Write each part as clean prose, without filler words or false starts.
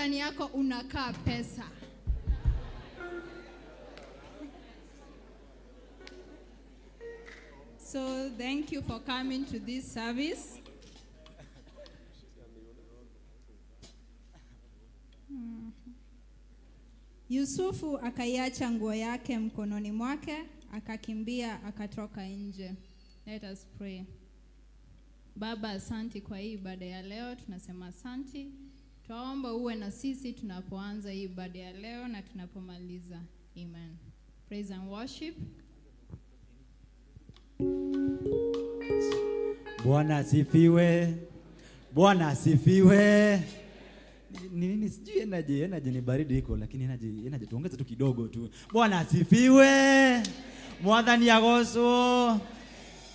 Jirani yako, unakaa pesa. So thank you for coming to this service. Yusufu akaiacha nguo yake mkononi mwake, akakimbia akatoka nje. Let us pray. Baba, asanti kwa hii ibada ya leo, tunasema asanti. Twaomba uwe na sisi tunapoanza hii ibada ya leo na tunapomaliza. Amen. Praise and worship. Bwana asifiwe. Bwana asifiwe. Ni nini sijui energy, energy ni baridi iko lakini energy, energy tuongeze tu kidogo tu. Bwana asifiwe. Mwathani agocwo.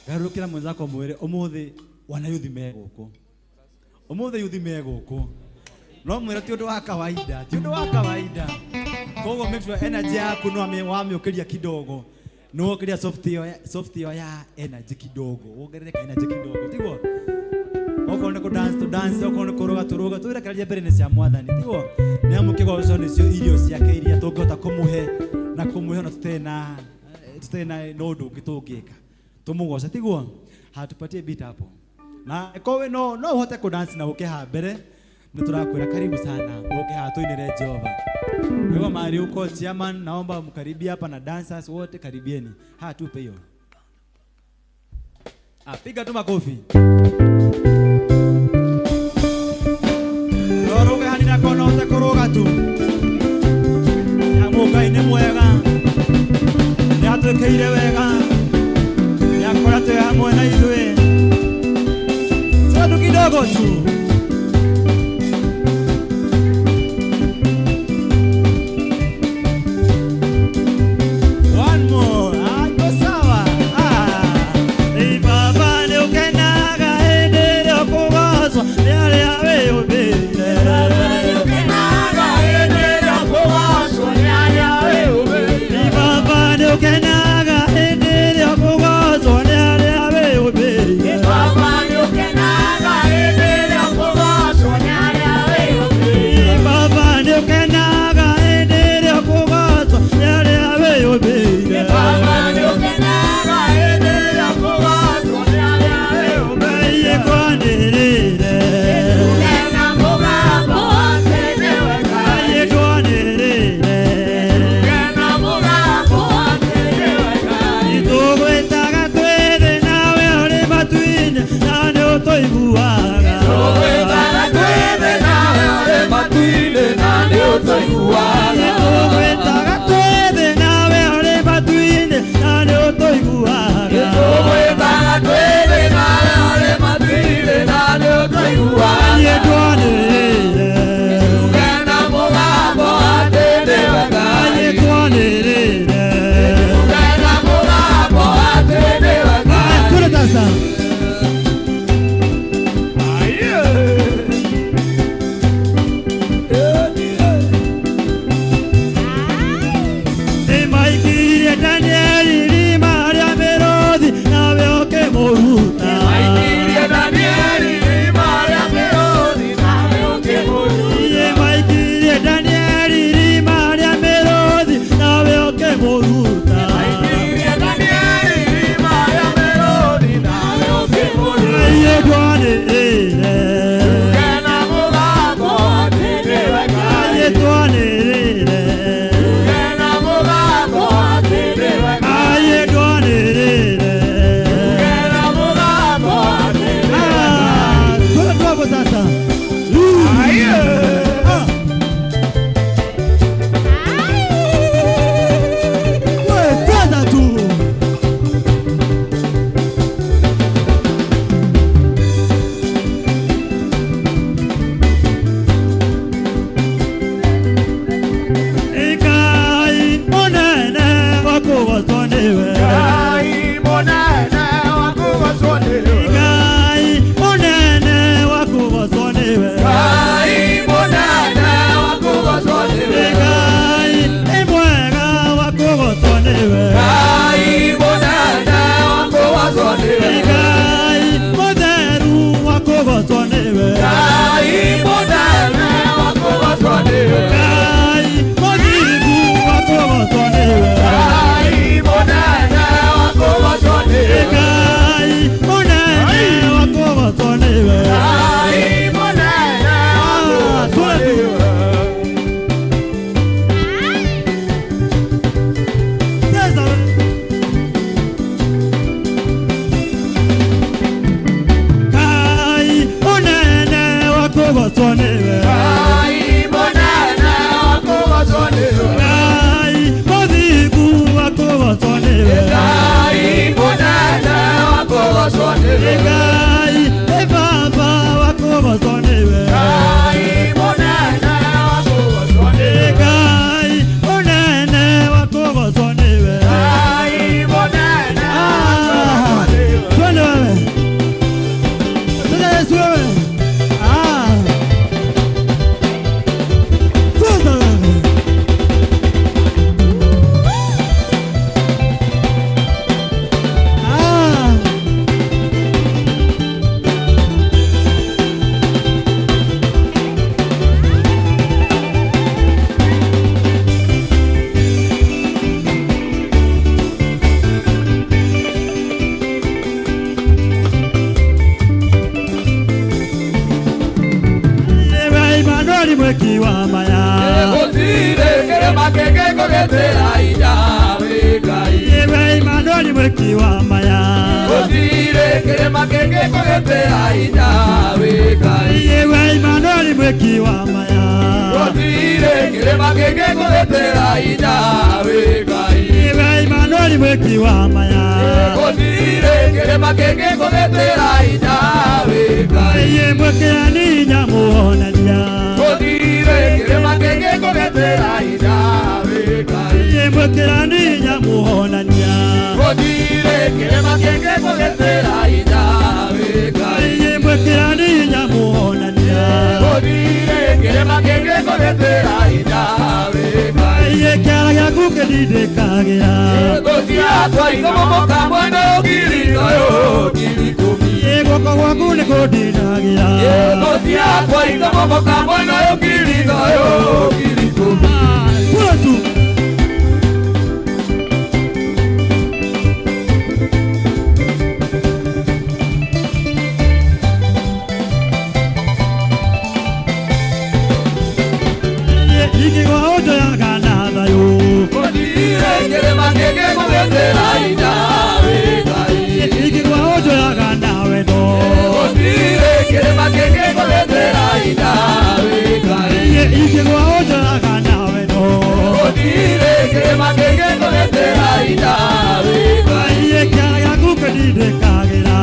Garũkĩra mwenzako mwĩre ũmũthĩ wana yuthi me gũkũ. Ũmũthĩ yuthi me gũkũ. No mwĩre ti ũndũ wa kawaida, ti ũndũ wa kawaida. Koguo make sure energy yaku no wamĩũkĩria kidogo. No wokĩria soft ĩyo ya energy kidogo. Wongerere ka energy kidogo. Tiguo? Okorwo nĩ kũ dance tu dance, okorwo nĩ kũrũga tũrũga, twĩrekererie mbere nĩ cia Mwathani, tiguo? Nĩ amu kĩgoco nĩcio irio ciake iria tũngĩhota kũmũhe na kũmũhe ona tũtarĩ na ũndũ ũngĩ tũngĩka. Tũmũgoce, tiguo? Hatupatie beat hapo. Na kowe no ũhote kũ dance na ũke haha mbere, nĩ tũrakwĩra karibu sana, ũke haha tũinĩre Jehova. Kwa hivyo mahali uko chairman, naomba mkaribie hapa na dancers wote karibieni. Ha, tupe hiyo. Ah, piga tu makofi. Roruge hanina kono ute kuruga tu. Nyamu Ngai nĩ mwega. Nĩ atwĩkĩire wega. Nĩ akoretwo e hamwe na ithuĩ. Sio kidogo tu. One more. Ah, iko sawa. Ah. Ei, Baba, nĩ ũkenaga hĩndĩ ĩrĩa ũkũgocwo nĩ arĩa wĩyũmbĩire. Ei, Baba, nĩ ũkenaga hĩndĩ ĩrĩa ũkũgocwo nĩ arĩa wĩyũmbĩire. Ngai nĩ baba wa kũgocwo nĩwe. Ngai mũnene wa kũgocwo nĩwe. Ngai mũnene wa kũgocwo nĩwe. Ngai mũnene wa kũgocwo nĩwe. Twende wewe. Twende Yesu wewe. Ah. Twende wewe. Ah. Ewe Emmanuel mweki wa maya. Gũtirĩ kĩrĩma kĩngĩkũgitĩra hinya wĩ Ngai. Ewe Emmanuel mweki wa maya. Gũtirĩ kĩrĩma kĩngĩkũgitĩra hinya wĩ Ngai. Ewe Emmanuel mweki wa maya. Gũtirĩ kĩrĩma kĩngĩkũgitĩra hinya wĩ Ngai. Ewe Emmanuel mweki wa maya. Gũtirĩ kĩrĩma kĩngĩkũgitĩra hinya wĩ Ngai. Iye mwekĩrani nyamuonania. Gũtirĩ kĩrĩma kĩngĩkũgitĩra hinya wĩ Ngai. Iye mwekĩrani nyamuonania. Gũtirĩ kĩrĩma kĩngĩkũgitĩra hinya wĩ Ngai. Iye mwekĩrani nyamuonania. Gũtirĩ kĩrĩma kĩngĩkũgitĩra hinya wĩ Ngai. Iye kĩara gĩaku kĩndindĩkagĩra. Gũciakwa ikamomoka mwena ũngiri ũyũ ngiri ikũmi. Iye guoko gwaku nĩkũndindagĩra. Gũciakwa ikamomoka mwena ũngiri ũyũ ngiri ikũmi. Kula tu. Ingĩgwa ũnjoyaga na thayũ. Gũtirĩ kĩrĩma kĩngĩkũgitĩra hinya wĩ Ngai. Ingĩgwa ũnjoyaga na wendo. Gũtirĩ kĩrĩma kĩngĩkũgitĩra hinya wĩ Ngai. Ingĩgwa ũnjoyaga na wendo. Gũtirĩ kĩrĩma kĩngĩkũgitĩra hinya wĩ Ngai. Iye kĩara gĩaku kĩndindĩkagĩra.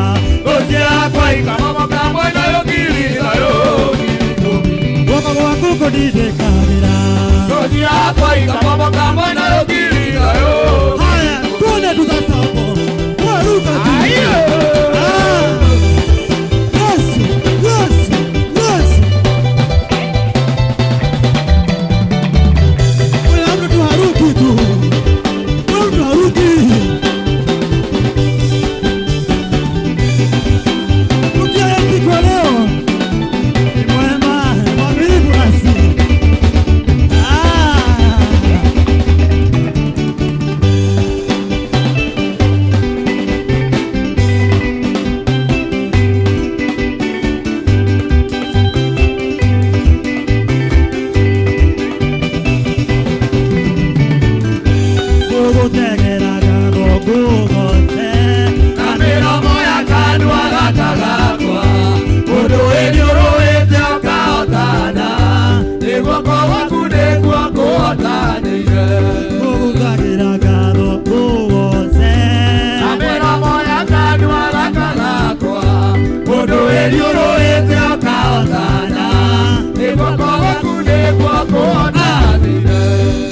Gũciakwa ikamomoka mwena ũyũ ngiri ũyũ ngiri ikũmi. Guoko gwaku kũndindĩkagĩra. Gũciakwa ikamomoka mwena ũyũ ngiri ũyũ. Haya, tuone tu sasa hapo. Waruka tu. Aiyo! Ah. Yesu, Yesu, Yesu. Kuna mtu tu haruki tu. Kuna mtu haruki. Rukia Yesu kwa leo. Ni mwema, ni mwaminifu nasi. Ah. Ngũgũtegera ngatho ngũgoce. Na mĩromo ya kanua gaka gakwa, ũndũ wĩthiũrũrĩte ũkahotana, nĩ guoko gwaku nĩkuo kũhotanĩire. Ngũgũtegera ngatho ngũgoce. Na mĩromo ya kanua gaka gakwa, ũndũ wĩthiũrũrĩte ũkahotana, nĩ guoko gwaku nĩkuo kũhotanĩire.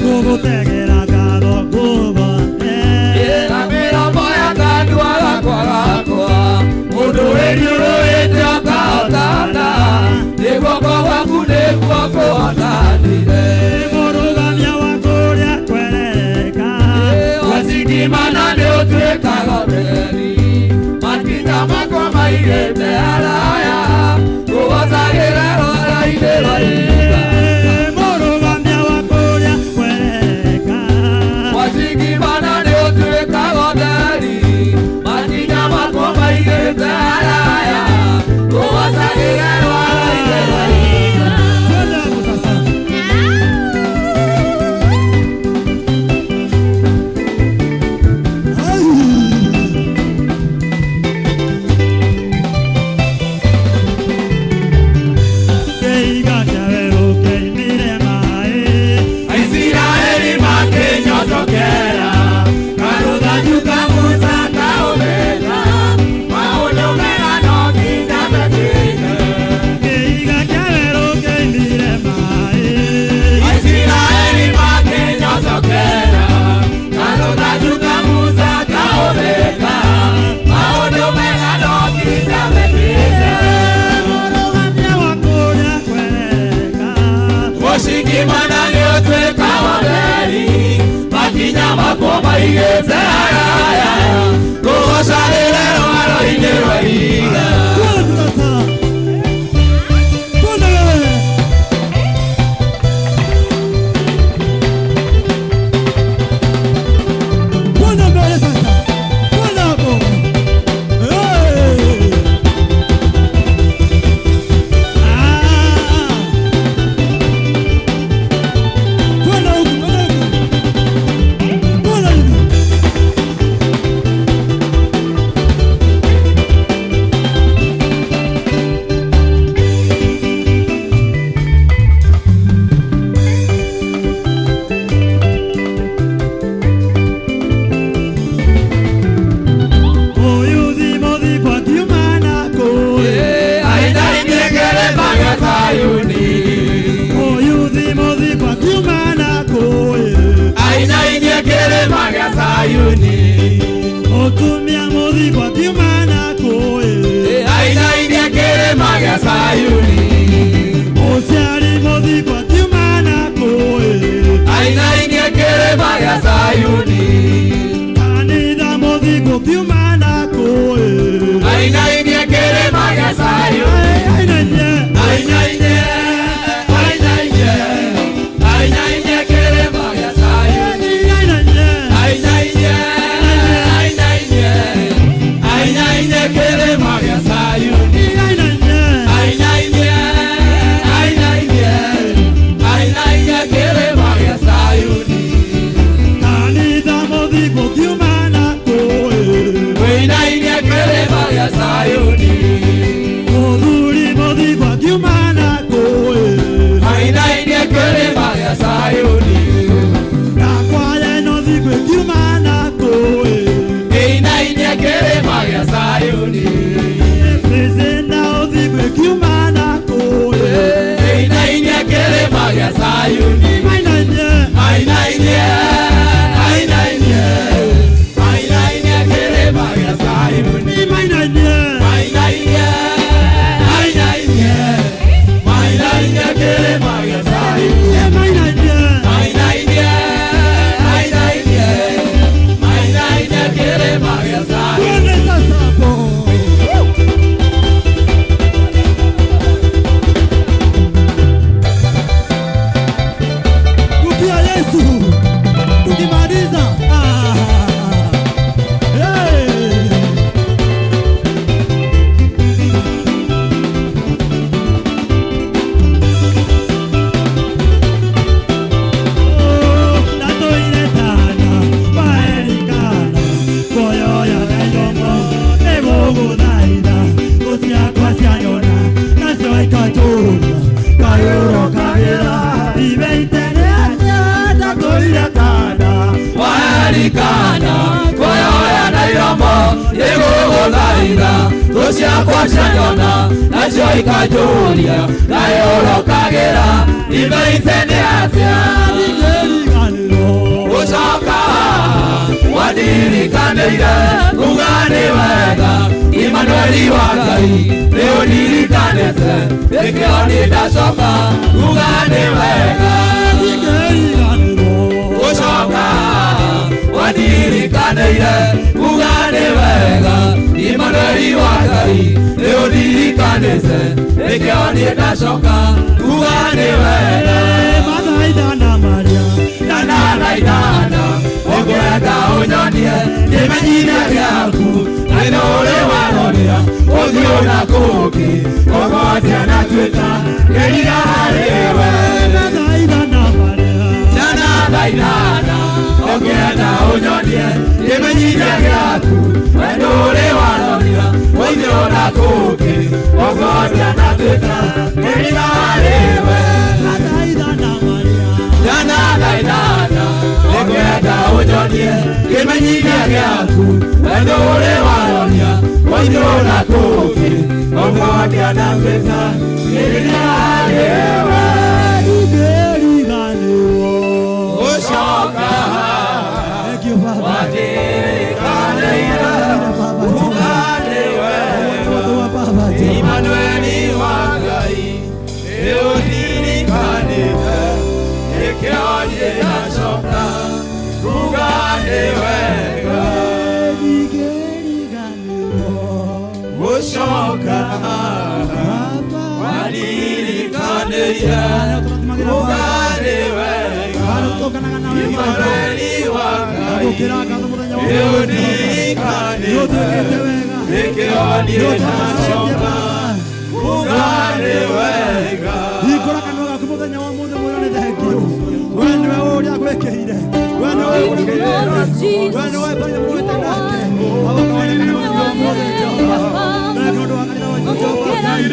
Ngũgũtegera ngatho ngũgoce. Na mĩromo ya kanua gakwa gakwa, ũndũ wĩthiũrũrĩte ũkahotana, nĩ guoko gwaku nĩkuo kũhotanĩire. Mũrũgamia wa kũrĩa kwerereka. Wacitimana nĩ ũtuĩkaga ũtheri, matinga makwa maigĩte haraya. Haraya Kugoca rĩrĩ rwaro-inĩ rwa ihiga. Twende sasa. Twende wewe. Twende mbele sasa. Twende hapo. Hey. Ah. Twende huku, twende huku. Twende huku. Oyuthi mothi kwa kiumana kũĩ. Ainaine kĩrĩma gĩa Zayuni. Oyuthi mothi kwa kiumana kũĩ. Ainaine kĩrĩma gĩa Zayuni. Mũtumia mothi kwa kiumana kũĩ. Ainaine kĩrĩma gĩa Zayuni. Mũciari mothi kwa kiumana kũĩ. Ainaine kĩrĩma gĩa Zayuni. Kanitha mothi kwa kiumana kũĩ. Ainaine kĩrĩma gĩa Zayuni. Ainaine. Ainaine, ainaine, ainaine kĩrĩma gĩa Zayuni. Ainaine. Ainaine, ainaine, ainaine kĩrĩma gĩa Zayuni. Ainaine. Ainaine, ainaine, ainaine kĩrĩma gĩa Zayuni. Kanitha mothi kwa kiumana kũĩ. Wĩinaine kĩrĩma gĩa Zayuni. Mũthuri mothi kwa kiumana kũĩ. Ainaine kĩrĩma gĩa Zayuni. Ndakwaya ĩno thikũ ĩkiumana kũĩ. Ĩinaine kĩrĩma gĩa Zayuni. Presenta ũthikũ ĩkiumana kũĩ. Ainaine kĩrĩma gĩa Zayuni. Ainaine. Ainaine, ainaine, ainaine kĩrĩma gĩa Zayuni. Ainaine. Ainaine, ainaine, ainaine kĩrĩma gĩa Zayuni. Ainaine. Ainaine, ainaine, ainaine kĩrĩma gĩa Zayuni. Twende sasa hapo. Rukia Yesu. Tukimaliza. Ah. Hey. Warikana kuyoya na iromo nĩgũgũthaitha thũ ciakwa cianyona nacio ikanjũria ngayũrũkagĩra imeite nĩ atĩa gũcoka wandirikanĩire kuga nĩ wega Imanueli wa Ngai nĩ ũndirikanĩte nĩkĩo niĩ ndacoka kuga nĩ wega gũcoka wandirikanĩire kuga nĩ wega Imanueli wa Ngai nĩ ũndirikanĩte nĩkĩo niĩ ndacoka kuga nĩ wega ndanathaithana ũngĩenda ũnyonie kĩmenyithia gĩaku na nĩ ũrĩ waroria ũthiũ na kũngĩ ũgotia na tuĩka kĩriga harĩ we ndanathaithana ũngĩenda ũnyonie kĩmenyithia gĩaku na nĩ ũrĩ waroria ũthiũ na kũngĩ ũgotia na tuĩka kĩriga harĩ we ndanathaithana ũngĩenda ũnyonie kĩmenyithia gĩaku na nĩ ũrĩ waroria ũthiũ na kũngĩ ũgotia na tuĩka kĩriga harĩ we gũcoka Thank you, Father. wandirikanĩire kuga nĩ wega Baba. Imanueli wa Ngai nĩ ũndirikanĩte nĩkĩo niĩ ndacoka kuga nĩ wega. gũcoka Wanirikanĩire uga nĩ wega Imanueli wa Ngai Nĩũndirikanĩte nĩkĩo niĩ ndacoka uga nĩ wega. Hingũra kanua gaku mũthenya wa mũthĩ mwĩre nĩ thengiũ. We nĩwe ũrĩa gwĩkĩire. We nĩwe ũrĩa gwĩkĩire. We nĩwe mbarire mũrũĩte nake. Baba ũkaonekana mũthenya wa mũthĩ Jehova. Thengiũ nĩ ũndũ wa kanitha waitũ Jehova Ngai.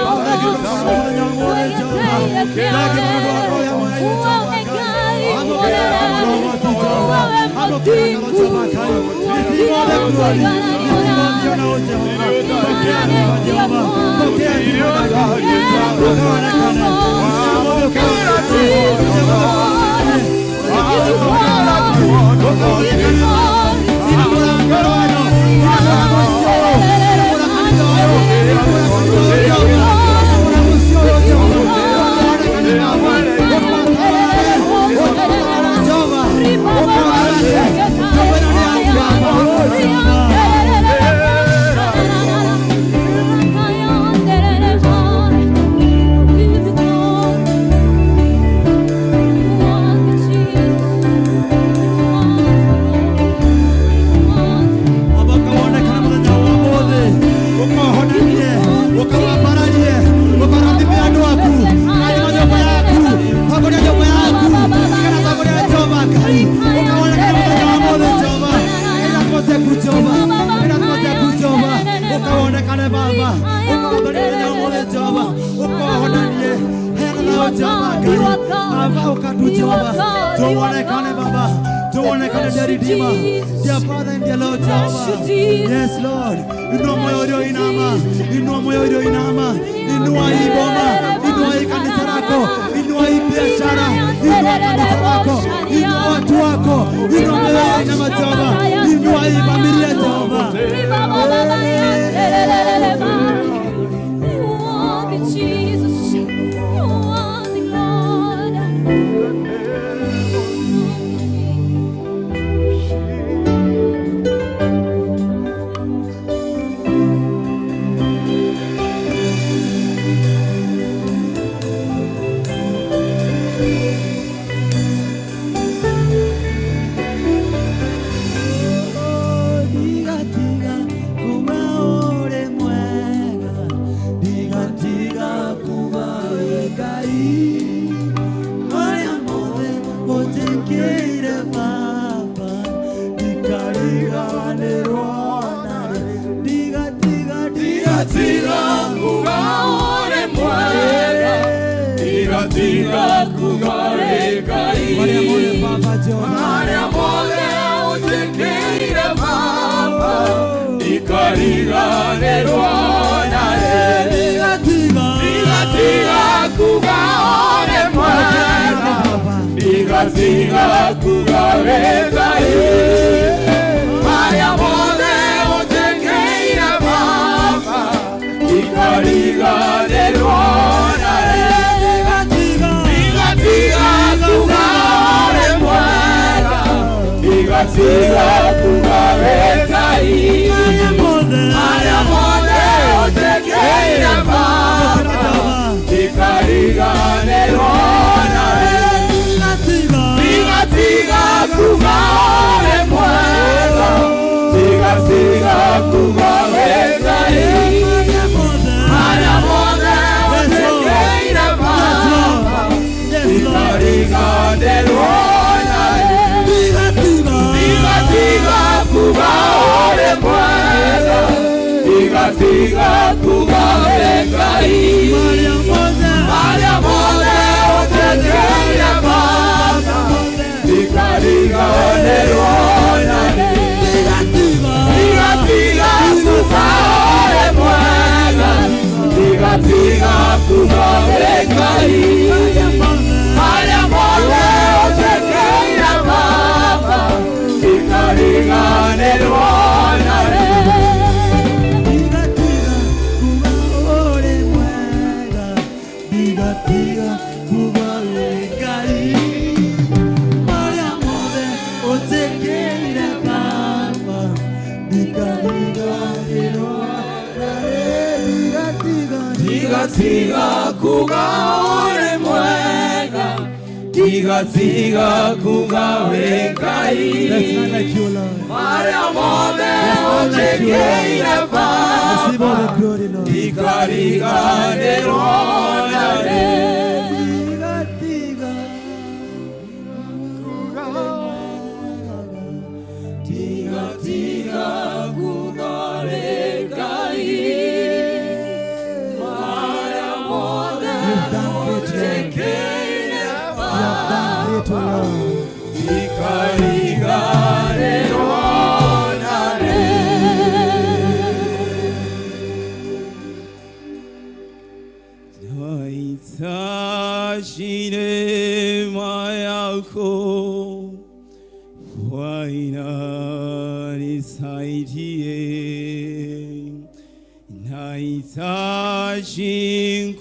Baba thengiũ nĩ ũndũ wa mũthenya wa mũthĩ Jehova. Thengiũ nĩ ũndũ wa roho ya Mwathani Jehova Ngai. Amũkĩra roho waku Jehova. Amũkĩra ngatho Jehova Ngai. Receive all the glory. Receive all the honor, O Jehova. Pokea sifa Jehova. Pokea sifa Ngai. Ukaonekane. Ũkaonekana mũthenya wa ũmũthĩ, ũkohonanie, ũkawambararie, ũkarathime andũ aku, rathima nyũmba yaku, tongoria nyũmba yaku, igana tongoria Jehova Ngai, ũkaonekana mũthenya wa ũmũthĩ Jehova, irathimo ciaku Jehova, irathimo ciaku Jehova, ũkaonekane Baba, ũkawambarie mũthenya wa ũmũthĩ Jehova, ũkohonanie, heana thayũ Jehova Ngai, Baba ũkatu Jehova, tuonekane Baba, tuonekane dear Redeemer, dear Father and dear Lord Jehovah. Yes Lord, inua moyo ulioinama, inua moyo ulioinama, inua hii boma, inua hii kanisa lako, inua hii biashara, inua kanisa lako, inua watu wako, inua moyo ulioinama Jehova, inua hii familia Jehova. Jesus, you are the Lord. Ndigatiga kuga ũrĩ mwega, ndigatiga kuga wĩ Ngai. Marĩa mothe ũnjĩkĩire Baba, ndikariganĩrwo narĩ. Ndigatiga, Ndigatiga kuga ũrĩ mwega, ndigatiga kuga wĩ Ngai. Marĩa mothe Baba Jehova, Marĩa mothe ũnjĩkĩire Baba, ndikariganĩrwo narĩ. ndigatiga, Ndigatiga kuga ũrĩ mwega, Baba. ndigatiga kuga wĩ Ngai. Marĩa mothe ũnjĩkĩire Baba, ndikariganĩrwo narĩ. Ndigatiga, Ndigatiga kuga ũrĩ mwega, ndigatiga kuga wĩ Ngai. marĩa mothe, Marĩa mothe ũnjĩkĩire Baba, ndikariganĩrwo narĩ. Ndigatiga, Ndigatiga kuga ũrĩ mwega, ndigatiga kuga wĩ Ngai. marĩa mothe, Marĩa mothe Yes, Lord. ũnjĩkĩire Yes, Lord. Baba, Yes, Lord. ndikariganĩrwo narĩ. Ndigatiga, Ndigatiga kuga ũrĩ mwega, ndigatiga kuga wĩ Ngai. marĩa mothe, Marĩa mothe ũnjĩkĩire Baba, ndikariganĩrwo narĩ. Ndigatiga, Ndigatiga kuga ũrĩ mwega, ndigatiga kuga wĩ Ngai. marĩa mothe, Marĩa mothe ũnjĩkĩire Baba, ndikariganĩrwo narĩ. ndigatiga kuga ũrĩ mwega, ndigatiga kuga wĩ Ngai. Marĩa mothe ũnjĩkĩire Tigatiga kuga uri mwega, tigatiga kuga wĩ Ngai. There's none like you, Lord. Marĩa mothe There's none like you, Lord. ũnjĩkĩire Receive all Baba, the glory, Lord. ndikariganĩrwo na rĩ. Tiga, tiga. Tiga, tiga kuga ũrĩ Ngai. Marĩa mothe You've done great, Lord. ũnjĩkĩire You have done great, O Lord. Ndikariganĩrwo na rĩ. Nahitaji neema yako Bwana, nisaidie. Nahitaji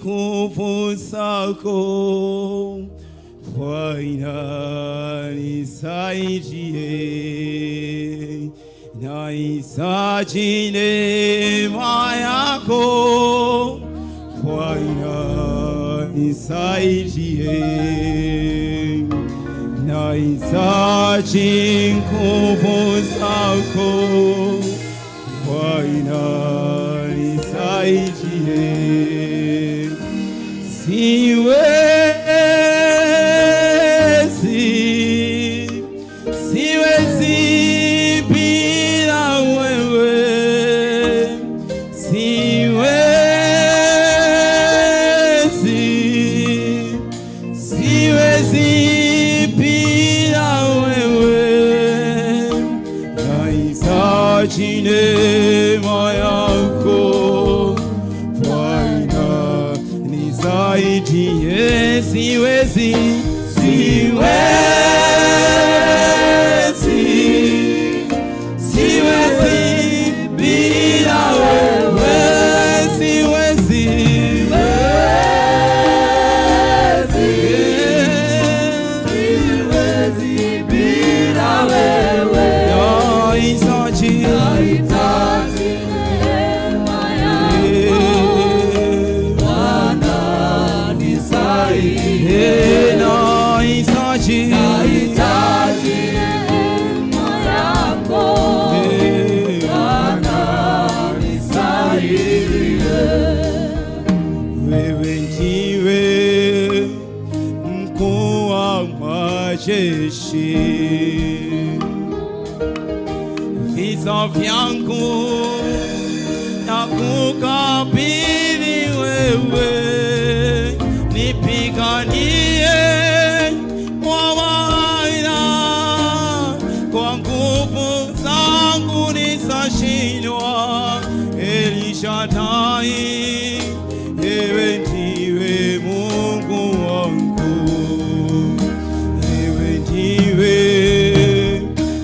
nguvu zako Bwana, nisaidie. Nahitaji neema yako Bwana, nisaidie. Nahitaji nguvu zako Bwana, nisaidie. Siwezi, siwezi bila wewe, siwezi, siwezi bila wewe. Nahitaji neema yako Bwana, nisaidie. Siwezi, siwezi, siwezi bila wewe, siwezi, Siwezi bila wewe. Nahitaji Nahitaji Neema yako Bwana, nisaidie. Nahitaji Nahitaji neema yako Bwana, nisaidie. Wewe ndiwe mkuu wa majeshi, vita vyangu nakukabidhi wewe, nipiganie kwa maana kwa nguvu zangu nitashindwa. Elishadai, ewe ndiwe Mungu wangu, ewe ndiwe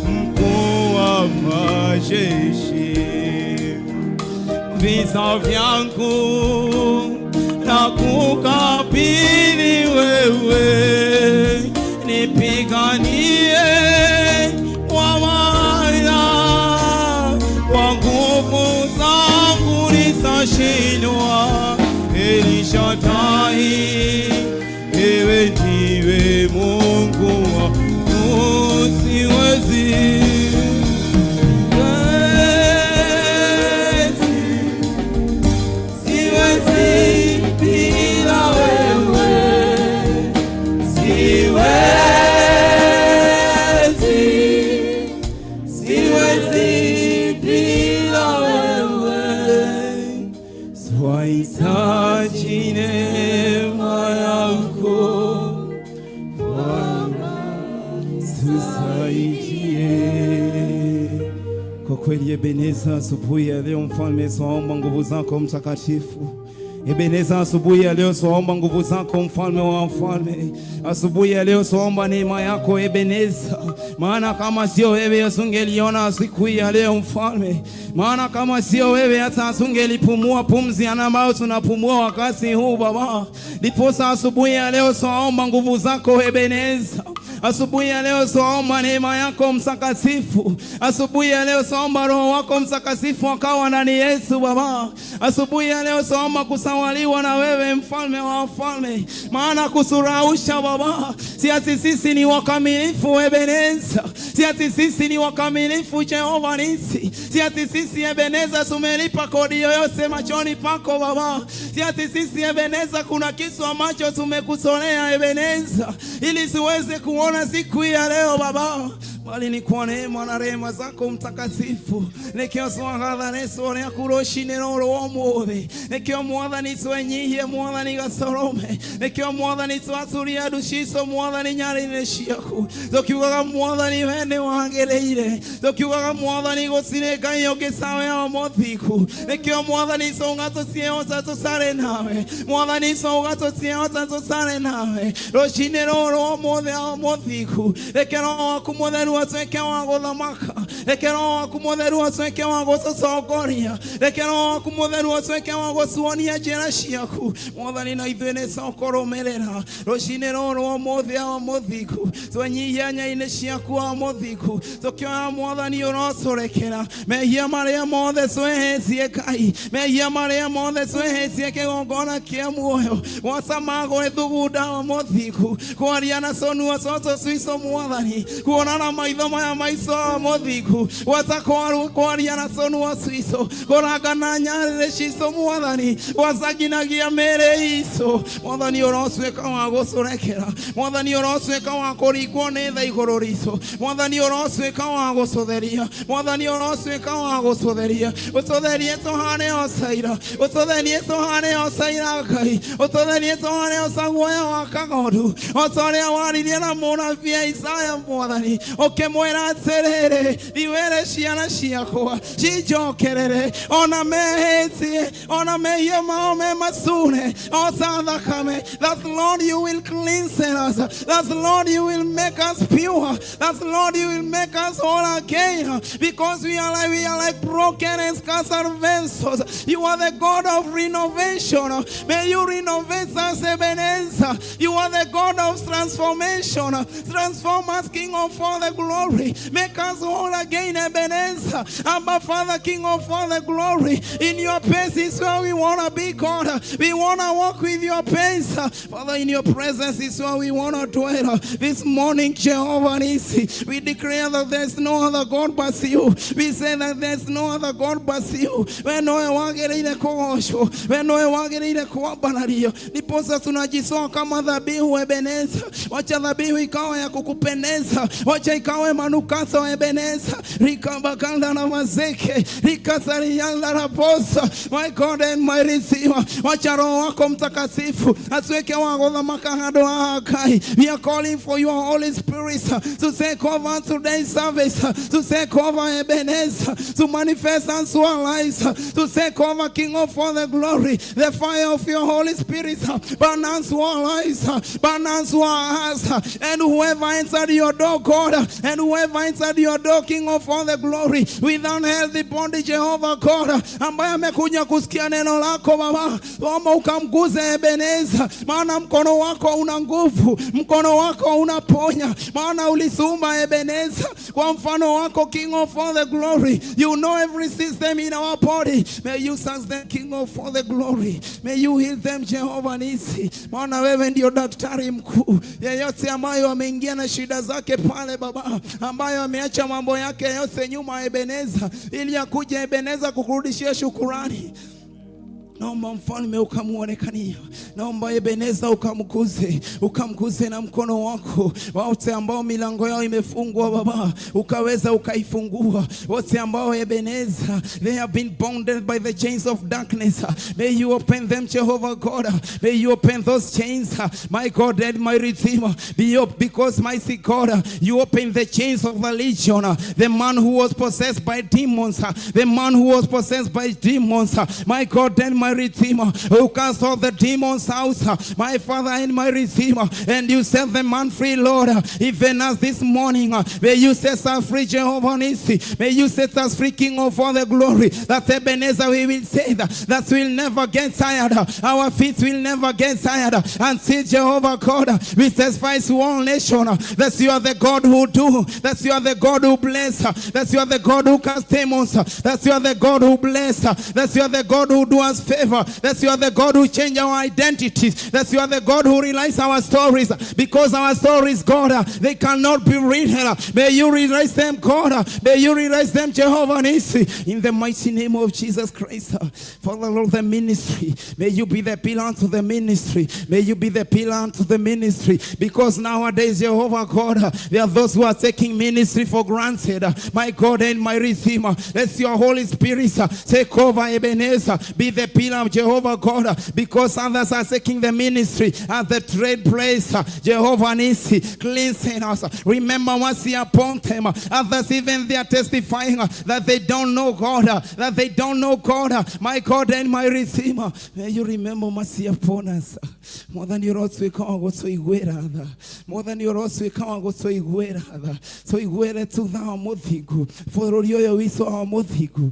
mkuu wa majeshi, vita vyangu nakukabidhi wewe, nipiganie kwa maana kwa nguvu zangu nitashindwa. Elishadai, ewe ndiwe Mungu wangu, siwezi, siwezi, siwezi bila wewe, siwezi, siwezi bila wewe. Twahitaji neema yako Bwana, tusaidie. Kwa kweli Ebeneza, asubuhi ya leo mfalme, twaomba nguvu zako mtakatifu. Ebeneza, asubuhi ya leo twaomba nguvu zako mfalme wa wafalme. Asubuhi ya leo twaomba neema yako Ebeneza, maana kama sio wewe asungeliona siku hii ya leo mfalme, maana kama sio wewe hata asungelipumua pumzi ambayo tunapumua wakati huu Baba. Ndiposa asubuhi ya leo twaomba nguvu zako Ebeneza. Asubuhi ya leo twaomba neema yako mtakatifu. Asubuhi ya leo twaomba Roho wako Mtakatifu akawa ndani yetu Baba. Asubuhi ya leo twaomba kutawaliwa na wewe, mfalme wa wafalme, maana kusurausha Baba, si ati sisi ni wakamilifu Ebeneza, si ati sisi ni wakamilifu Jehova Nisi, si ati sisi Ebeneza tumelipa kodi yoyote machoni pako Baba, si ati sisi Ebeneza kuna kitu ambacho tumekutolea Ebeneza ili tuweze kuona siku ya leo Baba, bali ni kwa neema na rehema zako mtakatifu nikio twagathane ũrĩa kũrũcinĩ rũrũ ũmũthĩ. Nĩkĩo Mwathani twenyihie, Mwathani gacorome. Nĩkĩo Mwathani twaturia ndu citũ, Mwathani, nyarĩrĩ ciaku, tũkiugaga, Mwathani, we nĩ wagĩrĩire, tũkiugaga, Mwathani, gũtirĩ Ngai ũngĩ tawe o mũthingu. Nĩkĩo Mwathani tũuga tũtiehota tũtarĩ nawe. Mwathani, tũuga tũtiehota tũtarĩ nawe. Rũcinĩ rũrũ ũmũthĩ o mũthingu, reke Roho waku Mũtheru atuĩke wa gũthamaka, reke Roho waku Mũtheru atuĩke wa gũtũtongoria, reke Roho waku Mũtheru atuĩke wa gũtuonia njĩra ciaku, Mwathani, na ithuĩ nĩ tũkũrũmĩrĩra. Rũcinĩ rũrũ ũmũthĩ o mũthingu, twenyihia nyainĩ ciaku o mũthingu, tũkĩoya, Mwathani, ũrotũrekera mehia marĩa mothe twĩhĩtie. Ngai, mehia marĩa mothe twĩhĩtie, kĩgongona kĩa muoyo gwacama gwĩthugunda o mũthingu, kwaria na tũnua tũtũ twitũ, Mwathani, kuona na maitho maya maico o mũthingu, gwata kwaria na tũnua twitũ, kũranga na nyarĩrĩ citũ, Mwathani, gwata nginagia mĩĩrĩ itũ. Mwathani, ũrotuĩka wa gũtũrekera. Mwathani, ũrotuĩka wa kũringwo nĩ tha igũrũ ritũ. Mwathani, ũrotuĩka wa gũtũtheria. Mwathani, ũrotuĩka wa gũtũtheria, ũtũtherie tũhane o ta ira, ũtũtherie tũhane o ta ira. Ngai, ũtũtherie tũhane o ta guoya wa kagondu, o ta ũrĩa waririe na mũnabii Isaya, Mwathani, ũkĩmwĩra atĩrĩrĩ, thiwĩre ciana ciakwa cinjokerere, ona mehĩtie, ona mehia mao me macune o ta thakame. That, Lord, you will cleanse us. That, Lord, you will make us pure. That, Lord, you will make us whole again, because we are like broken and scattered vessels. You are the God of renovation. May you renovate us, Ebenezer. You are the God of transformation. Transform us, King of all the glory. Make us whole again, Ebenezer. Abba Father, King of all the glory. In your pace is where we want to be, God. We want to walk with your pace. Father, in your presence is where we want to dwell. This morning, Jehovah Nisi, we declare that there's no other God but you. We say that there's no other God but you. We nowe wagĩrĩire kũgocwo, we nowe wagĩrĩire kwambarario. Ndiposa tunajitoa kama dhabihu, Ebeneza. Wacha dhabihu ikawa ya kukupendeza, wacha ikawe manukato, Ebeneza. Rikabakanda na mazeke rikasarianda na posa. My God and my Redeemer, wacha Roho wako Mtakatifu atuweke wa gũthamaka handũ haha. Ngai, we are calling for your Holy Spirit to take over today's service, to take over, Ebenezer, to manifest unto our lives, to take over, King of all the glory. The fire of your Holy Spirit burn unto our lives, burn unto our hearts, and whoever entered your door, God, and whoever entered your door, King of all the glory, with unhealthy body, Jehovah God, ambaye amekuja kusikia neno lako Baba, omba ukamguze, Ebeneza, maana mkono wako una nguvu, mkono wako unaponya, maana ulisumba, Ebeneza, kwa mfano wako, King of all the glory. You know every system in our body. May you touch them, King of all the glory. May you heal them, Jehovah Nisi, maana wewe ndio daktari mkuu. Yeyote ambayo ameingia na shida zake pale Baba, ambayo ameacha mambo yake yote nyuma, Ebeneza, ili akuje, Ebeneza, kukurudishia shukurani, naomba mfalme ukamuonekania, naomba Ebeneza ukamguze, ukamguze na mkono wako. Wote ambao milango yao imefungwa Baba, ukaweza ukaifungua. Wote ambao, Ebeneza, they have been bounded by the chains of darkness, may you open them, Jehovah God. May you open those chains, my God and my Redeemer. Be up because, mighty God, you open the chains of the legion, the man who was possessed by demons, the man who was possessed by demons, my God and my my Redeemer, who cast all the demons out, my Father and my Redeemer, and you set the man free, Lord, even as this morning. May you set us free, Jehovah Nissi. May you set us free, King of all the glory. That Ebenezer, we will say that we'll never get tired. Our feet will never get tired until Jehovah God we testify to all nations that you are the God who do, that you are the God who bless, that you are the God who cast demons, that you are the God who bless, that you are the God who do us favor, that you are the God who change our identities, that you are the God who realize our stories, because our stories, God, they cannot be written. May you realize them, God. May you realize them, Jehovah Nissi, in the mighty name of Jesus Christ. Father, Lord, the ministry, may you be the pillar to the ministry. May you be the pillar to the ministry, because nowadays, Jehovah God, there are those who are taking ministry for granted. My God and my Redeemer, let your Holy Spirit take over Ebenezer. Be the pillar of Jehovah God, because others are taking the ministry at the trade place. Jehovah Nissi, cleansing us. Remember mercy upon them. Others even they are testifying that they don't know God, that they don't know God. My God and my Redeemer, may you remember mercy upon us. More than your tha, more than your ũrotuĩka wa gũtũiguĩra tha, tũiguĩre tu tha wa mũthingu, bũrũri ũyũ witũ wa mũthingu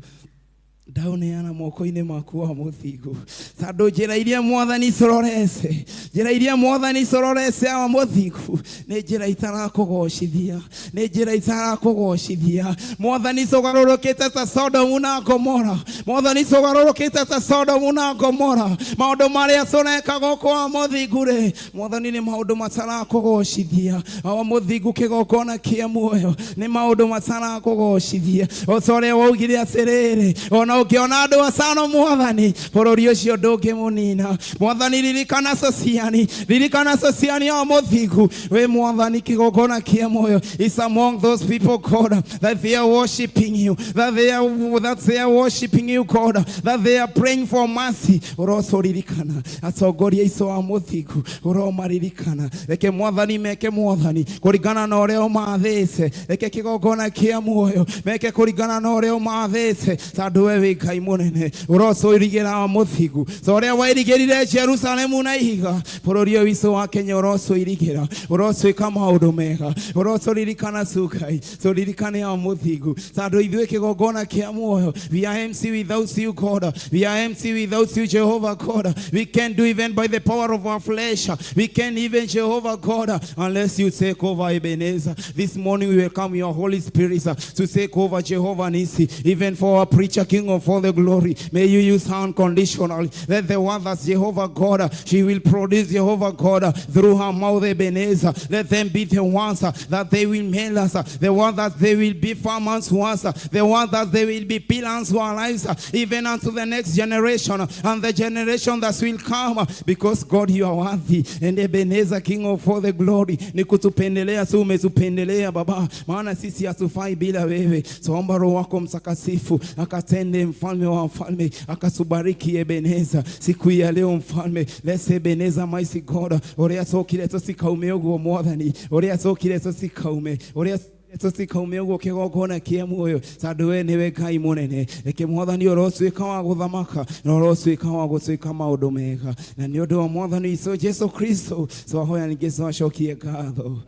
ndaũneana moko-inĩ maku wa mũthingu, tondũ njĩra iria mwathani tũrorete, njĩra iria mwathani tũrorete wa mũthingu nĩ njĩra itarakũgocithia, nĩ njĩra itarakũgocithia. Mwathani tũgarũrũkĩte ta Sodomu na Gomora, mwathani tũgarũrũkĩte ta Sodomu na Gomora. Maũndũ marĩa tũreka gũkũ wa mũthingu rĩ, mwathani nĩ maũndũ matarakũgocithia. Wa mũthingu kĩgongona kĩa muoyo nĩ maũndũ matarakũgocithia, o ta ũrĩa waugire atĩrĩrĩ, ona ũngĩona andũ acano mwathani bũrũri ũcio ndũngĩmũnina. Mwathani ririkana Sociani, ririkana Sociani o mũthingu wĩ mwathani kĩgongona kĩa muoyo is among those people, God, that they are worshiping you, that they are worshiping you, God, that they are praying for mercy. Ũrocũririkana atongoria icio wa mũthingu, ũromaririkana. Reke mwathani meke mwathani kũringana na ũrĩa ũmathĩte, reke kĩgongona kĩa muoyo meke kũringana na ũrĩa ũmathĩte, tondũ we wĩ Ngai mũnene. Ũrocũirigĩra wa mũthingu ta ũrĩa wairigĩrire Jerusalemu na ihiga, bũrũri ũyũ witũ wa Kenya ũrocũirigĩra, ũrocwĩka maũndũ mega, ũrocũririkana tu Ngai, tũririkane wa mũthingu, tondũ ithuĩ kĩgongona kĩa muoyo, we are empty without you, God. We are empty without you, Jehovah God. We can't do even by the power of our flesh. We can't even, Jehovah God, unless you take over, Ebenezer. This morning we welcome your Holy Spirit to take over, Jehovah Nissi, even for our preacher, King of all the glory. May you use her unconditionally. Let the one that's Jehovah God, she will produce, Jehovah God, through her mouth, Ebenezer. Let them be the ones that they will mail us, the one that they will be farmers to us, the one that they will be pillars to our lives, even unto the next generation and the generation that will come, because God, you are worthy. And Ebenezer, King of all the glory, ni kutupendelea tu, umetupendelea Baba, maana sisi hatufai bila wewe. Tuomba Roho wako Mtakatifu akatende, mfalme wa mfalme, akatubariki Ebenezer siku ya leo, mfalme. Let's Ebenezer, mighty God, ũrĩa tũkire tũtikaume ũguo mwathani, ũrĩa tũkire tũtikaume, ũrĩa tũtikaume ũguo kĩgongona kĩa muoyo, tondũ we nĩwe Ngai mũnene. Reke mwathani ũrotuĩka wa gũthamaka na ũrotuĩka wa gũtuĩka maũndũ mega, na nĩ ũndũ wa mwathani witũ Jesu Kristo twahoya, ningĩ twacokie ngatho.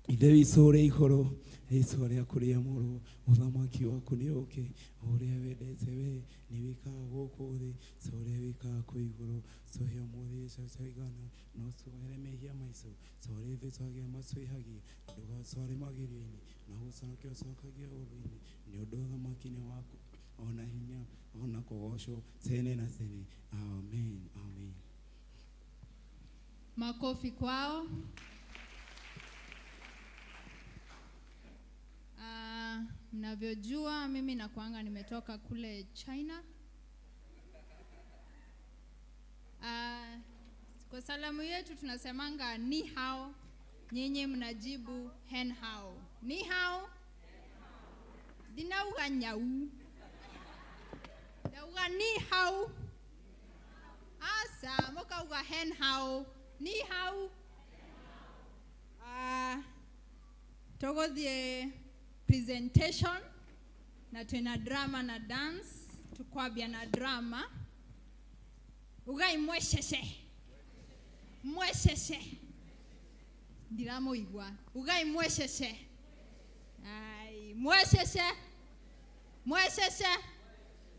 Ithe witũ ũrĩ igũrũ, rĩtwa rĩaku rĩamũrwo, ũthamaki waku nĩ ũke, ũrĩa wendete we nĩ wĩkaga gũkũ thĩ ta ũrĩa wĩkaga kũu igũrũ. Tũhe ũmũthĩ irio twaigana, na ũtuohere mehia maitũ ta ũrĩa ithuĩ twagĩa matwĩhagia, ndũgatware magerio-inĩ, no ũtũhonokie ũcokagie ũũru-inĩ, nĩ ũndũ ũthamaki nĩ waku, ona hinya, ona kũgocwo tene na tene. Amen, amen. Makofi kwao. Mnavyojua mimi nakuanga nimetoka kule China. Kwa salamu yetu tunasemanga ni hao, nyinyi mnajibu hen hao. Ni hao? Dinauga nyau. Dauga ni hao. Asa, mukauga hen hao. Ni hao. Tugothie presentation na twina drama na dance, tukwambia na drama. Ugai mwecece. Mwecece. Ndiramuigua. Ugai mwecece. Ai, mwecece. Mwecece.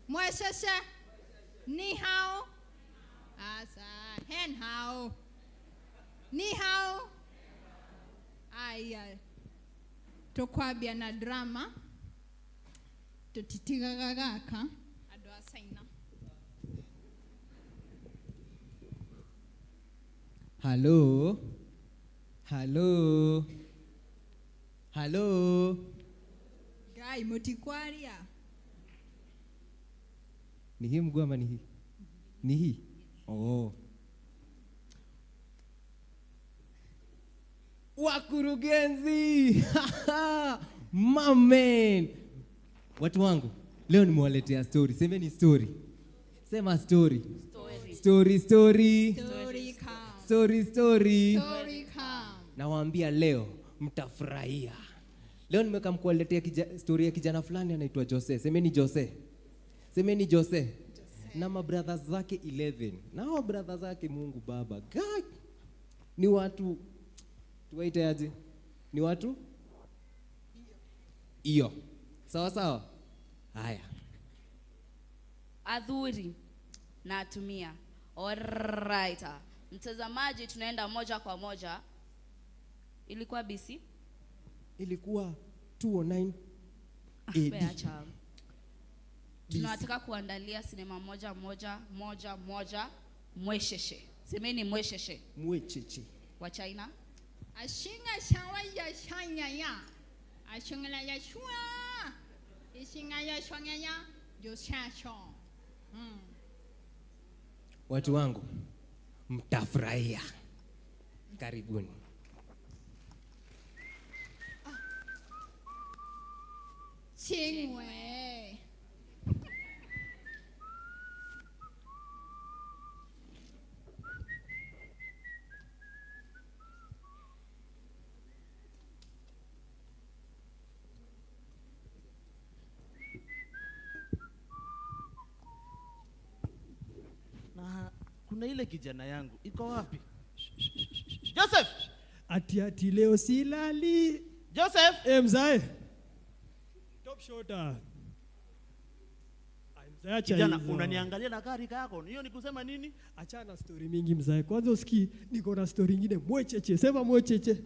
Mwecece. Ni hao. Asa, hen hao. Ni hao. Aya. Tukwambia na drama. Tutitigaga gaka andu a China. Halo, halo, halo. Ngai mutikwaria. Ni hii mguu ama ni hii? Ni hii. Oh. Wakurugenzi! Mamen! Watu wangu, leo nimewaletea story. Semeni story. Sema story. Story. Story, story. Story come. Story, story. Story come. Nawaambia leo mtafurahia. Leo nimeka mkuwaletea story ya kijana fulani anaitwa Jose. Semeni Jose. Semeni Jose. Na mabrothers zake 11. Na hao brothers zake Mungu Baba. God. Ni watu tuwaite aje? Ni watu iyo. Sawa sawa. Haya. Adhuri na atumia. Alright. Mtazamaji, tunaenda moja kwa moja. Ilikuwa BC? Ilikuwa 209 AD. Acha. Tunataka kuandalia sinema moja moja moja moja mwesheshe. Semeni mwesheshe. Mwecheche. Wa China. Ashinga shawa ya shanya ya. Ashinga ya shua. Ishinga ya shanya ya. Yosha. Watu wangu, mtafurahia. Karibuni. Chingwe. Na kuna ile kijana yangu iko wapi? Joseph! Ati ati leo silali. Joseph! Eh, mzae. Top shoulder. Ai, mzae acha Kijana, hizo. unaniangalia na gari yako. Hiyo ni kusema nini? Achana story mingi mzae. Kwanza usikii niko na story nyingine mwecheche. Sema mwecheche.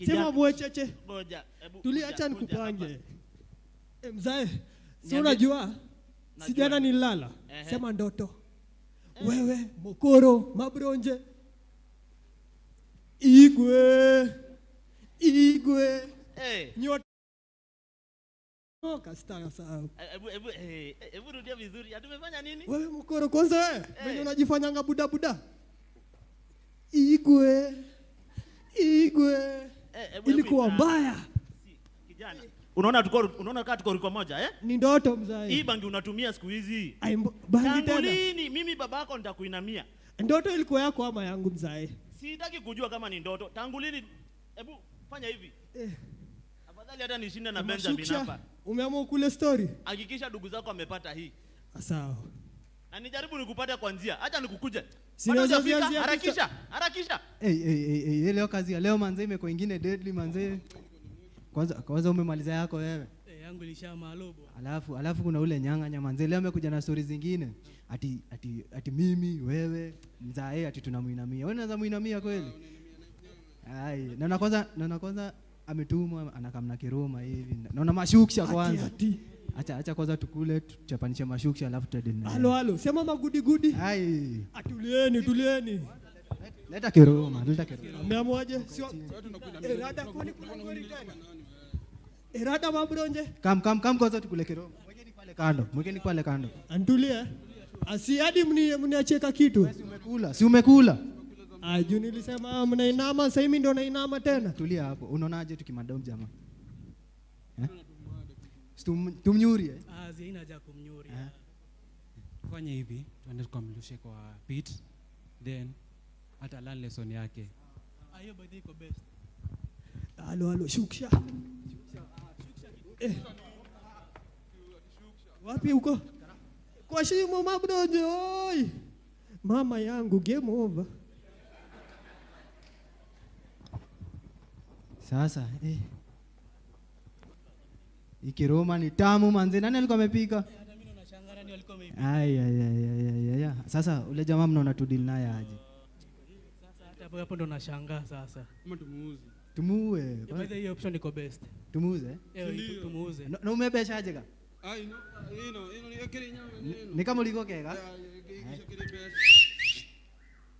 Sema mwecheche. Ngoja, hebu Tulia, acha ngoja nikupange. hapa. Eh, mzae, si Niambie. unajua? Si jana nilala. Ehe. Sema ndoto. Wewe mokoro mabronje. Igwe. Igwe. Eh. Nyota. Kastara sawa. Hebu rudia vizuri. Tumefanya nini? Wewe mokoro kwanza wewe. Venye unajifanyanga buda buda. Igwe. Igwe. Ilikuwa mbaya. Kijana. Unaona tuko unaona kama tuko riko moja eh? Ni ndoto mzae. Hii bangi unatumia siku hizi. Bangi tena. Lini mimi babako nitakuinamia? Ndoto ilikuwa yako ama yangu mzae? Sitaki kujua kama ni ndoto. Tangu lini? Hebu fanya hivi. Afadhali hata nishinde na Benjamin hapa. Umeamua kule story? Hakikisha ndugu zako amepata hii. Sawa. Na nijaribu nikupate kwa njia. Acha nikukuje. Sinaweza zianzia harakisha. Harakisha. Hey, leo kazi ya leo manze imekuwa ingine deadly manze. Kwanza umemaliza yako wewe. Yangu ilishamalobo. Alafu kuna ule nyang'anya manze leo amekuja na stories zingine. Ati mimi wewe mzae ati tunamuinamia. Wewe unaweza muinamia kweli? Ai, naona kwanza ametumwa anakamna kiroma hivi. Naona mashuksha kwanza. Acha kwanza tukule tuchapanishe mashuksha alafu tuende naye. Halo sema magudi gudi. Ai. Atulieni, tulieni. Leta kiroma, leta kiroma. Ameamuaje? Sio. Erada kwani kuna ngori tena? Erada mabronje. Kam kwanza tukule kiroma. Mwekeni pale kando. Mwekeni pale kando. Antulie. Asiadi mniacheka kitu. Si umekula? Juu nilisema mnainama, sasa mimi ndo nainama tena. Tulia hapo. Unaonaje tukimadom jamaa? Eh? Tumnyuri eh? Haina haja kumnyuri. Fanya hivi, tuende tukamlushe kwa pit, then hata learn lesson yake. Hiyo by the iko best. Halo, shuksha. Wapi huko? Kwa shimo mabrojo. Oi. Mama yangu, game over. Sasa Ikiroma ni tamu manze. Nani alikuwa amepika? Ai ai ai ai ai. Sasa ule jamaa mnaona tu deal naye aje? Sasa hata hapo ndo nashangaa sasa. Kama tumuuze. Tumuue. By the way, option iko best. Tumuuze? Eh, tumuuze. Na umebesha aje ka? Ai no, ino ni kile nyama. Ni kama uliko kega?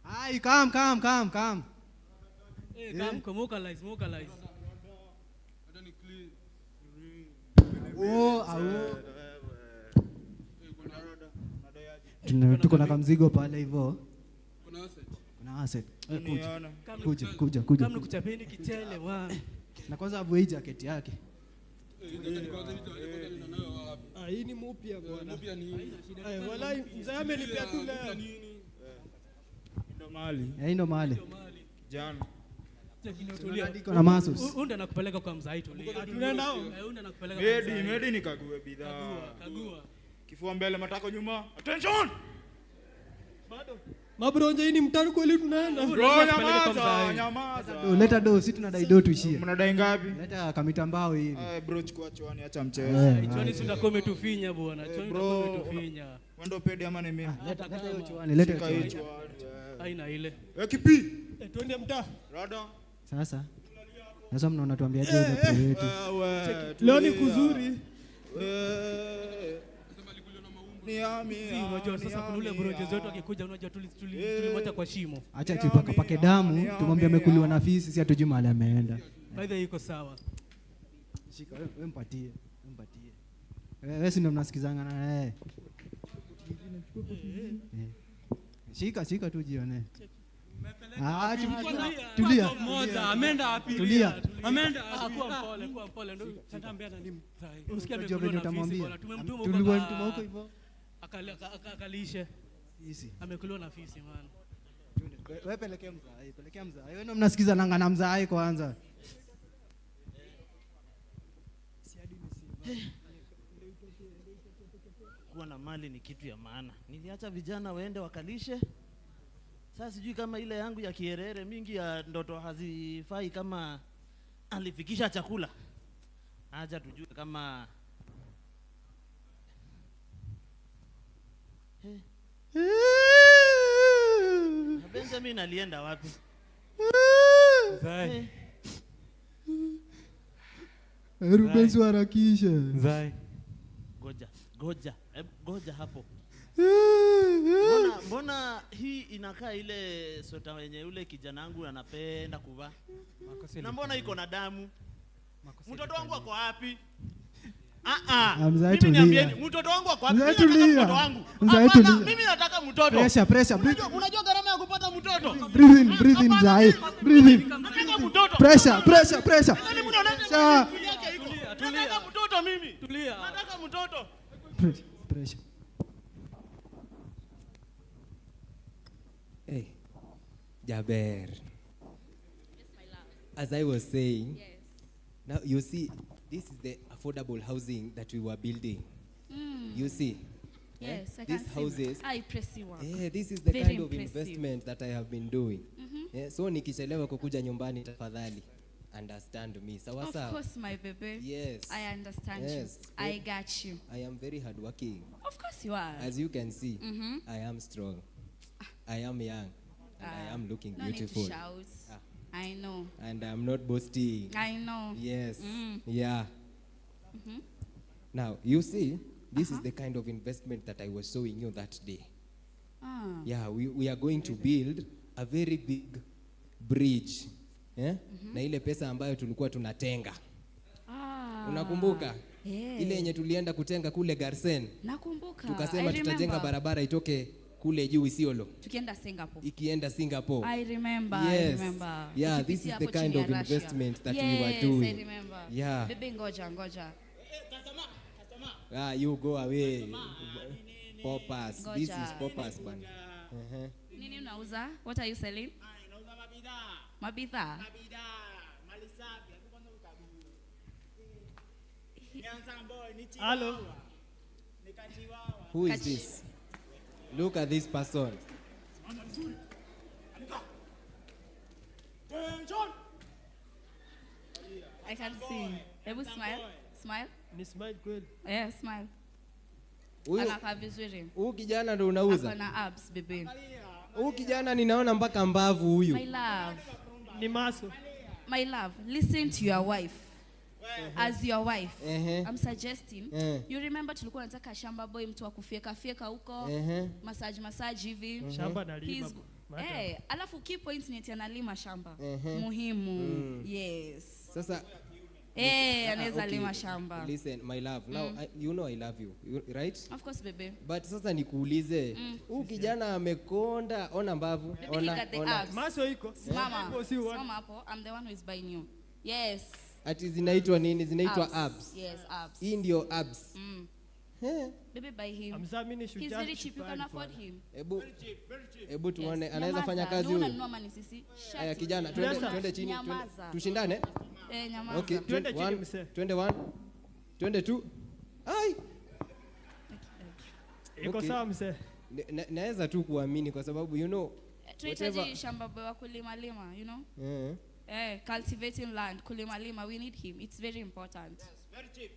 Ai, come. Eh, come vocalize. Oh, au. Tuko na kamzigo pale hivyo. Kuna asset. Kuja. Kama nikuchapeni kichele wa. Na kwanza avue jacket yake. Hii ni mpya bwana. Walai mzee amenipea tu leo. Ndio mali. Ndio mali. Jana. Iko na masos. Unda nakupeleka kwa mzai tulia. Tunaenda hao. Unda nakupeleka kwa mzai. Medi nikague bidhaa. Kagua. Kifua mbele, matako nyuma. Attention! Bado. Mabronje hii ni mtano kweli tunaenda. Bro, nyamaza. Leta do, si tunadai do tuishie. Mnadai ngapi? Leta kamitambao hivi. Bro, chukua chwani, acha mchezo. Chwani si utakuwa umetufinya bwana. Chwani utakuwa umetufinya. Wewe ndio pedi ama ni mimi? Leta hiyo chwani, leta hiyo chwani. Haina ile. Wewe kipi? Twende mtaa. Rada. Sasa mnaona tuambiaje ule wetu? Leo ni kuzuri. Unajua sasa kuna ule bronze wetu akikuja, unajua tulimwacha kwa shimo. Acha tupakapake damu, tumwambie amekuliwa na fisi, si hatujui mahali ameenda. By the way iko sawa. Shika wewe, mpatie. Wewe si ndio mnasikizanga na yeye. Shika tu jione. Tulia. Mmoja ameenda wapi? Tulia. Ameenda kuwa mpole ndio. Sasa nani mzai? Usikia amekuliwa na fisi bwana. Tumemtuma huko. Tulikuwa mtuma huko hivyo. Akalishe. Fisi. Amekuliwa na fisi man. Wewe pelekea mzai, Wewe ndio mnasikiza nanga na mzai kwanza. Kuwa na mali ni kitu ya maana. Niliacha vijana waende wakalishe. Sasa sijui kama ile yangu ya kierere mingi ya ndoto hazifai kama alifikisha chakula. Acha tujue kama Benjamin alienda wapi? Zai. Rubens harakishe. Zai. Goja. Goja hapo. Mbona hii inakaa ile sweta yenye yule kijana wangu anapenda kuvaa? Na mbona iko na damu? Mtoto wangu ako wapi? Mimi niambieni, mtoto wangu ako wapi? Mtoto wangu. Mimi nataka mtoto. Pressure. Unajua gharama ya kupata mtoto? Breathe in mzai. Breathe in. Nataka mtoto. Pressure. Nataka mtoto mimi. Tulia. Nataka mtoto. Pressure. Hey, Jaber. Yes, my love. As I was saying, yes. Now you see, this is the affordable housing that we were building. You see? Yes, I These can houses. see. Impressive work. Yeah, this is the Very kind of impressive. investment that I have been doing. Yeah, so nikichelewa kukuja nyumbani tafadhali understand me. Sawa Of sawa. course, my baby. Yes. I understand yes. you. I got you. I am very hardworking. Of course you are. As you can see, I am strong. I am young. And I am looking no beautiful. Need to shout. I know. And I'm not boasting. I know. Yes. Yeah. Now, you see, this is the kind of investment that I was showing you that day. Yeah, we are going to build a very big bridge. Yeah? Na ile pesa ambayo tulikuwa tunatenga. Unakumbuka? Yeah. Ile yenye tulienda kutenga kule Garsen. Nakumbuka. Tukasema tutajenga barabara itoke kule juu Isiolo. Tukienda Singapore. Ikienda Singapore. I remember. Yes. I remember. Yeah, this is the kind of investment that we were doing. Yes, I remember. Yeah. Baby, ngoja. Ah, you go away. Poppers. Ngoja. This is poppers, man. Nini unauza? What are you selling? Nauza mabidhaa. Mabidhaa? Mabidhaa. Mali safi. Hebu kwanza ukague. Hello. Who is this? Look at this person. Simama vizuri. Amuka. Attention. I can see. Hebu smile. Smile. Ni smile kweli. Yeah, smile. Huyu Anakaa vizuri. huyu kijana ndo unauza? Ako na abs, baby. Huyu kijana ninaona mpaka mbavu huyu. My love. Ni maso. My love, listen to your wife. As your wife, Ehe. I'm suggesting. Eh. You remember tulikuwa nataka shamba boy, mtu wa kufyeka fyeka huko, Ehe. massage massage hivi. Mhm. Shamba analima, madam. Alafu key point ni eti analima shamba. Ehe. Muhimu. Mm. Yes. Sasa Anaweza okay. lima shamba. Listen, my love. Now Mm. you know I love you. Right? Of course, baby. But sasa nikuulize, huyu kijana amekonda, ona mbavu, Baby, he ona got the ona. abs. Maso iko. Simama. Iko, si uone. Simama hapo. I'm the one who is buying you. Yes. Ati zinaitwa nini? Zinaitwa Abs. abs. Yes, abs. Hii ndio abs. Mm. Eh. Baby, buy him. Mzaa mimi ni He's shujaa. very cheap. You can shupavu afford bwana. him. Hebu hebu tuone Yes. anaweza fanya Nyamaza. kazi Ndio huyu. unanunua ama ni sisi? Shut Haya it. kijana, twende twende chini, twende. Nyamaza. Tushindane? Eh, nyamaza. Okay, Twende chini, one, msee. twende one. Twende two. Ai. Iko Okay. sawa mzee. Naweza tu kuamini kwa sababu you know Tunahitaji whatever- shamba boy wa kulima lima, you know? Eh. Cultivating land, kulima lima, we need him. It's very important.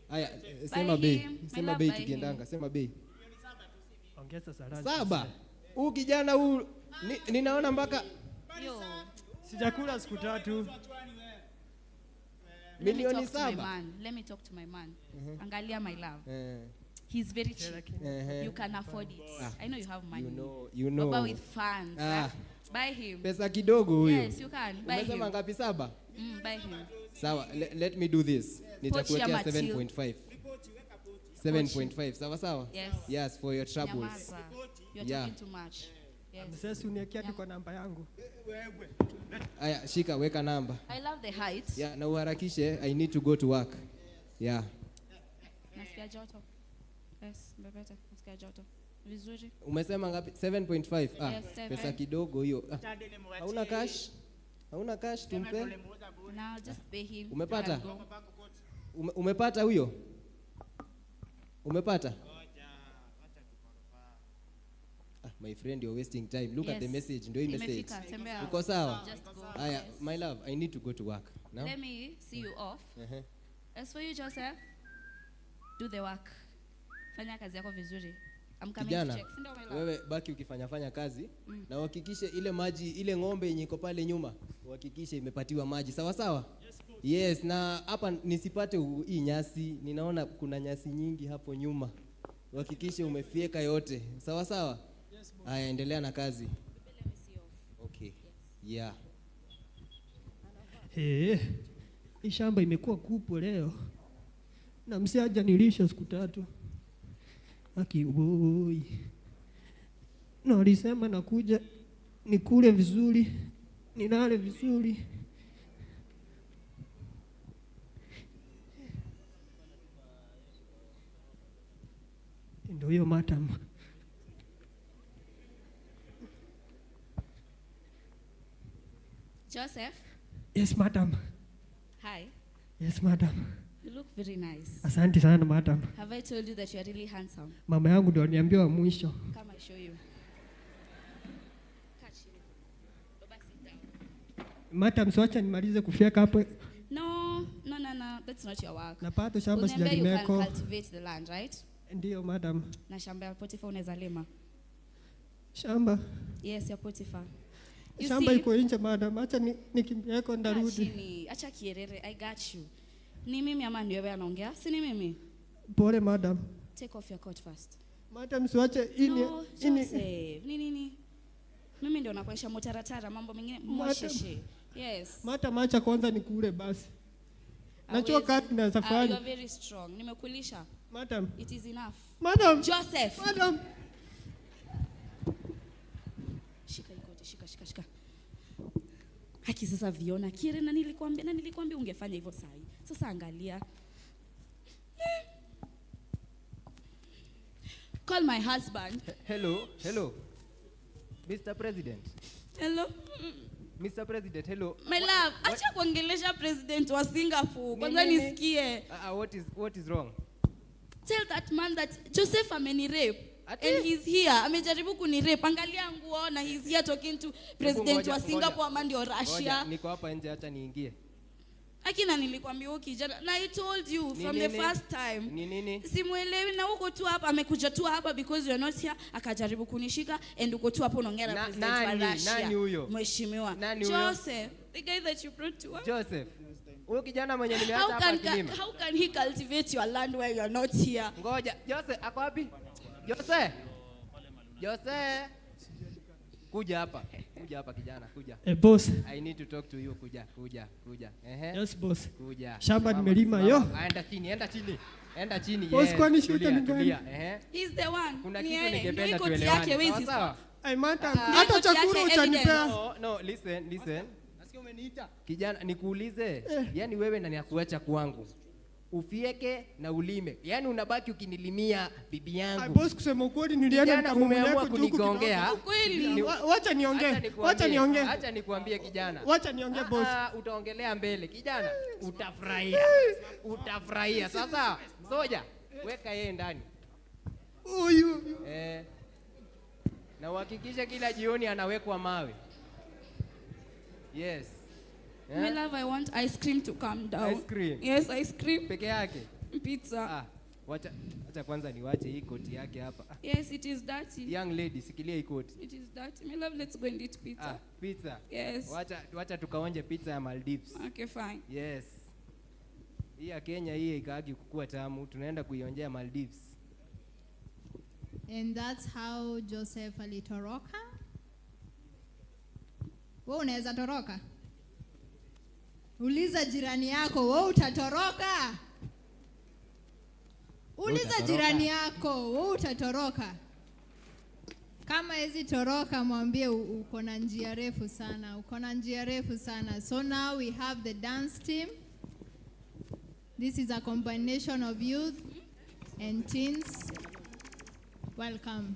Haya, Buy sema bei. him, my Sema love, bei buy him. tukiendanga, sema bei. Ongeza saladi. 7. Huyu kijana huyu ninaona mpaka Yo. Sijakula siku 3. Let me milioni talk to my 7. man. Let me talk to my man. Mhm. Angalia, my love. Eh. He's very cheap. Ehe. You can afford it. Ah. I know you have money. You know. Baba with funds. Ah. Eh? Buy him. Pesa kidogo huyu. Yes, you can. Buy Umesema him. ngapi? 7? Buy him. Sawa, let me do this. Nitakuwekea ama till. 7.5. 7.5. Sawa sawa? Yes. Yes, for your troubles. Nyamaza. You're Yeah. talking too much. Yes. Mzee, si uniwekee hadi kwa namba yangu. Aya, shika weka namba. I love the height. Yeah, na uharakishe, I need to go to work. Yeah. Nasikia joto. Yes, mbebete. Nasikia joto. Vizuri. Umesema ngapi? 7.5. Ah, Yes, seven. pesa kidogo hiyo. Ah. Hauna cash? Hauna cash tumpe? Now just pay him. Umepata? And go. Umepata huyo? Umepata? Ah, my friend, you're wasting time. Look at the Yes. message. Ndio hii message. Imefika, tembea. Uko sawa? Just go. Aya, Yes. my love, I need to go to work. Now? Let me see you off. Uh-huh. As for you, Joseph, do the work. Fanya kazi yako vizuri. I'm coming to Kijana, check. Si ndio, my love? wewe baki ukifanya fanya kazi na uhakikishe ile maji, ile ng'ombe yenye iko pale nyuma, uhakikishe imepatiwa maji. Sawa sawa? Yes, na hapa nisipate hii nyasi, ninaona kuna nyasi nyingi hapo nyuma. Uhakikishe umefyeka yote. Sawa sawa? Haya, endelea na kazi. Okay. Yeah. Hii shamba imekuwa kubwa leo. Na msee hajanilisha siku 3. Aki woi. Na alisema nakuja nikule vizuri, nilale vizuri. Ndio hiyo madam. Joseph, Yes madam. hi. Yes madam. You look very nice. Asante sana madam. Have I told you that you are really handsome? Mama yangu ndio aliniambia wa mwisho. Come, I show you. Catch him. Baba, sit down. Madam, siwacha nimalize kufyeka hapo. No, no, no, no. That's not your work. Napata shamba Uliniambia you can sijalimeko. cultivate the land, right? Ndio madam. Na shamba ya Potiphar unaweza lima. Shamba. Yes, ya Potiphar. You Shamba see? iko nje madam. Acha nikimbieko Kaa ndarudi. chini. Acha kierere. I got you. Ni mimi ama ni wewe anaongea? Si ni mimi? Pole madam. Take off your coat first. Madam, siwache ini No, ini Joseph. Ni nini? Mimi ndio nakuonyesha motaratara, mambo mengine Madam. mosheshe. Yes. Madam, acha kwanza nikule basi. Najua Hawezi. kazi naweza Ah, you fanya. are very strong. Nimekulisha. Madam. It is enough. Madam. Joseph. Madam. Shika hii koti, shika shika shika. Haki sasa viona Kire, na nilikwambia ungefanya hivyo sahi. Sasa angalia. Call my husband. Hello, hello. Mr. President. Hello. Mr. President, hello. My love, acha kuongelesha president wa Singapore. Kwanza Nini? nisikie. What is wrong? Tell that man that Joseph ameni rape. Ati? And he's here. Amejaribu kunirape. Angalia nguo na he's here talking to president Ngoja, wa ngoja. Singapore ama ndio Ngoja, Russia. niko hapa nje, acha niingie. Akina nilikwambia huyu kijana na I told you Ni from the nini? first time. Ni nini? Simuelewi na uko tu hapa, amekuja tu hapa because you're not here, akajaribu kunishika and uko tu hapo unaongea na president wa nani? Russia. Nani huyo? Mheshimiwa. Nani huyo? Joseph, the guy that you brought to us. Joseph. Huyo kijana mwenye nimeacha How hapa can, akilima. how can he cultivate your land while you're not here? Ngoja, Jose ako wapi? Jose. Jose. Kuja hapa. Kuja hapa kijana, kuja. Eh, boss. I need to talk to you. Kuja, kuja, kuja. Ehe. Yes, boss. Kuja. Shamba Simama, nimelima, simama. yo. Enda chini, enda chini. Enda chini. Boss, Yes. kwani shida Tulia, ni gani? tulia. Ehe. He's the one. Kuna Ni kitu yeye. ningependa Ndio iko tuelewane. yake, where is Sawa, his sawa. Ai, manta, Ah. hata Ndio chakula yake utanipea. evidence. No, no, listen, listen. Nasikia umeniita. Kijana, nikuulize, yani wewe na ninakuacha kwangu ufieke na ulime, yani unabaki ukinilimia bibi Ai, yangu. boss, kusema ukweli nilienda Kijana, nikamumulia umeamua huku kidogo. kunigongea. Ukweli. Ni- Wacha niongee, Acha nikuambie, wacha niongee. Acha nikuambie kijana. Wacha niongee, boss. Ah, utaongelea mbele kijana, utafurahia, utafurahia. Sasa soja, weka yeye ndani Huyu. eh, na uhakikishe kila jioni anawekwa mawe. Yes. Eh? My love, I want ice cream to come down. Ice cream. Yes, ice cream. Peke yake. Pizza. Ah, wacha, wacha kwanza niwache hii koti yake hapa. Ah, Yes, it is dirty. Young lady, sikilia hii koti. It is dirty. My love, let's go and eat pizza. Ah, pizza. Yes. Wacha, wacha tukaonje pizza ya Maldives. Okay, fine. Yes. Hii ya Kenya hii ikaagi kukua tamu, tunaenda kuionjea Maldives. And that's how Joseph alitoroka. Wewe unaweza toroka? Uliza jirani yako, wewe utatoroka? Uliza Utatoroka. jirani yako, wewe utatoroka? Kama hizi toroka, mwambie uko na njia refu sana, uko na njia refu sana. So now we have the dance team. This is a combination of youth and teens. Welcome.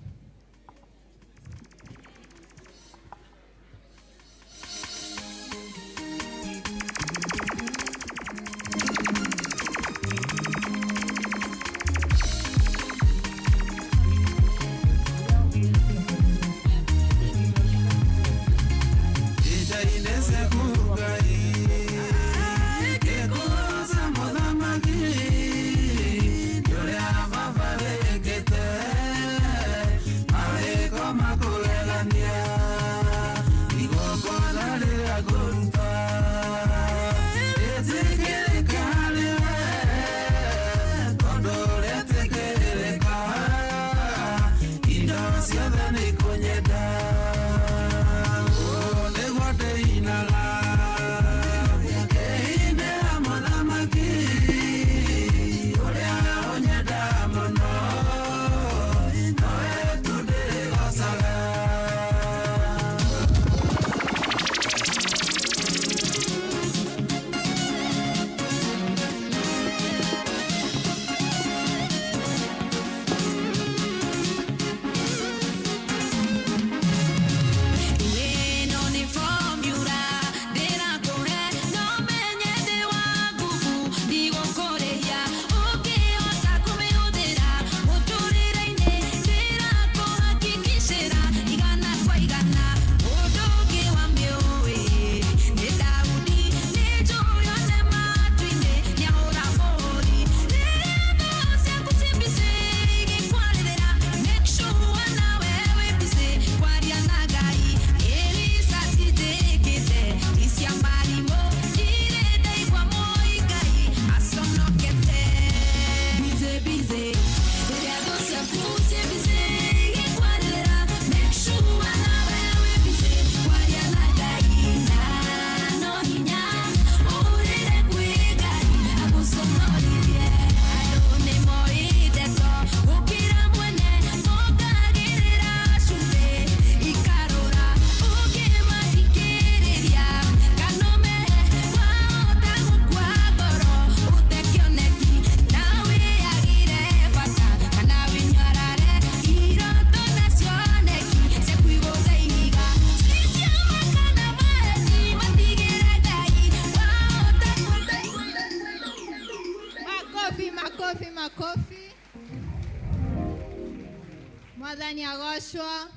Mwathani agocwo.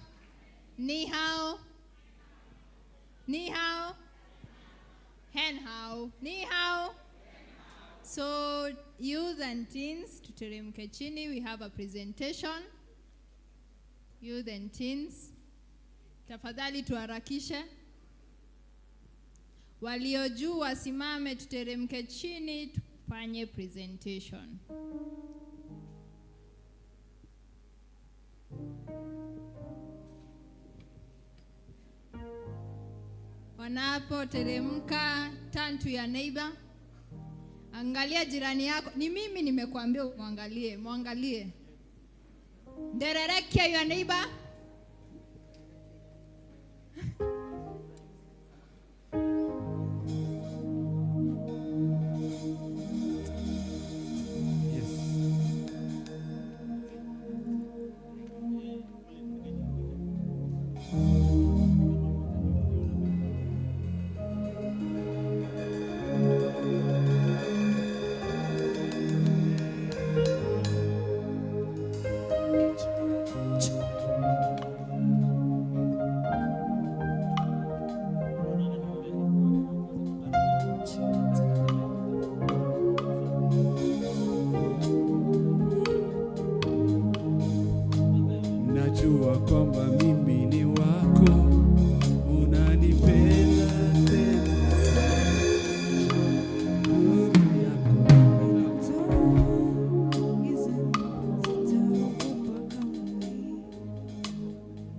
Ni hao. Ni hao. Hen hao. Ni hao. So youth and teens, tuteremke chini, we have a presentation. Youth and teens, tafadhali tuharakishe. Walio juu wasimame, tuteremke chini, tufanye presentation. Wanapoteremka, turn to your neighbor. Angalia jirani yako. Ni mimi nimekuambia muangalie, muangalie. Ndererekia your neighbor. Najua kwamba mimi ni wako, unanipenda tena sana. Nuru yako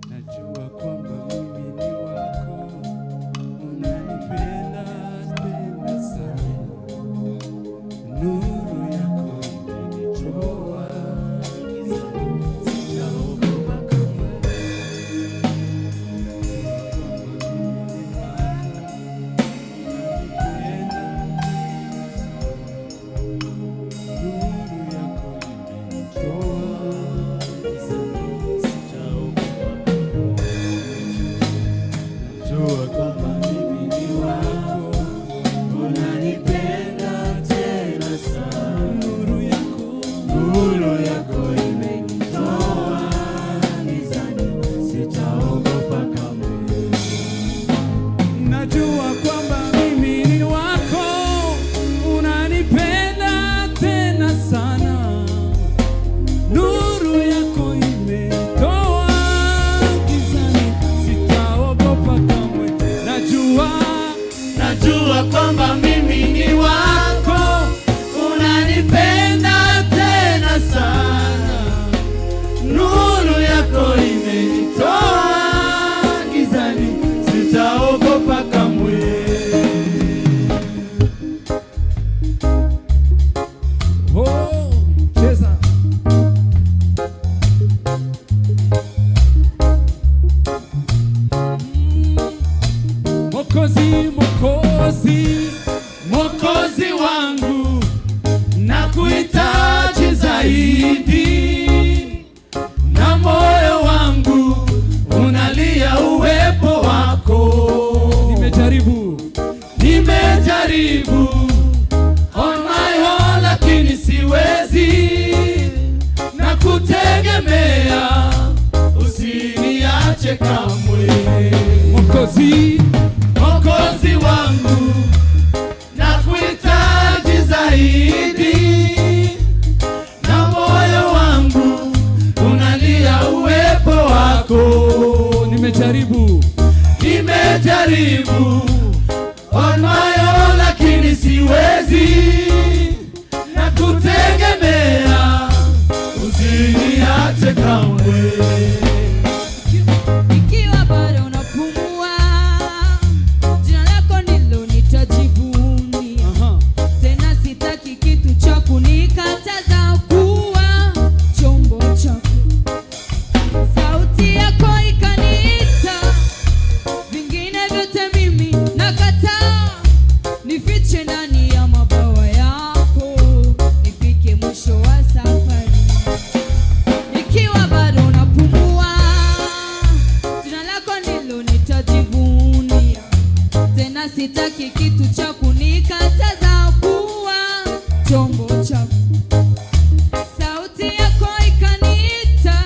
Najua kwamba mimi ni wako, unanipenda tena sana. Nuru yako imenitoa gizani, sitaogopa kamwe. Najua kwamba mimi ni wako, unanipenda tena sana. Nuru yako imenitoa gizani, sitaogopa kamwe. Najua kwamba mimi ni wako, unanipenda tena sana. Nuru yako imenitoa gizani, sitaogopa kamwe. Najua kwamba mimi ni wako, unanipenda tena sana. Nuru yako imenitoa gizani, sitaogopa kamwe. Oh, cheza. Mokozi, Mokozi, Mokozi wangu, nakuhitaji zaidi, na moyo wangu unalia uwepo wako. Nimejaribu, Nimejaribu on my own, lakini siwezi, na kutegemea, usiniache kamwe. Mokozi, Mwokozi wangu, nakuhitaji zaidi, na moyo wangu unalia uwepo wako. Nimejaribu, Nimejaribu on my own, lakini siwezi, na kutegemea, usiniache kamwe. Ikiwa bado unapumua, jina lako ndilo nitajivunia. Tena sitaki kitu cha kunikataza kuwa chombo chako. Sauti yako ikaniita, vingine vyote mimi nakataa. Nifiche ndani ya mabawa yako, nifike mwisho wa safari. Ikiwa bado unapumua, jina lako ndilo nitajivunia. Tena sitaki kitu cha kunikataza kuwa chombo chako. Sauti yako ikaniita,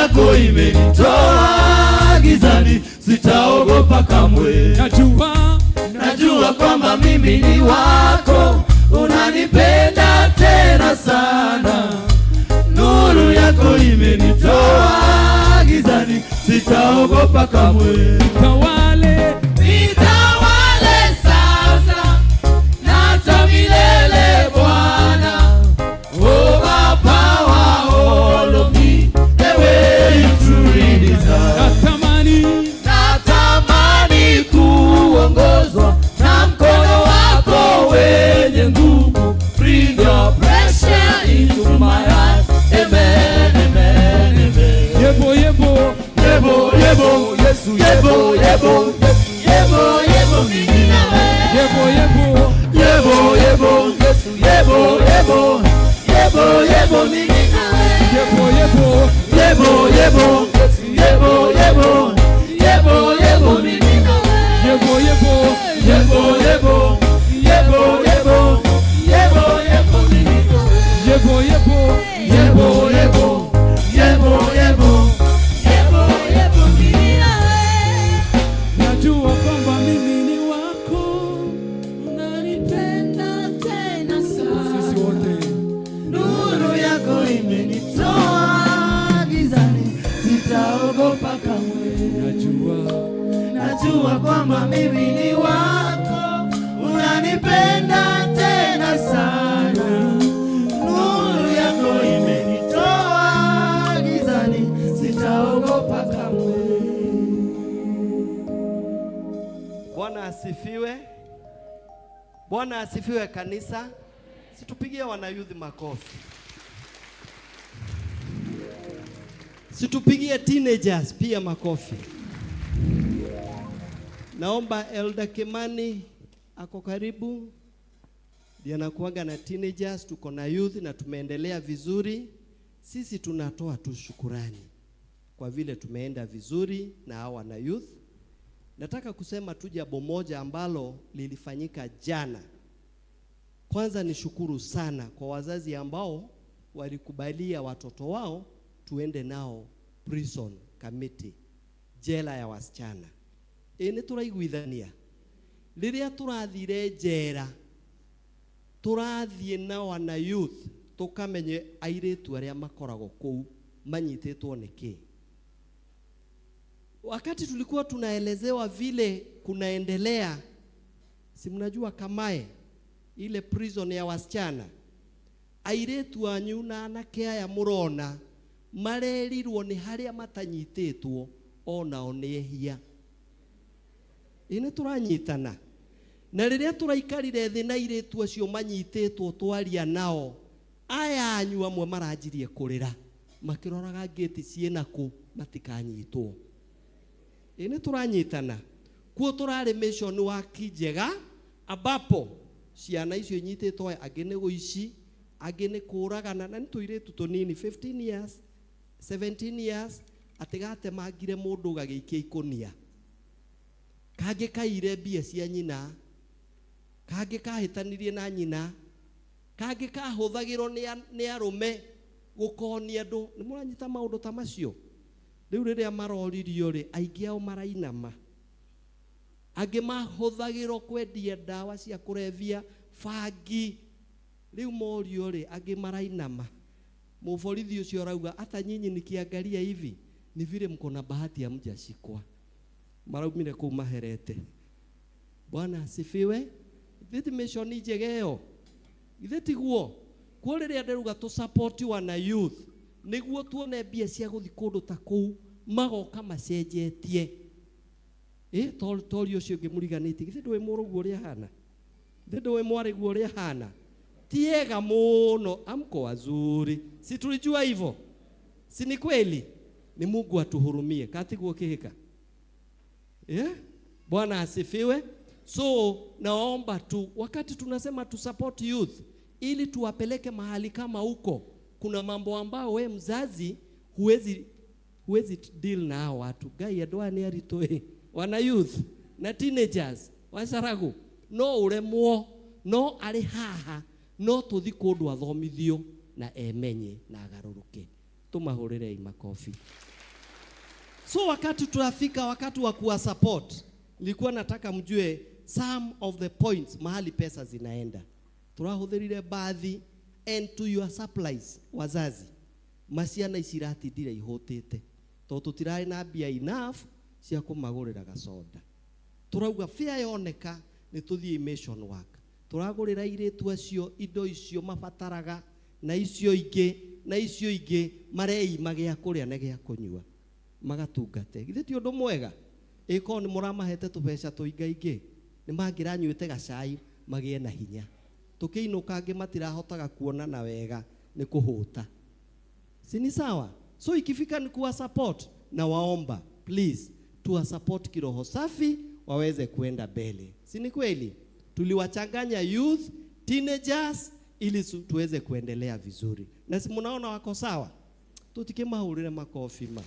yako imenitoa gizani, sitaogopa kamwe. Najua, najua kwamba mimi ni wako, unanipenda tena sana. Nuru yako imenitoa gizani, sitaogopa kamwe. Nitawale, nitawale sasa na hata milele Bwana. Oh, power, all of me, the way you truly desire. Natamani, natamani kuongozwa na mkono wako wenye nguvu. Bring your pressure into my heart. Amen, amen, amen. Yebo, yebo, yebo, yebo, Yesu, yebo, yebo, yebo, yebo, mimi nawe. Yebo, yebo, yebo, yebo, Yesu, yebo, yebo, yebo, yebo, mimi nawe. Yebo, yebo, yebo, yebo, Yesu, yebo, yebo, yebo, yebo, mimi nawe. Yebo, yebo, yebo, yebo, yebo, yebo, yebo, yebo, mimi nawe. Yebo, yebo, yebo, yebo, yebo, yebo, yebo, yebo, mimi nawe. Najua kwamba mimi ni wako, unanipenda tena sana. Sisi wote Nuru yako imenitoa gizani, sitaogopa kamwe. Najua, najua kwamba mimi ni wako, unanipenda tena sana. Nuru yako imenitoa gizani, sitaogopa kamwe. Bwana asifiwe. Bwana asifiwe kanisa. Situpigie wanayouth makofi. Situpigie teenagers pia makofi. Naomba Elder Kimani ako karibu. Ndiye anakuaga na teenagers, tuko na youth na tumeendelea vizuri. Sisi tunatoa tu shukurani kwa vile tumeenda vizuri na hawa na youth. Nataka kusema tu jambo moja ambalo lilifanyika jana. Kwanza ni shukuru sana kwa wazazi ambao walikubalia watoto wao tuende nao prison committee, jela ya wasichana. Ĩ nĩ tũraiguithania rĩrĩa tũrathire njera tũrathiĩ na wana youth tũkamenye airĩtu arĩa makoragwo kũu manyitĩtwo nĩ kĩ. Wakati tulikuwa tunaelezewa vile kunaendelea, si mnajua Kamae ile prison ya wasichana, airĩtu anyu na anake aya mũrona marerirwo nĩ harĩa matanyitĩtwo onao nĩ ehia. Ĩ nĩ tũranyitana na rĩrĩa tũraikarire thĩ na airĩtu acio manyitĩtwo twaria nao, aya anyu amwe maranjirie kũrĩra makĩroraga ngĩti ciĩna kũ matikanyitwo. Ĩ nĩ tũranyitana kuo tũrarĩ mission wa Kinjega ambapo ciana icio inyitĩtwo angĩ nĩ ũici angĩ nĩ kũragana na nĩ tũirĩtu tũnini 15 years 17 years atĩ gatemangire mũndũ gagĩikia ikũnia, kangĩ kaire mbia cia nyina, kangĩ kahĩtanirie na nyina, kangĩ kahũthagĩrwo nĩ arũme gũkonia andũ. Nĩ mũranyita maũndũ ta macio? Rĩu rĩrĩa maroririo rĩ, aingĩ ao marainama, angĩ mahũthagĩrwo kwendia ndawa cia kũrebia bangi. Rĩu morio rĩ, angĩ marainama. Mũborithi ũcio arauga hata nyinyi nikiangalia hivi ni vile mko na bahati hamjashikwa. Maraumire kũu maherete. Bwana asifiwe. Ithuĩ ti mission njega ĩyo? Ithuĩ tiguo? Kuo rĩrĩa ndĩruga tũ support wana youth nĩguo tuone mbia cia gũthiĩ kũndũ ta kũu magoka macenjetie. Tori ũcio ũngĩ mũriganĩtie, githĩ ndũĩ mũrũguo ũrĩa ahana? Githĩ ndũĩ mwarĩguo ũrĩa ahana? Ti ega mũno, amko wazuri. Si tulijua hivyo? Si ni kweli? Ni Mungu atuhurumie. Katiguo kihika. Yeah? Bwana asifiwe. So naomba tu wakati tunasema tu support youth ili tuwapeleke mahali kama huko, kuna mambo ambayo we mzazi huwezi deal na hao watu. Gai andũ aya nĩ aritũ ĩ. Wana youth na teenagers wacaragu no uremwo no arĩ haha no tũthi kũndũ athomithio na emenye na agarũrũke. Tũmahũrĩrei makobi. So wakati tunafika wakati wa kuwa support, nilikuwa nataka mjue some of the points mahali pesa zinaenda. Turahũthĩrire baadhi and to your supplies wazazi, maciana ici iratindire ihũtĩte tondũ tũtirarĩ na mbia enough cia kũmagũrĩra gacoda. Tũrauga fare yoneka nĩ tũthiĩ mission work, tũragũrĩra airĩtu acio indo icio mabataraga na icio ingĩ na icio ingĩ mareima gĩa kũrĩa na gĩa kũnyua magatungate. Githĩ ti ũndũ mwega? Ĩkorwo nĩ mũramahete tũbeca tũingaingĩ nĩ mangĩranyuĩte gacai magĩe na hinya. Tũkĩinũka angĩ matirahotaga kuonana wega nĩ kũhũta. Si ni sawa? So ikifika ni kuwa support na waomba please tuwa support kiroho safi waweze kuenda mbele. Si ni kweli? Tuliwachanganya youth, teenagers ili tuweze kuendelea vizuri. Na si mnaona wako sawa? Tutikimahũrĩre makofi ma.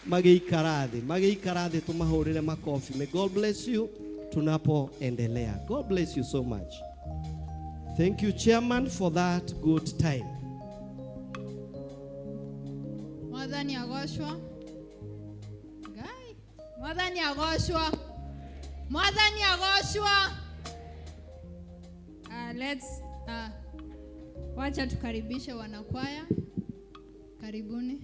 Magĩikara thĩ, magĩikara thĩ tumahũrĩre makofi. May God bless you tunapoendelea. God bless you so much. Thank you, Chairman, for that good time. Mwathani agoocwo. Ngai. Mwathani agoocwo. Mwathani agoocwo. Let's wacha tukaribishe wanakwaya. Karibuni.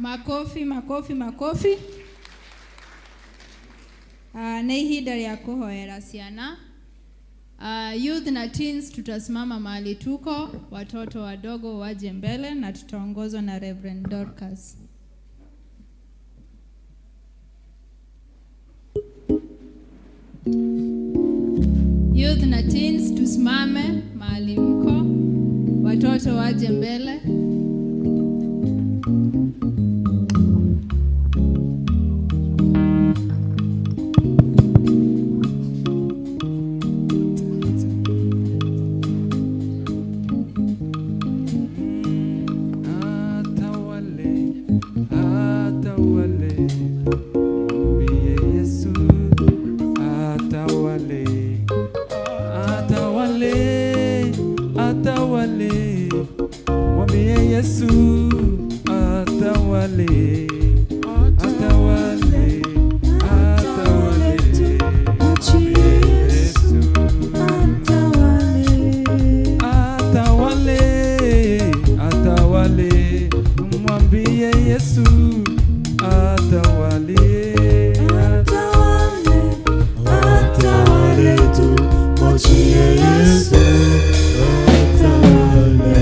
Makofi, makofi, makofi. Nĩ ihinda rĩa kũhoera ciana. Youth na teens tutasimama mahali tuko, watoto wadogo waje mbele na tutaongozwa na Reverend Dorcas. Youth na teens tusimame mahali mko, watoto waje mbele. Atawale, atawale, mwambie Yesu atawale, atawale, atawale, mwambie Yesu atawale, atawale, atawale, mwambie Yesu atawale, atawale, mwambie Yesu atawale, atawale, atawale tu, mwachie Yesu atawale.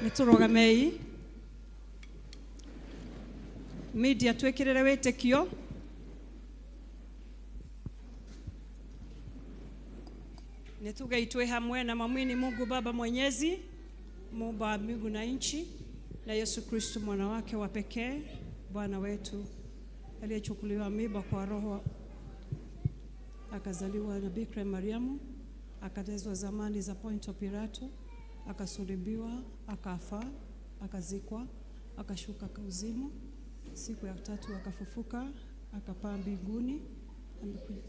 Nä tå rũgamei media twĩkĩrĩre wĩtĩkio. Nĩ tugei twĩ hamwe na mamwini Mungu Baba Mwenyezi, muumba wa mbingu na nchi, na Yesu Kristo mwana wake wa pekee, Bwana wetu aliyechukuliwa mimba kwa Roho, akazaliwa na Bikira Mariamu, akateswa zamani za Ponto Pilato, akasulubiwa, akafa, akazikwa, akashuka kuzimu, siku ya tatu akafufuka, akapaa mbinguni, amekuja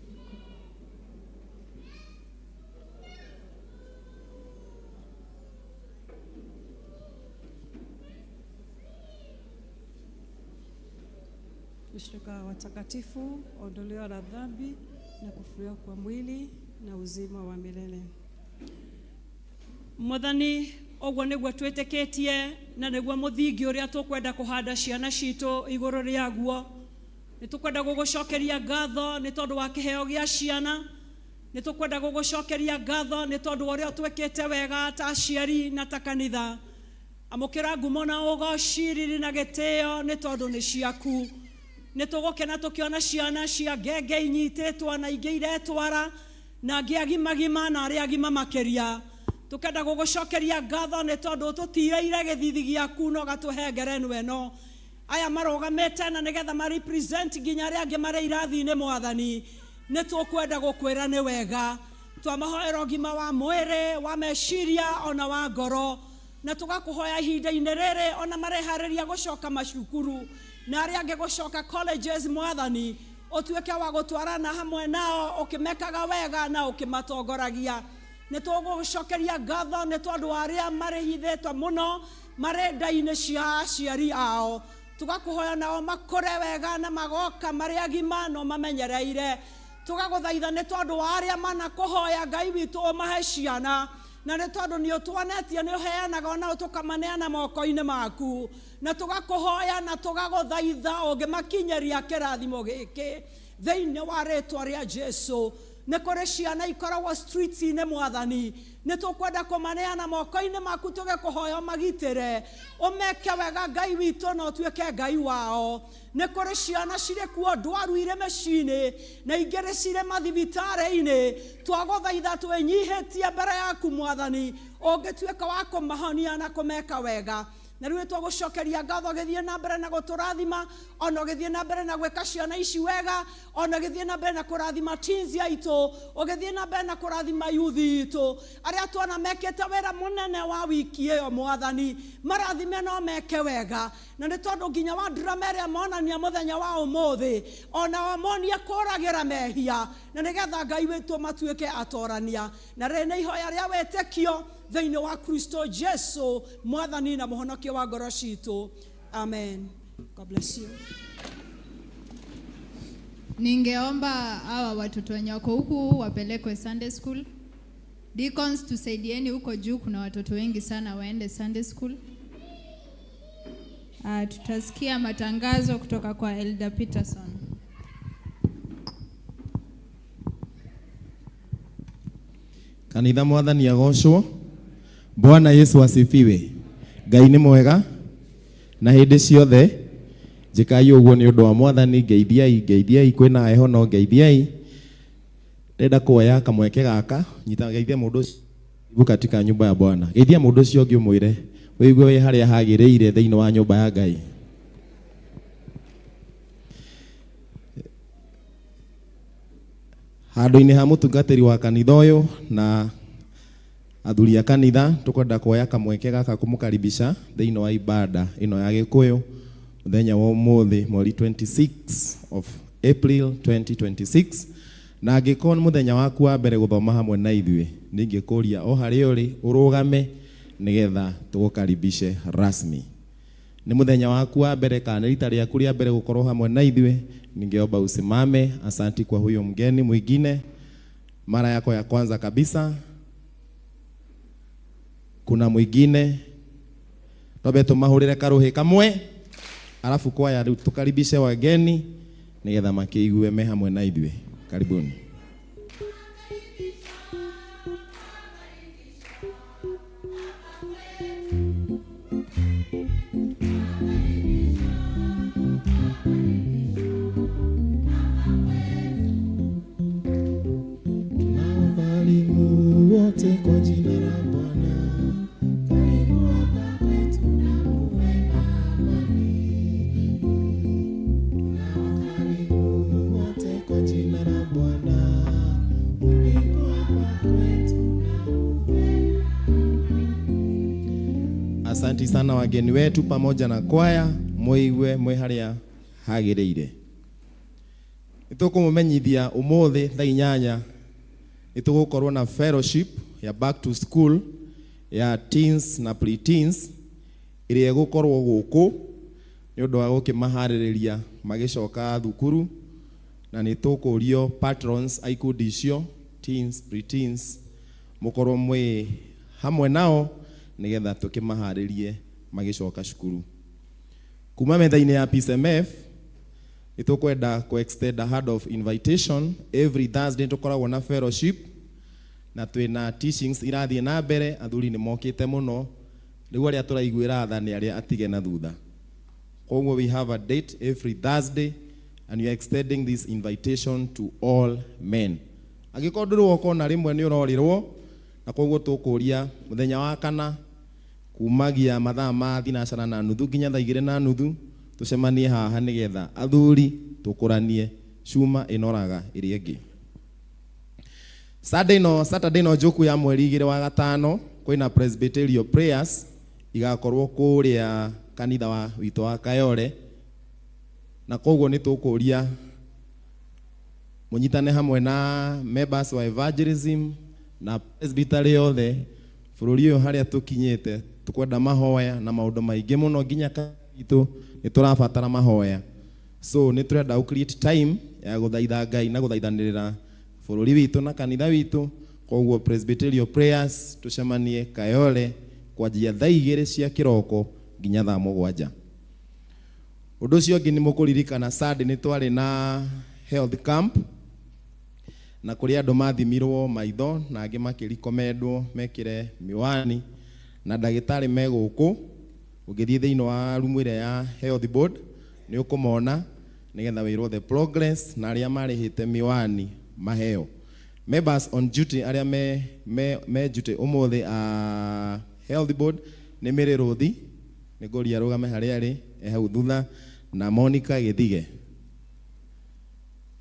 ushirika wa watakatifu, ondoleo la dhambi na kufufuliwa kwa mwili na uzima wa milele. Mwathani, ũguo nĩguo twĩtĩkĩtie na nĩguo mũthingi ũrĩa tũkwenda kũhanda ciana citũ igũrũ rĩaguo. Nĩ tũkwenda gũgũcokeria ngatho nĩ tondũ wa kĩheo gĩa ciana. Nĩ tũkwenda gũgũcokeria ngatho nĩ tondũ wa ũrĩa twĩkĩte wega ta aciari na ta kanitha. Amũkĩra ngumo na ũgoci, riri na gĩtĩo nĩ tondũ nĩ ciaku. Nĩ tũgũkena tũkĩona ciana cia ngenge inyitĩtwo na ingĩ iretwara na angĩ agimagima na arĩa agima makĩria. Tũkenda gũgũcokeria ngatho nĩ tondũ tũtirĩire gĩthithi gĩaku na ũgatũhe ngerenwa ĩno. Aya marũgamĩte na nĩgetha ma represent nginya arĩa angĩ marĩ irathi-inĩ Mwathani, nĩ tũkwenda gũkwĩra nĩ wega. Twamahoera ũgima wa mwĩrĩ, wa meciria ona wa ngoro, na tũgakũhoya ihinda-inĩ rĩrĩ ona mareharĩria gũcoka macukuru na arĩa angĩ gũcoka colleges Mwathani, ũtuĩke wa gũtwarana hamwe nao ũkĩmekaga wega na ũkĩmatongoragia. Nĩ tũgũcokeria ngatho nĩ tondũ wa arĩa marĩhithĩtwo mũno marĩ nda-inĩ cia aciari ao. Tũgakũhoya nao makũre wega na magoka marĩ agima na ũmamenyereire. Tũgagũthaitha nĩ tondũ wa arĩa manakũhoya Ngai witũ ũmahe ciana, na nĩ tondũ nĩ ũtuonetie nĩ ũheanaga ona tũkamaneana moko-inĩ maku, na tũgakũhoya na tũgagũthaitha ũngĩmakinyĩria kĩrathimo gĩkĩ thĩinĩ wa rĩtwa rĩa Jesu. Nĩ kũrĩ ciana ikoragwo streets-inĩ Mwathani, nĩ tũkwenda kũmaneana moko-inĩ maku tũgĩkũhoya ũmagitĩre, ũmeke wega Ngai witũ na ũtuĩke Ngai wao. Nĩ kũrĩ ciana cirĩ kuo ndwaru irĩ mĩciĩ-inĩ na ingĩ cirĩ mathibitarĩ-inĩ, twagũthaitha twĩnyihĩtie mbere yaku Mwathani, ũngĩtuĩka wa kũmahonia na kũmeka wega. Na rĩu tũgũcokeria ngatho ũgĩthiĩ na mbere na gũtũrathima, ona ũgĩthiĩ na mbere na gwĩka ciana ici wega, ona ũgĩthiĩ na mbere na kũrathima teens aitũ, ũgĩthiĩ na mbere na kũrathima youth itũ, arĩa tuona mekĩte wĩra mũnene wa wiki ĩyo Mwathani, marathime no meke wega. Na nĩ tondũ nginya wa drama ĩrĩa monania mũthenya wa ũmũthĩ, ona wamonie kũragĩra mehia, na nĩgetha Ngai witũ matuĩke atorania. Na rĩrĩ nĩ ihoya rĩa wĩtĩkio thĩinĩ wa Kristo Jesu Mwathani na mũhonokia wa ngoro citũ. Amen. God bless you. Ningeomba hawa watoto wenye wako huku wapelekwe Sunday school. Deacons, tusaidieni huko juu, kuna watoto wengi sana waende Sunday school. Tutasikia matangazo kutoka kwa Elder Peterson. Kanitha mwathani agocwo. Bwana Yesu asifiwe. Ngai nĩ mwega na hĩndĩ ciothe. Njĩkai ũguo nĩ ũndũ wa mwathani, ngeithiai, ngeithiai, kwĩna heho no ngeithiai. Ndĩrenda kuoya kamweke gaka nyita ngeithia mũndũ ũcio katika nyumba ya Bwana. Geithia mũndũ ũcio ũngĩ ũmwĩre wĩigue wĩ harĩa hagĩrĩire thĩinĩ wa nyũmba ya Ngai. Handũ-inĩ ha mũtungatĩri wa kanitha ũyũ na athuri a kanitha, tũkwenda kuoya kamweke gaka kũmũkaribisha thĩinĩ wa ibada ĩno ya Gĩkũyũ mũthenya wa ũmũthĩ mweri 26 of April 2026. Na angĩkorwo nĩ mũthenya waku wa mbere gũthoma hamwe na ithuĩ, nĩingĩkũria o harĩa ũrĩ ũrũgame nĩgetha tũgũkaribishe rasmi. Nĩ mũthenya waku wa mbere kana nĩ rita rĩaku rĩa mbere gũkorwo hamwe na ithuĩ, ningeomba usimame. Asanti kwa huyo mgeni mwingine, mara yako ya kwanza kabisa. Kuna mwingine tobe tumahurire karuhi kamwe, alafu kwaya rĩu tukaribishe wageni nigetha makĩigue me hamwe na ithuĩ. Karibuni. Tunawasalimu wote kwa jina la Bwana. Karibu hapa kwetu na muwe na amani. Tunawakarimu wote kwa jina la Bwana. Karibu hapa kwetu na muwe. Asanti sana wageni wetu pamoja na kwaya, muigue mwi haria hagiriire. Nĩtũkũmũmenyithia ũmũthĩ thaa inyanya nĩtũgũkorwo na fellowship ya back to school ya teens na pre-teens ĩrĩa ĩgũkorwo gũkũ nĩ ũndũ wa gũkĩmaharĩrĩria magĩcoka thukuru, na nĩtũkũrio patrons a ikundi icio teens, pre-teens mũkorwo mwĩ hamwe nao nĩgetha tũkĩmaharĩrie magĩcoka cukuru. Kuma metha-inĩ ya PCMF nĩtũkwenda kũ extend a hand of invitation. Every Thursday nĩtũkoragwo na fellowship na twĩna teachings irathiĩ na mbere. Athuri nĩ mokĩte mũno, rĩu arĩa tũraiguĩra tha nĩ arĩa atige na thutha. Koguo we have a date every Thursday and we are extending this invitation to all men. Angĩkorwo ndũrĩ woka ona rĩmwe nĩ ũrorirwo, na koguo tũkũria mũthenya wa kana kumagia mathaa ma thinacara na nuthu nginya thaa igĩrĩ na nuthu tũcemanie haha nĩgetha athuri tũkũranie cuma ĩnoraga ĩrĩa ĩngĩ. Sunday no, Saturday no njoku ya mweri igĩrĩ wa gatano kwĩna Presbyterian prayers igakorwo kũrĩa kanitha wa witũ wa Kayole, na koguo nĩ tũkũria mũnyitane hamwe na members wa evangelism na presbytery yothe bũrũri ũyũ harĩa tũkinyĩte. Tũkwenda mahoya na maũndũ maingĩ mũno nginya itũ nĩ tũrabatara mahoya, so nĩ tũrenda gũ create time ya gũthaitha Ngai na gũthaithanĩrĩra bũrũri witũ na kanitha witũ. Koguo Presbyterian prayers tũcemanie Kayole kwanjia thaa igĩrĩ cia kĩroko nginya thaa mũgwanja. Ũndũ ũcio ũngĩ nĩ mũkũririkana Sunday nĩ twarĩ na health camp na kũrĩa andũ mathimirwo maitho na angĩ makĩrikomendwo mekĩre miwani, na ndagĩtarĩ me gũkũ. Ũngĩthiĩ thĩinĩ wa rumu ĩrĩa ya health board nĩ ũkũmona nĩgetha wĩrwo the progress na arĩa marĩhĩte miwani maheo. Members on duty arĩa me duty ũmũthĩ a health board nĩ Mary Rũthi, nĩ ngũria arũgame harĩa arĩ e hau thutha, na Monica Gĩthige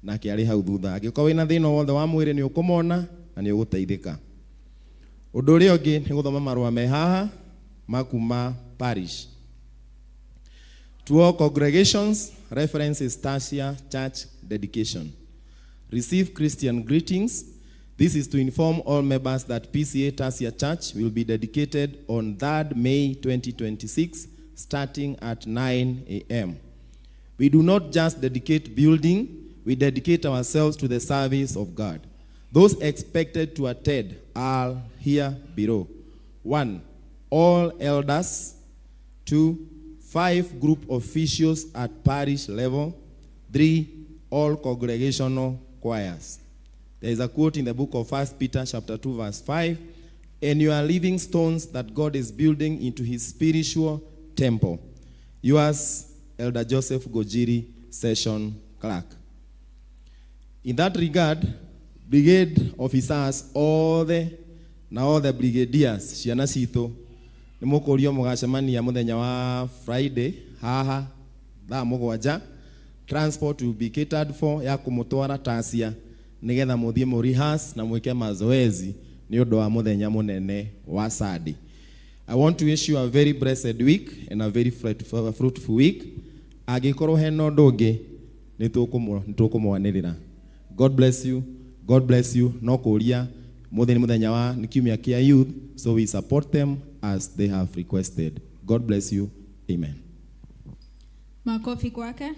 nake arĩ hau thutha. Angĩkorwo wĩna thĩna wothe wa mwĩrĩ nĩ ũkũmona na nĩ ũgũteithĩka. Ũndũ ũrĩa ũngĩ nĩ gũthoma marũa me haha ma kuma parish. To all congregations, reference is Tasia Church dedication. Receive Christian greetings. This is to inform all members that PCA Tasia Church will be dedicated on 3rd May 2026, starting at 9 a.m. We do not just dedicate building, we dedicate ourselves to the service of God. Those expected to attend are here below. 1, all elders. 2, 5 group officials at parish level, 3 all congregational choirs. There is a quote in the book of 1 Peter chapter 2 verse 5, and you are living stones that God is building into his spiritual temple. Yours, Elder Joseph Gojiri, Session Clerk. In that regard, brigade officers othe na othe brigadiers ciana citũ nĩ mũkũrio mũgacemania mũthenya wa Friday haha thaa mũgwanja. Transport will be catered for ya kũmũtwara Tasia nĩgetha mũthiĩ mũ rehearse na mwĩke mazoezi nĩ ũndũ wa mũthenya mũnene wa Sunday. I want to wish you a very blessed week and a very fruitful week. Angĩkorwo hena ũndũ ũngĩ nĩ tũkũmwanĩrĩra. God bless you. God bless you. No kũria mũthenya nĩ mũthenya wa nĩ kiumia kĩa youth, so we support them as they have requested. God bless you. Amen. Makofi kwake.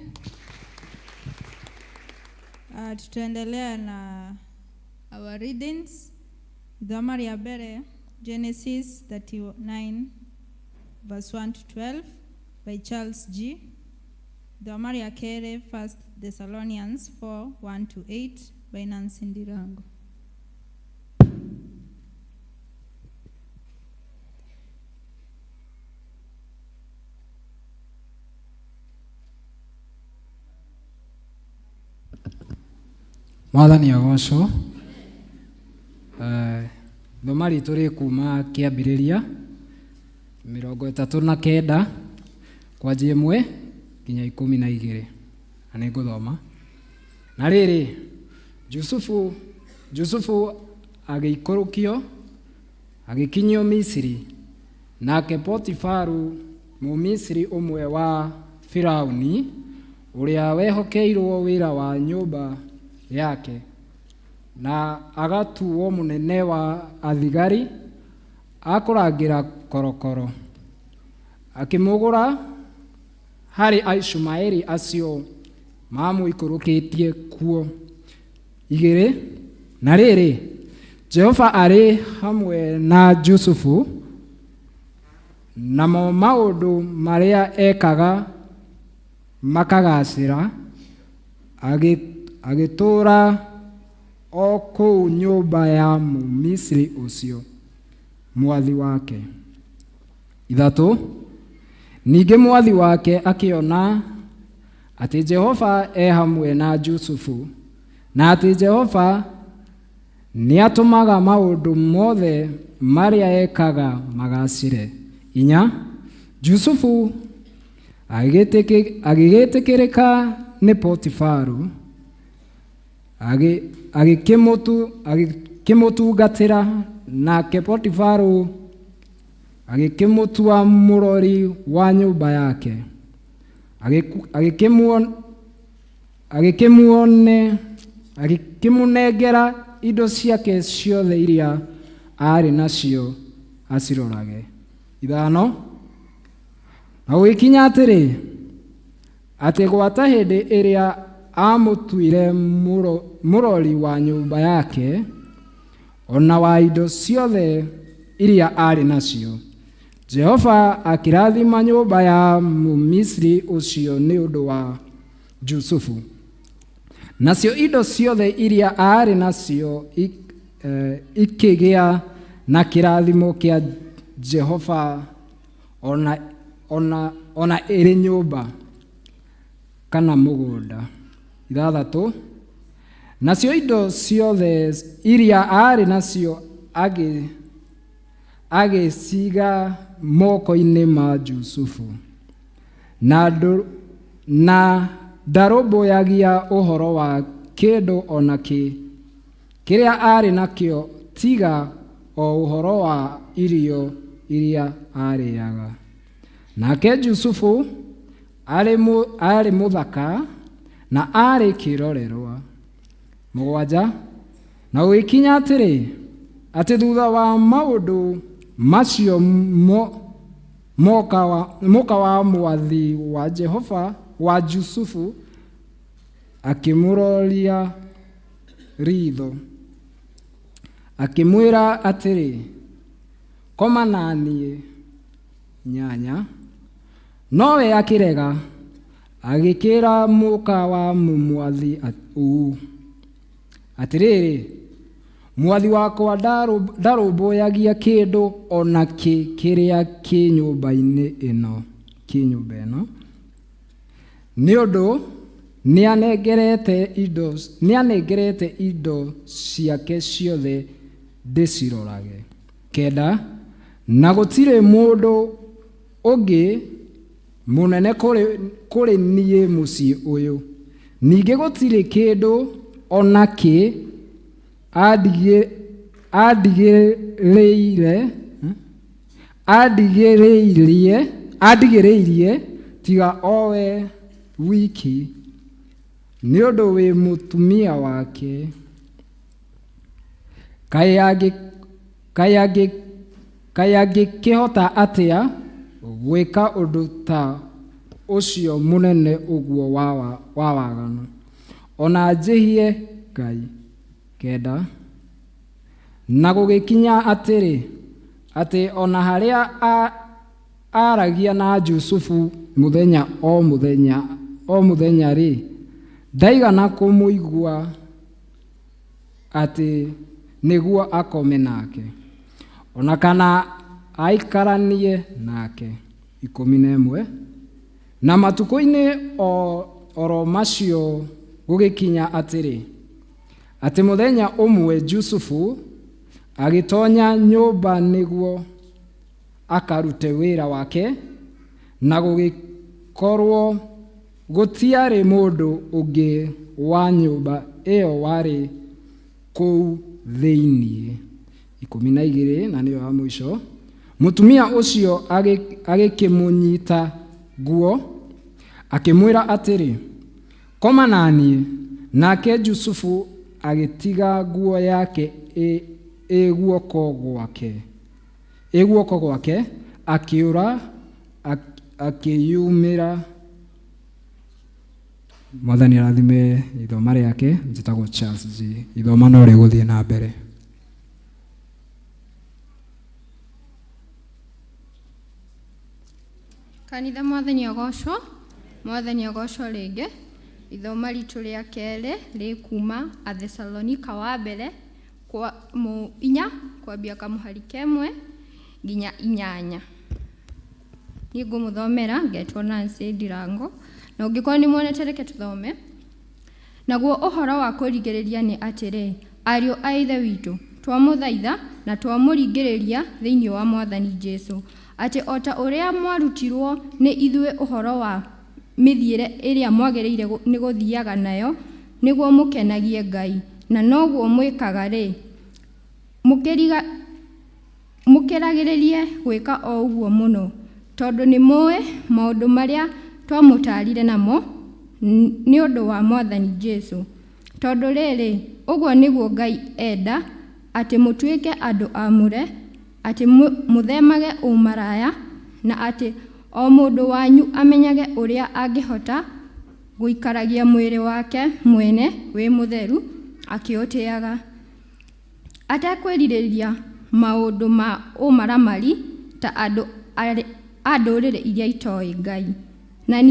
Tutaendelea na our readings. Ithoma rĩa mbere, Genesis 39 verse 1 to 12 by Charles G. Ithoma rĩa kerĩ, 1 Thessalonians 4 1 to 8 by Nancy Ndirango. Mwathani agocwo. Ithoma ritũ rĩ kuma kĩambĩrĩria 39 kwanjia 1 nginya 12, na nĩ ngũthoma. Na rĩrĩ, Jusufu agĩikũrũkio agĩkinyio Misiri, nake Potifaru Mũmisiri ũmwe wa Firauni ũrĩa wehokeirwo wĩra wa nyũmba yake na agatuo mũnene wa athigari akũrangĩra korokoro, akĩmũgũra harĩ Aishumaeli acio mamũikũrũkĩtie kuo. 2. Na rĩrĩ, Jehova arĩ hamwe na Jusufu, namo maũndũ marĩa ekaga makagacĩra, agĩtũũra o kũu nyũmba ya Mũmisiri ũcio mwathi wake. 3. Ningĩ mwathi wake akĩona atĩ Jehova e hamwe na Jusufu, na atĩ Jehova nĩatũmaga maũndũ mothe marĩa ekaga magacĩre. 4. Jusufu agĩgĩtĩkĩrĩka nĩ Potifaru, agĩkĩmũtungatĩra, nake Potifaru agĩkĩmũtua mũrori wa nyũmba yake. Agĩkĩmũnengera indo ciake ciothe iria aarĩ nacio acirorage. 5. Na gũgĩkinya atĩrĩ, atĩ gwata hĩndĩ ĩrĩa amũtuire mũrori wa nyũmba yake, ona wa indo ciothe iria aarĩ nacio, Jehova akĩrathima nyũmba ya Mũmisiri ũcio nĩ ũndũ wa Jusufu. Nacio indo ciothe iria aarĩ nacio ikĩgĩa na kĩrathimo kĩa Jehova ona ĩrĩ nyũmba kana mũgũnda. 6. Nacio indo ciothe iria aarĩ nacio agĩciga moko-inĩ ma Jusufu, na ndarũmbũyagia ũhoro wa kĩndũ ona kĩ kĩrĩa aarĩ nakĩo tiga o ũhoro wa irio iria aarĩaga. Nake Jusufu aarĩ mũthaka na aarĩ kĩrorerwa. 7. Na gũgĩkinya atĩrĩ, atĩ thutha wa maũndũ macio mũka wa mwathi wa Jehova wa Jusufu akĩmũroria ritho, akĩmwĩra atĩrĩ, koma na niĩ. 8. Nowe akĩrega, agĩkĩra mũka wa mũmwathi ũũ, atĩrĩrĩ, mwathi wakwa ndarũmbũyagia kĩndũ o na kĩ kĩrĩa kĩ nyũmba-inĩ ĩno, kĩ nyũmba ĩno, nĩ ũndũ nĩanengerete indo ciake ciothe ndĩcirorage. 9, na gũtirĩ mũndũ ũngĩ mũnene kũrĩ niĩ mũciĩ ũyũ, ningĩ gũtirĩ kĩndũ o na kĩ andigĩrĩirie tiga owe wiki, nĩ ũndũ wĩ mũtumia wake. Kaĩ angĩkĩhota atĩa gwĩka ũndũ ta ũcio mũnene ũguo wa waganu, ona njĩhie Ngai? 9, na gũgĩkinya atĩrĩ, atĩ ona harĩa aragia na Jusufu mũthenya o mũthenya-rĩ, ndaigana kũmũigua atĩ nĩguo akome nake, ona kana aikaranie nake. 11, na matukũ-inĩ oro macio gũgĩkinya atĩrĩ, atĩ mũthenya ũmwe Jusufu agĩtonya nyũmba nĩguo akarute wĩra wake, na gũgĩkorwo gũtiarĩ mũndũ ũngĩ wa nyũmba ĩyo warĩ kũu thĩinĩ. 12, na nĩyo ya mũico. Mũtumia ũcio agĩkĩmũnyita nguo, akĩmwĩra atĩrĩ, koma na niĩ. Nake Jusufu agĩtiga nguo yake ĩ guoko gwake, akĩũra, akĩyumĩra. Mwathani arathime ithoma rĩake. Njĩtagwo Charles G. Ithoma no rĩgũthiĩ na mbere. Kanitha mwathani ogocwo, mwathani ogocwo rĩngĩ. Ithoma ritũ rĩa kerĩ rĩkuma Athesalonika wa mbere kwa 4 kwambia kamũhari 1 nginya 8. Niĩ ngũmũthomera ngetwo Nancy Ndirango, na ũngĩkorwo nĩ muonete reke tũthome. Naguo ũhoro wa kũrigĩrĩria nĩ atĩrĩ, ariũ a Ithe witũ, twamũthaitha na twamũringĩrĩria thĩinĩ wa Mwathani Jesũ, atĩ o ta ũrĩa mwarutirwo nĩ ithuĩ ũhoro wa mĩthiĩre ĩrĩa mwagĩrĩire nĩ gũthiaga nayo nĩguo mũkenagie Ngai, na noguo mwĩkaga rĩ, mũkĩragĩrĩrie gwĩka o ũguo mũno, tondũ nĩ mũĩ maũndũ marĩa twamũtaarire namo nĩ ũndũ wa Mwathani Jesũ. Tondũ rĩrĩ, ũguo nĩguo Ngai enda, atĩ mũtuĩke andũ aamũre, atĩ mũthemage ũmaraya, na atĩ o mũndũ wanyu amenyage ũrĩa angĩhota gũikaragia mwĩrĩ wake mwene wĩ mũtheru akĩũtĩaga, atekwĩrirĩria maũndũ ma ũmaramari ta andũ a ndũrĩrĩ iria itoĩ Ngai, na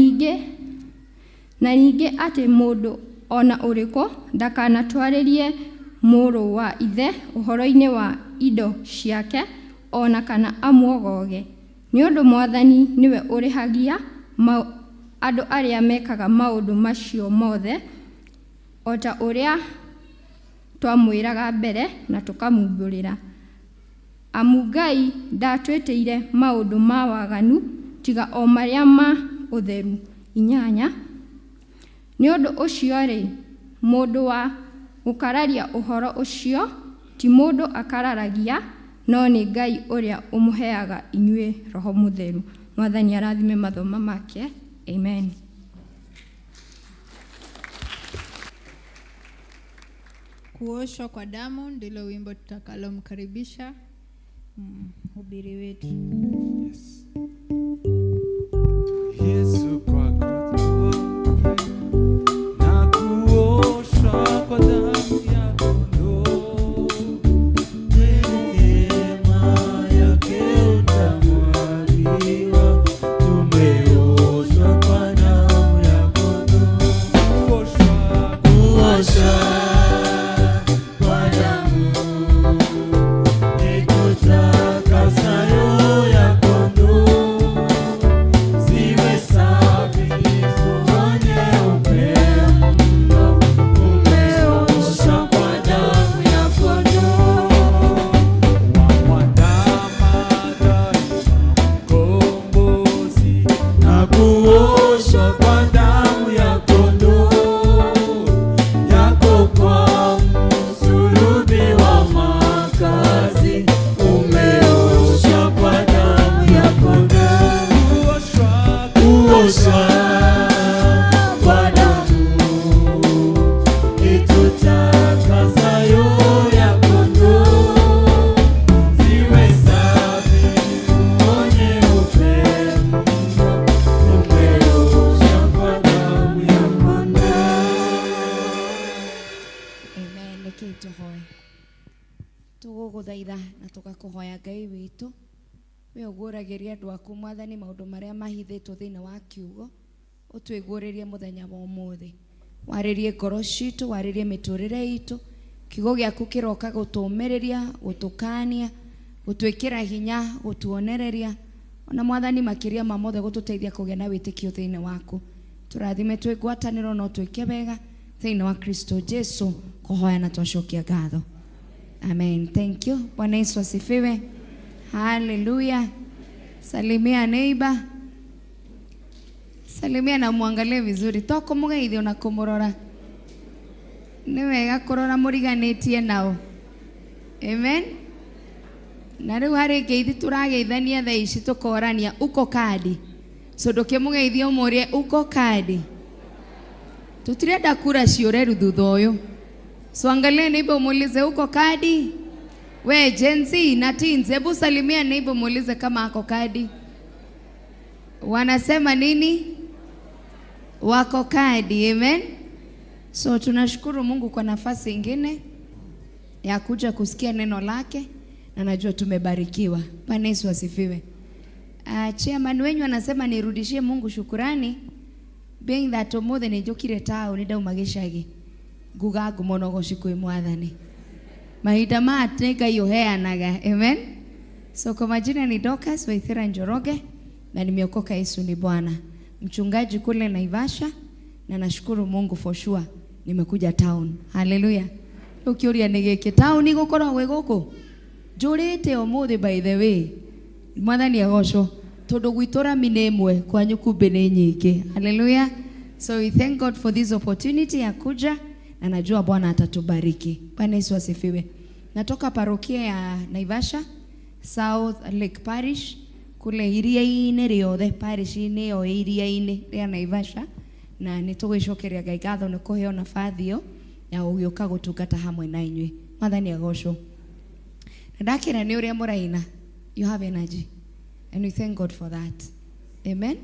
ningĩ atĩ mũndũ o na ũrĩkũ ndakanatwarĩrie mũrũ wa ithe ũhoro-inĩ wa indo ciake o na kana amuogoge, nĩ ũndũ Mwathani nĩwe ũrĩhagia andũ arĩa mekaga maũndũ macio mothe, o ta ũrĩa twamwĩraga mbere na tũkamumbũrĩra. Amu Ngai ndatwĩtĩire maũndũ ma waganu tiga o marĩa ma ũtheru. 8. Nĩ ũndũ ũcio-rĩ, mũndũ wa gũkararia ũhoro ũcio ti mũndũ akararagia, no nĩ Ngai ũrĩa ũmũheaga inyuĩ Roho Mũtheru. Mwathani arathime mathoma make. Amen. Kuoshwa kwa damu ndilo wimbo tutakalomkaribisha mhubiri wetu. Yes. Yesu kwako na kuoshwa kwa damu ya kondoo, neema yake utamwaliwa, tumeoshwa Na kuoshwa kwa damu ya kondoo yako kwa msulubi wa makazi, umeoshwa kwa damu ya kondoo, kuoshwa kwa damu itutakasayo ya kondoo, ziwe safi tuone upendo, umeoshwa kwa damu ya kondoo. Amen. Reke tũhoe. Tũgũgũthaitha na tũgakũhoya Ngai witũ, we ũguũragĩria andũ aku Mwathani maũndũ marĩa mahithĩtwo thĩinĩ wa kiugo, ũtwĩguũrĩrie mũthenya wa ũmũthĩ, warĩrie ngoro citũ, warĩrie mĩtũrĩre itũ. Kiugo gĩaku kĩroka gũtũũmĩrĩria, gũtũkania, gũtwĩkĩra hinya, gũtuonereria, ona Mwathani makĩria ma mothe gũtũteithia kũgĩa na wĩtĩkio thĩinĩ waku. Tũrathime twĩ ngwatanĩro no twĩke wega thĩinĩ wa Kristo Jesu, kũhoya na twacokia ngatho. Amen. Thank you. Bwana Yesu asifiwe. Haleluya. Salimia neighbor. Salimia na muangalie vizuri. To kũmũgeithia ona kũmũrora. Nĩ wega kũrora mũriganĩtie nao. Amen. Na rĩu harĩ ngeithi tũrageithania thaa ici tũkorania uko kadi. So ndũkĩmũgeithia ũmũrie uko kadi. Tutirenda kura ciũreru thutha ũyũ. So angalia neighbor umuulize uko kadi. We Gen Z na teens, hebu salimia neighbor muulize kama ako kadi. Wanasema nini? Wako kadi. Amen. So tunashukuru Mungu kwa nafasi ingine ya kuja kusikia neno lake, na najua tumebarikiwa. Bwana Yesu asifiwe. Chairman wenyu anasema nirudishie Mungu shukurani, being that ũmũthĩ nĩ njũkire taũni ndauma gĩcagi, nguga ngumo na ũgoci kwĩ Mwathani. Mahinda maya nĩ Ngai ũheanaga. Amen. So kwa majina ni Dorcas Waithera Njoroge na nimeokoka, Yesu ni Bwana. Mchungaji kule Naivasha, na nashukuru Mungu for sure nimekuja town. Hallelujah. Ukiuria nĩ gĩkĩ town gũkorwo gwĩ gũkũ? Njũrĩte ũmũthĩ by the way. Mwathani agocwo tondũ gwitũ rami nĩ ĩmwe, kwanyu kumbĩ nĩ nyingĩ. Hallelujah. So we thank God for this opportunity ya kuja, na najua Bwana atatubariki. Bwana Yesu asifiwe. Natoka parokia ya Naivasha, South Lake Parish, kule iria-inĩ rĩothe, parish-inĩ ĩyo ĩ iria-inĩ rĩa Naivasha, na nĩ tũgwĩcokeria Ngai ngatho nĩ kũheo nabathi ĩyo ya gũgĩũka gũtungata hamwe na inyuĩ. Mwathani agocwo. Na ndakĩra nĩ ũrĩa mũraina. You have energy. And we thank God for that. Amen.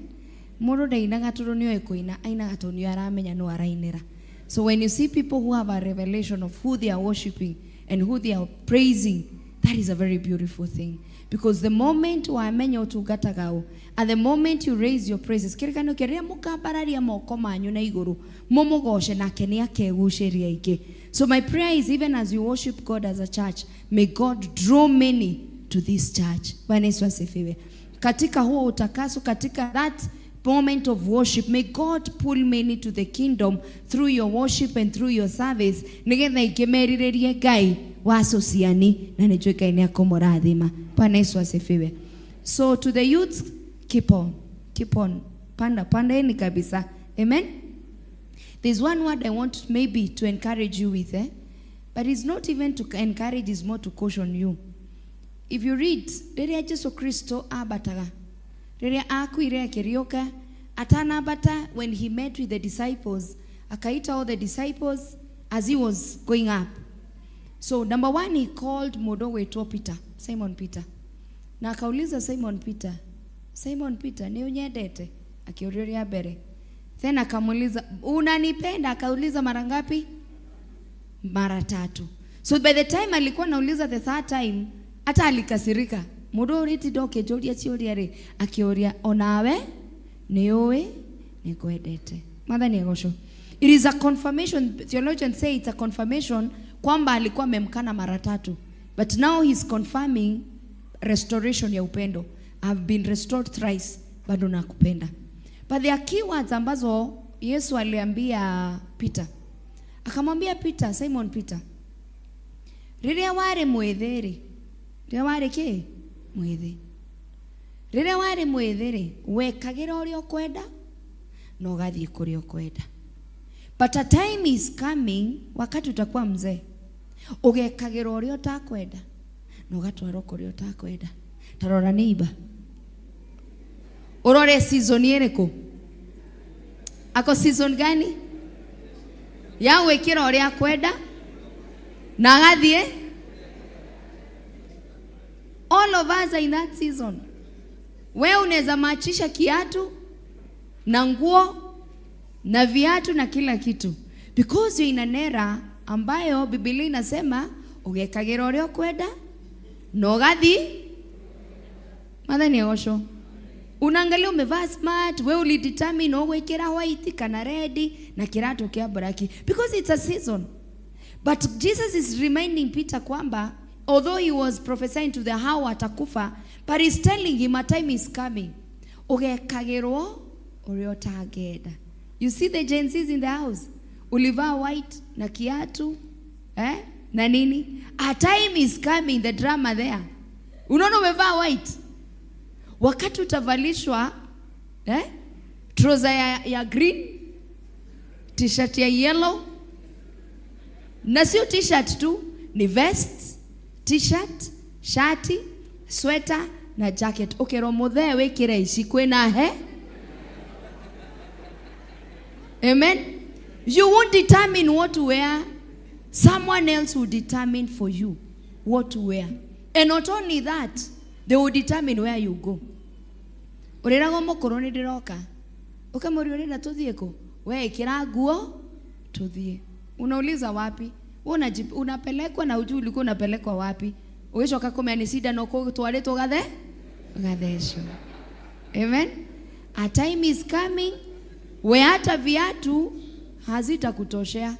Mũndũ ndainaga tondũ nĩoĩ kũina, ainaga tondũ nĩoĩ aramenya nũ arainĩra. So when you see people who have a revelation of who they are worshiping and who they are praising, that is a very beautiful thing. Because the moment wamenya ũtungataga ũ, at the moment you raise your praises, kĩrĩkanĩro kĩa rĩrĩa mũkambararia moko manyu na igũrũ, mũmũgoce nake nĩ akegucĩria aingĩ. So my prayer is, even as you worship God as a church, may God draw many to this church. Bwana Yesu asifiwe. Katika huo utakaso, katika that moment of worship, may God pull many to the kingdom through your worship and through your service, nigetha ingĩ merirĩrie Ngai wa sociani, na nĩnjũĩ Ngai nĩ akũmũrathima. Bwana Yesu asifiwe. So to the youths, keep on, keep on, panda pandeni kabisa. Amen. There's one word I want maybe to encourage you with, But it's not even to encourage, it's more to caution you. If you read, rĩrĩa Jesu Kristo ambataga, rĩrĩa akuire akĩriũka, atanambata, when he met with the disciples, akaita all the disciples as he was going up. So number one, he called mũndũ ũgwĩtwo Peter, Simon Peter. Na akauliza Simon Peter, Simon Peter, nĩ ũnyendete? Akĩũria rĩa mbere. Then akamuuliza, unanipenda? Akauliza mara ngapi? Mara tatu. So by the time alikuwa anauliza the third time, hata alikasirika. Mũndũ ũrĩti ndokĩnjũria ciũria rĩ, akĩũria onawe nĩ ũĩ nĩngwendete. Mwathani agocwo. It is a confirmation, theologians say it's a confirmation kwamba alikuwa amemkana mara tatu. But now he's confirming restoration ya upendo. I've been restored thrice, bado nakupenda. But there are keywords ambazo Yesu aliambia Peter. Akamwambia Peter, Simon Peter, rĩrĩa warĩ mwĩthĩ rĩ, rĩrĩa warĩ kĩ? Mwĩthĩ. Rĩrĩa warĩ mwĩthĩ rĩ, wekagĩra ũrĩa ũkwenda na ũgathiĩ kũrĩa ũkwenda. But a time is coming, wakati utakuwa mzee, ũgekagĩra ũrĩa ũtakwenda na ũgatwarwo kũrĩa ũtakwenda. Ta rora neighbor. Ũrore season ĩrĩkũ? Ako season gani? Ya gwĩkĩra ũrĩa akwenda na agathiĩ. All of us are in that season. Wewe unaweza machisha kiatu na nguo na viatu na kila kitu because you're in an era ambayo Biblia inasema ũgekagĩra ũrĩa ũkwenda na ũgathiĩ. Mwathani agocwo. Unaangalia umevaa smart, we ulidetermine ũgwĩkĩra white kana red na kiratũ kĩa black because it's a season. But Jesus is reminding Peter kwamba although he was prophesying to the how atakufa, but he's telling him a time is coming. Ũgekagĩrwo ũrĩa ũtangĩenda. You see the Gen Zs in the house. Ulivaa white na kiatu, eh? Na nini? A time is coming, the drama there. Unaona umevaa white. Wakati utavalishwa, eh? Trouser ya green, t-shirt ya yellow, na sio t-shirt tu, ni vest, t-shirt, shati, sweater na jacket. Ũkerwo mũthee wĩkĩre ici kwĩna he. Amen. You won't determine what to wear. Someone else will determine for you what to wear. And not only that, they will determine where you go. Ũrĩragwo mũkũrũ nĩ ndĩroka. Ũkamũria ũrenda tũthiĩ kũ? We ĩkĩra nguo tũthiĩ. Unauliza wapi? Wewe unapelekwa na hujui ulikuwa unapelekwa wapi. Ũgĩcoka kũmenya nĩ cindano ũgũtwarĩtwo gathe? Gathecwo. Amen. A time is coming where hata viatu hazitakutoshea.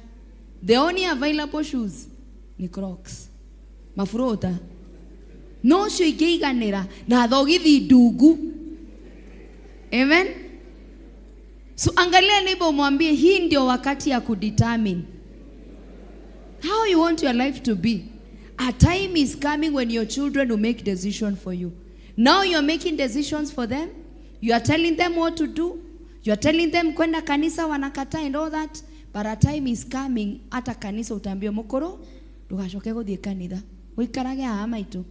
The only available shoes ni Crocs. Mafuruta. No cio ingĩiganĩra na thogithi ndungu. Amen. So angalia neighbor umwambie hii ndio wakati ya kudetermine how you want your life to be. A time is coming when your children will make decision for you. Now you are making decisions for them. You are telling them what to do. You are telling them kwenda kanisa wanakataa and all that. But a time is coming hata kanisa utaambiwa mukuru ndugacoke guthie kanitha. Uikarage haha maitu.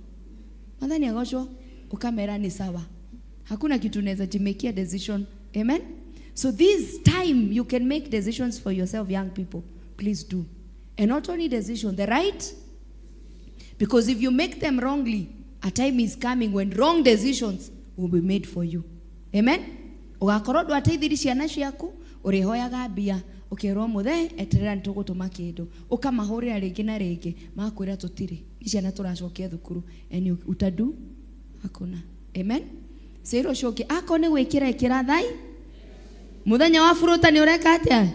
Mwathani agocwo ukamera ni sawa. Hakuna kitu unaweza jimekia decision. Amen. So this time you can make decisions for yourself, young people. Please do. And not only decision, the right. Because if you make them wrongly, a time is coming when wrong decisions will be made for you. Amen. Ugakorwo ndwateithirie ciana ciaku, ũrĩhoyaga mbia, ũkerwo mũthee eterera nĩtũgũtũma kĩndũ, ũkamahũrĩra rĩngĩ na rĩngĩ, magakwĩra tũtirĩ, nĩ ciana tũracokia thukuru, and you utadu hakuna. Amen. Cĩĩra ũcio ũngĩ akorwo nĩ gwĩkĩra ĩkĩra thai, mũthenya wa buruta nĩ ũreka atĩa?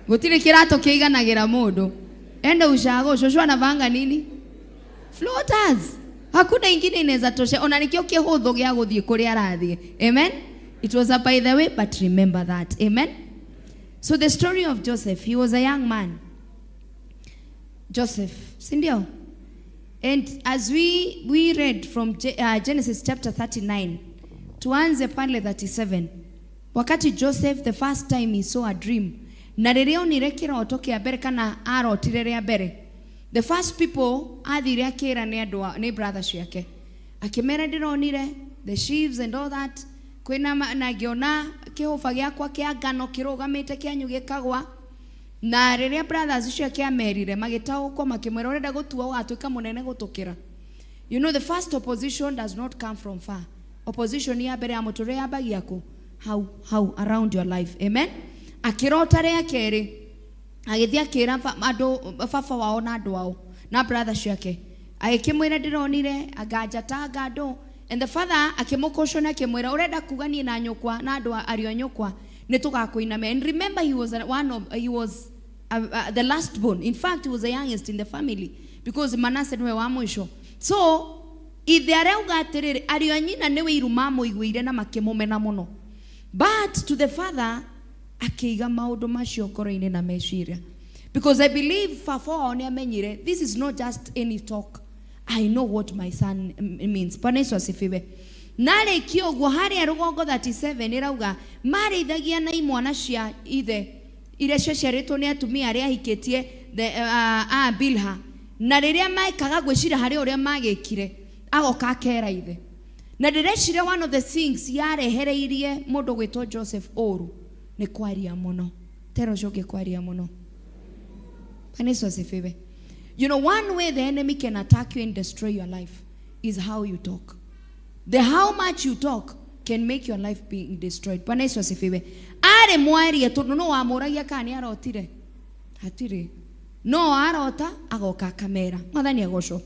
Gũtirĩ kĩratũ kĩiganagĩra mũndũ. Enda ushago, shosho anavanga nini? Floaters. Hakuna ingine inaweza tosha. Ona nikio kĩhũthũ gĩa gũthiĩ kũrĩa arathiĩ. Amen. It was a by the way, but remember that. Amen. So the story of Joseph, he was a young man. Joseph, si ndio? And as we read from Genesis chapter 39, tuanze pale 37. Wakati Joseph the first time he saw a dream, na rĩrĩa onire kĩroto kĩa mbere kana arotire rĩa mbere, the first people athire akĩra nĩ andũ nĩ brothers ciake, akĩmera ndĩronire the sheaves and all that, kwĩna na ngĩona kĩhũba gĩakwa kĩa ngano kĩrũgamĩte kĩanyu gĩkagwa. Na rĩrĩa brothers ciake amerire magĩtaũkwo makĩmwĩra ũrenda gũtua ũgatuĩka mũnene gũtũkĩra. You know the first opposition does not come from far. Opposition ya mbere ya mũtũrĩre yambagia kũ? Hau, hau around your life. Amen. Akĩrota rĩa kerĩ agĩthiĩ akĩra andũ baba wao na andũ ao na brother ciake, agĩkĩmwĩra ndĩronire anga njata anga ndũ. And the father akĩmũcaution akĩmwĩra ũrenda kuga niĩ na nyũkwa na andũ ariũ a nyũkwa nĩ tũgakũinamia. And remember he was one of, he was the last born. In fact he was the youngest in the family because Manasseh nĩwe wa mũico. So ithe arauga atĩrĩrĩ ariũ a nyina nĩwe iru mamũiguire na makĩmũmena mũno. But to the father akĩiga maũndũ macio ngoro-inĩ na meciria. Because I believe baba wao nĩ amenyire this is not just any talk. I know what my son means. Bwana Yesu asifiwe. Narĩkia ũguo harĩa rũgongo 37 ĩrauga marĩithagia na imwana cia ithe iria ciaciarĩtwo nĩ atumia arĩa ahikĩtie a Bilha, na rĩrĩa mekaga gwĩciria harĩ ũrĩa magĩkire agoka akera ithe. Na ndĩreciria one of the things yarehereirie mũndũ gwĩtwo Joseph ũru nĩ kwaria mũno. Tera ũcio ũngĩ kwaria mũno. Bwana Yesu asifiwe. You know, one way the enemy can attack you and destroy your life is how you talk. The how much you talk can make your life being destroyed. Bwana Yesu asifiwe. Arĩ mwarie tondũ no wamũragia kana nĩ arotire. Hatirĩ. No arota agoka akamera. Mwathani agocwo.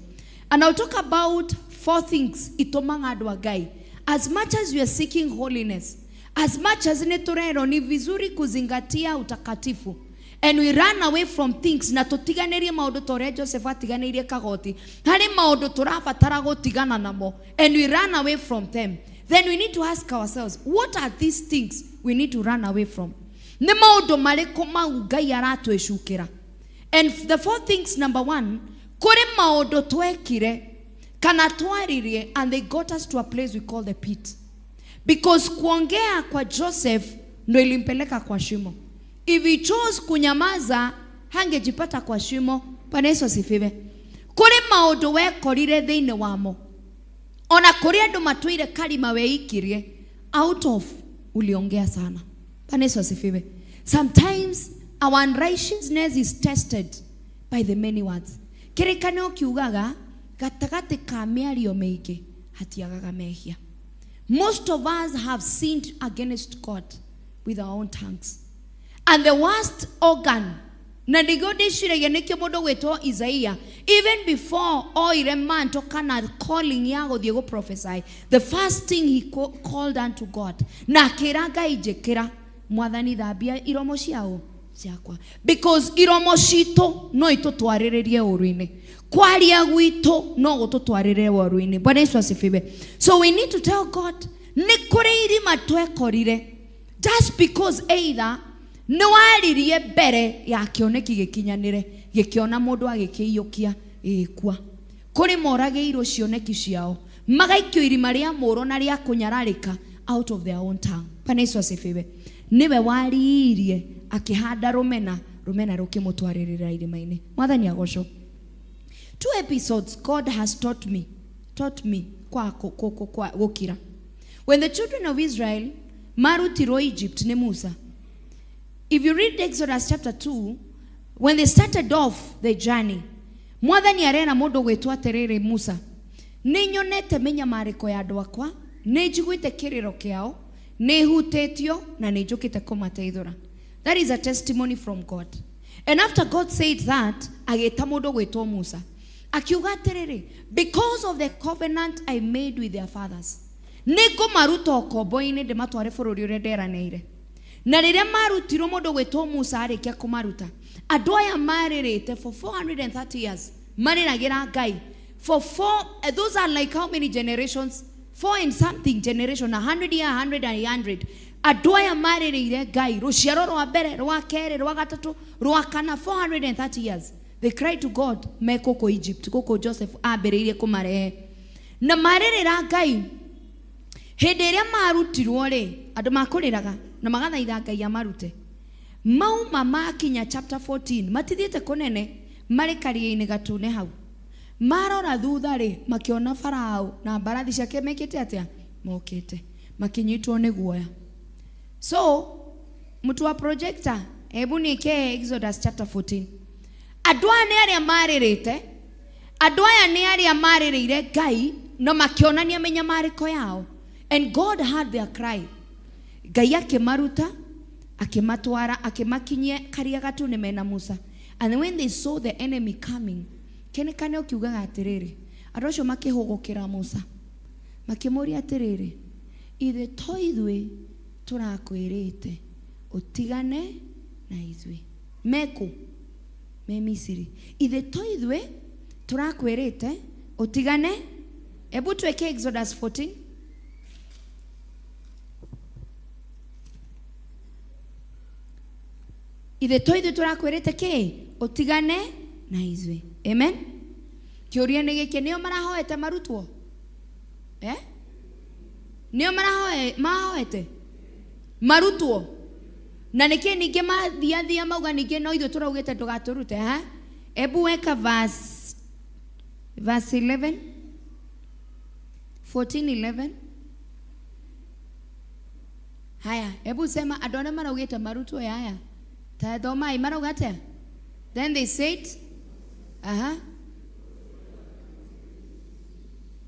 And I'll talk about four things itũmaga andũ a Ngai. As much as you are seeking holiness, as much as nĩ tũrerwo ni vizuri kuzingatia utakatifu, and we run away from things na tũtiganĩrie maũndũ ta ũrĩa Joseph atiganĩirie kagoti, harĩ maũndũ tũrabatara gũtigana namo and we run away from them, then we need to ask ourselves, what are these things we need to run away from? Nĩ maũndũ marĩkũ mau Ngai aratwĩcukĩra? And the four things, number one, kũrĩ maũndũ twekire kana twaririe and they got us to a place we call the pit. Because kuongea kwa Joseph ndo ilimpeleka kwa shimo. If he chose kunyamaza, hangejipata kwa shimo. Bwana Yesu asifiwe. Kũrĩ maũndũ wekorire thĩinĩ wamo, ona kũrĩ andũ matũire karima weikirie, out of uliongea sana. Bwana Yesu asifiwe. Sometimes our unrighteousness is tested by the many words. Kĩrĩkanĩro kiugaga gatagatĩ ka mĩario mĩingĩ hatiagaga mehia. Most of us have sinned against God with our own tongues. And the worst organ, na nĩguo ndĩciragia nĩkĩo mũndũ gwĩtwo Isaiah, even before oire manto kana calling ya gũthiĩ gũ prophesy, the first thing he called unto God, na akĩra Ngai njĩkĩra, Mwathani thambia iromo ciao ciakwa. Because iromo citũ no itũtwarĩrĩrie ũru-inĩ. Kwaria gwitũ no gũtũtwarĩrĩre ũru-inĩ. Bwana Yesu asifiwe. So we need to tell God, nĩ kũrĩ irima twekorire just because either nĩ waririe mbere ya kĩoneki gĩkinyanĩre, gĩkĩona mũndũ agĩkĩiyũkia gĩgĩkua. Kũrĩ moragĩirwo cioneki ciao, magaikio irima rĩa mũro na rĩa kũnyararĩka out of their own tongue. Bwana Yesu asifiwe. Nĩwe waririe akĩhanda rũmena, rũmena rũkĩmũtwarĩrĩra irima-inĩ. Mwathani agocwo. Two episodes God has taught me kwa gũkira. When the children of Israel marutirwo Egypt nĩ Musa, if you read Exodus chapter 2, when they started off the journey, Mwathani arera mũndũ gwĩtwo atĩrĩrĩ, Musa, nĩ nyonete mĩnyamarĩko ya andũ akwa, nĩ njiguĩte kĩrĩro kĩao, nĩ hutĩtio na nĩ njũkĩte kũmateithũra. That is a testimony from God. And after God said that, agĩta mũndũ gwĩtwo Musa. Akiuga atĩrĩrĩ, because of the covenant I made with their fathers, nĩ ngũmaruta ũkombo-inĩ ndĩmatware bũrũri ũrĩa nderanĩire. Na rĩrĩa marutirwo mũndũ gwĩtwo Musa arĩkia kũmaruta, andũ aya marĩrĩte for 430 years, marĩragĩra Ngai. For four, those are like how many generations? 4 and something generation, 100 year, 100 and 100. Andũ aya marĩrĩire Ngai, rũciaro rwa mbere, rwa kerĩ, rwa gatatũ, rwa kana, 430 years. They cried to God, me kũkũ Egypt, kũkũ Joseph ambĩrĩirie kũmarehe. Na marĩrĩra Ngai, hĩndĩ ĩrĩa marutirwo rĩ, andũ makũrĩraga na magathaitha Ngai amarute. Mauma makinya chapter 14, matithiĩte kũnene, marĩ karia-inĩ gatune hau. Marora thutha rĩ, makĩona Farao na mbarathi ciake mekĩte atĩa? Mokĩte. Makĩnyitwo nĩ guoya. So, mtu wa projector, hebu niwekee Exodus chapter 14. Andũ aya nĩ arĩa marĩrĩte, andũ aya nĩ arĩa marĩrĩire Ngai na makĩonania mĩnyamarĩko yao. And God heard their cry. Ngai akĩmaruta, akĩmatwara, akĩmakinyia karia gatune mena Musa. And when they saw the enemy coming, kĩrĩkanĩro kiugaga atĩrĩrĩ, andũ acio makĩhũgũkĩra Musa, makĩmũũria atĩrĩrĩ, ithuĩ to ithuĩ tũrakwĩrĩte ũtigane na ithuĩ. Mekũ? Me Misiri. Ithuĩ to ithuĩ tũrakwĩrĩte ũtigane. Hebu tuweke Exodus 14. Ithuĩ to ithuĩ tũrakwĩrĩte kĩ? Ũtigane na ithuĩ. Amen. Kĩũria nĩ gĩkĩ, nĩo marahoete marutwo? Eh? Nĩo marahoete marutwo? Na nĩkĩ ningĩ mathiathia mauga ningĩ no ithuĩ tũraugĩte ndũgatũrute, ha? Ebu weka verse 11 14 11. Haya, hebu sema andũ arĩa maraugĩte marutwo haya. Ta thomai marauga atĩa? Then they said, aha.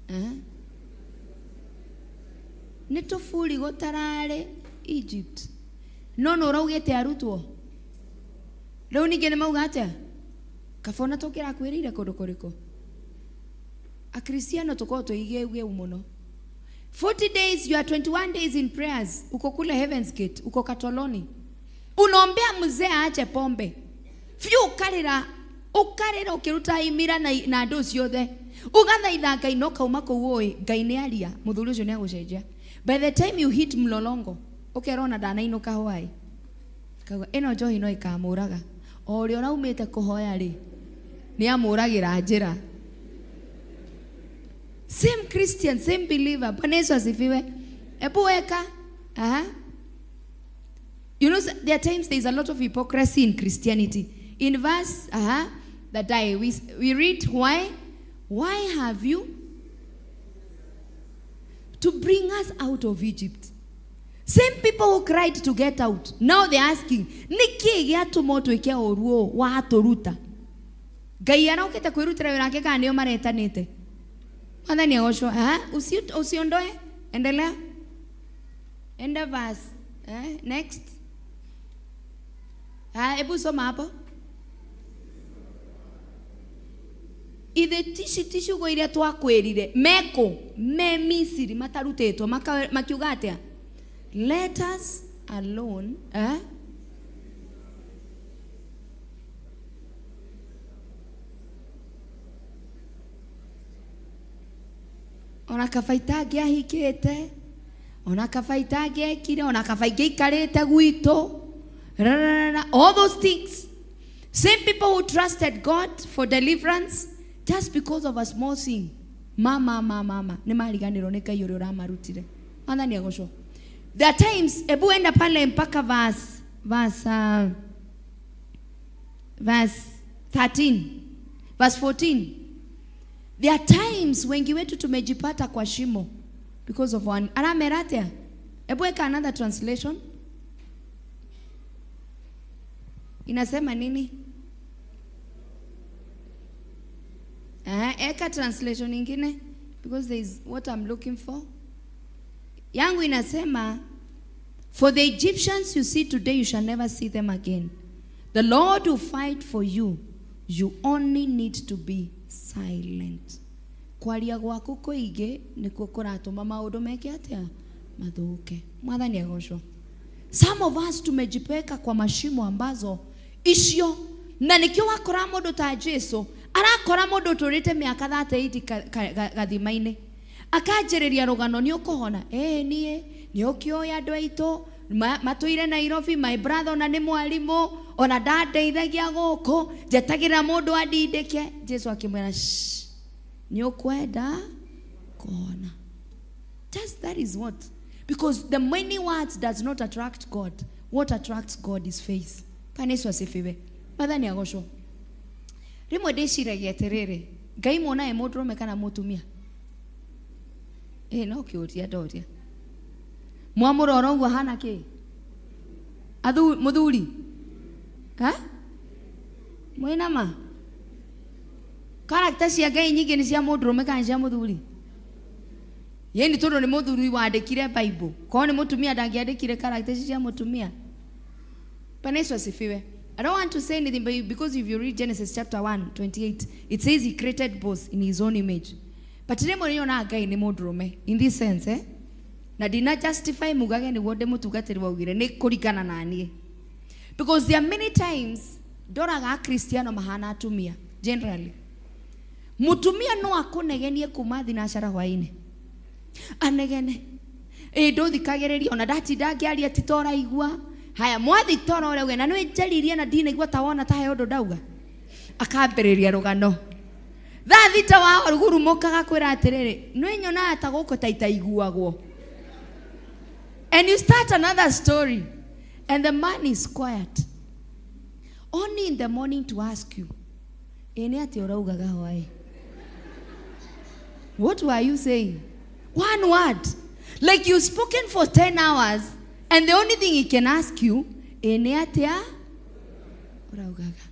Aha. Nĩ tũburi gũtararĩ Egypt. No nĩ ũraugĩte arutwo. Rĩu ningĩ nĩ mauga atĩa? Kaba ona tũngĩrakwĩrĩire kũndũ kũrĩkũ? Akristiano tũkorwo twĩigĩu mũno. 40 days, you are 21 days in prayers. Uko kule Heaven's Gate, uko Katoloni. Unaombea mzee aache pombe. Biũ ũkarĩra, ũkarĩra ũkĩruta imira na andũ ciothe. Ũgathaitha Ngai no kauma kũu ũĩ, Ngai nĩ aria, mũthuri ũcio nĩ agũcenjia. By the time you hit mlolongo, ũkerwo ona ndanainũka hwaĩ. Kauga ĩno njohi no ĩkamũraga. O ũrĩa ũraumĩte kũhoya rĩ, nĩ amũragĩra njĩra. Same Christian, same believer. Bwana Yesu asifiwe. Ebu weka. Aha. You know, there are times there is a lot of hypocrisy in Christianity. In verse, that we read, why? Why have you to bring us out of Egypt? Same people who cried to get out, now they're asking, niki gĩatũma ũtuĩke ũru ũũ watũruta? Ngai arokĩte kwĩrutĩra wĩra wake kana nĩo maretanĩte? Mwathani agocwo. Usiondoe. Endelea. Enda verse. Next. Hebu soma hapo. Ithe tici ticiugo iria twakwĩrire meko me Misiri matarutĩtwo makiuga atĩa? Let us alone. Ona kaba itangĩahikĩte, ona kaba itangĩekire, ona kaba ingĩikarĩte gwitũ. All those things. Same people who trusted God for deliverance just because of a small thing. Mama, mama, mama. Nĩ mariganĩrwo nĩ Ngai ũrĩa ũramarutire. Mwathani agocwo. There are times, ebu enda pale mpaka verse 13, verse 14. There are times wengi wetu tumejipata kwa shimo because of one. Aramera atia? Ebu weka another translation. Inasema nini? Eka translation ingine because there is what I'm looking for. Yangu inasema, for the Egyptians you see today, you shall never see them again. The Lord will fight for you. You only need to be silent. Kwaria gwaku kuingi nikuo kuratuma maundu meke atia mathuke. Mwathani agocwo. Some of us tumejipeka kwa mashimo ambazo icio na nikio wakora mundu ta Jesu arakora mundu uturite miaka 38 gathima-ini akanjĩrĩria rũgano nĩ ũkũhona. Niĩ nĩ ũkĩũĩ andũ aitũ matũire Nairobi, my brother ona nĩ mwarimũ ona ndandeithagia gũkũ njetagĩrĩra mũndũ andindĩke. Jesu akĩmwĩra, shh, nĩ ũkwenda kũhona. Just that is what, because the many words does not attract God. What attracts God is faith. Bwana Yesu asifiwe. Mwathani agocwo. Rĩmwe ndĩciragia atĩrĩrĩ, Ngai muonae mũndũrũme kana mũtumia? No kĩũria ndoria. Mwamũrora ũguo ahana kĩ? Mũthuri? Ha? Mwĩna ma? Character cia Ngai nyingĩ nĩ cia mũndũrũme kana cia mũthuri? Yeni tondũ nĩ mũthuri wandĩkire Bible. Korwo nĩ mũtumia ndangĩandĩkire character cia mũtumia. Bwana Yesu asifiwe. I don't want to say anything, but because if you read Genesis chapter 1:28, it says he created both in his own image. But rĩmwe nĩnyonaga Ngai nĩ mũndũrũme in this sense, Na ndina justify mugage nĩguo ndĩmũtungatĩri waugire nĩ kũringana na niĩ. Because there are many times ndoraga Akristiano mahana atumia generally. Mũtumia no akũnegenie kuma thinacara hwaĩ-inĩ. Anegene. Ndũthikagĩrĩria ona ndatinda ngĩaria ti ta ũraigua. Haya, mwathi toro ũrĩa uge, na nĩ njaririe na ndinaigua ta wona ta he ũndũ ndauga. Akambĩrĩria rũgano. Thaa thita wa rugurumukaga kwĩra atĩrĩrĩ, nĩ nyonaga ta gũkũ ta itaiguagwo. And you start another story and the man is quiet. Only in the morning to ask you, ĩ nĩ atĩa ũraugaga hwaĩ? What were you saying? One word. Like you've spoken for 10 hours and the only thing he can ask you, ĩ nĩ atĩa ũraugaga?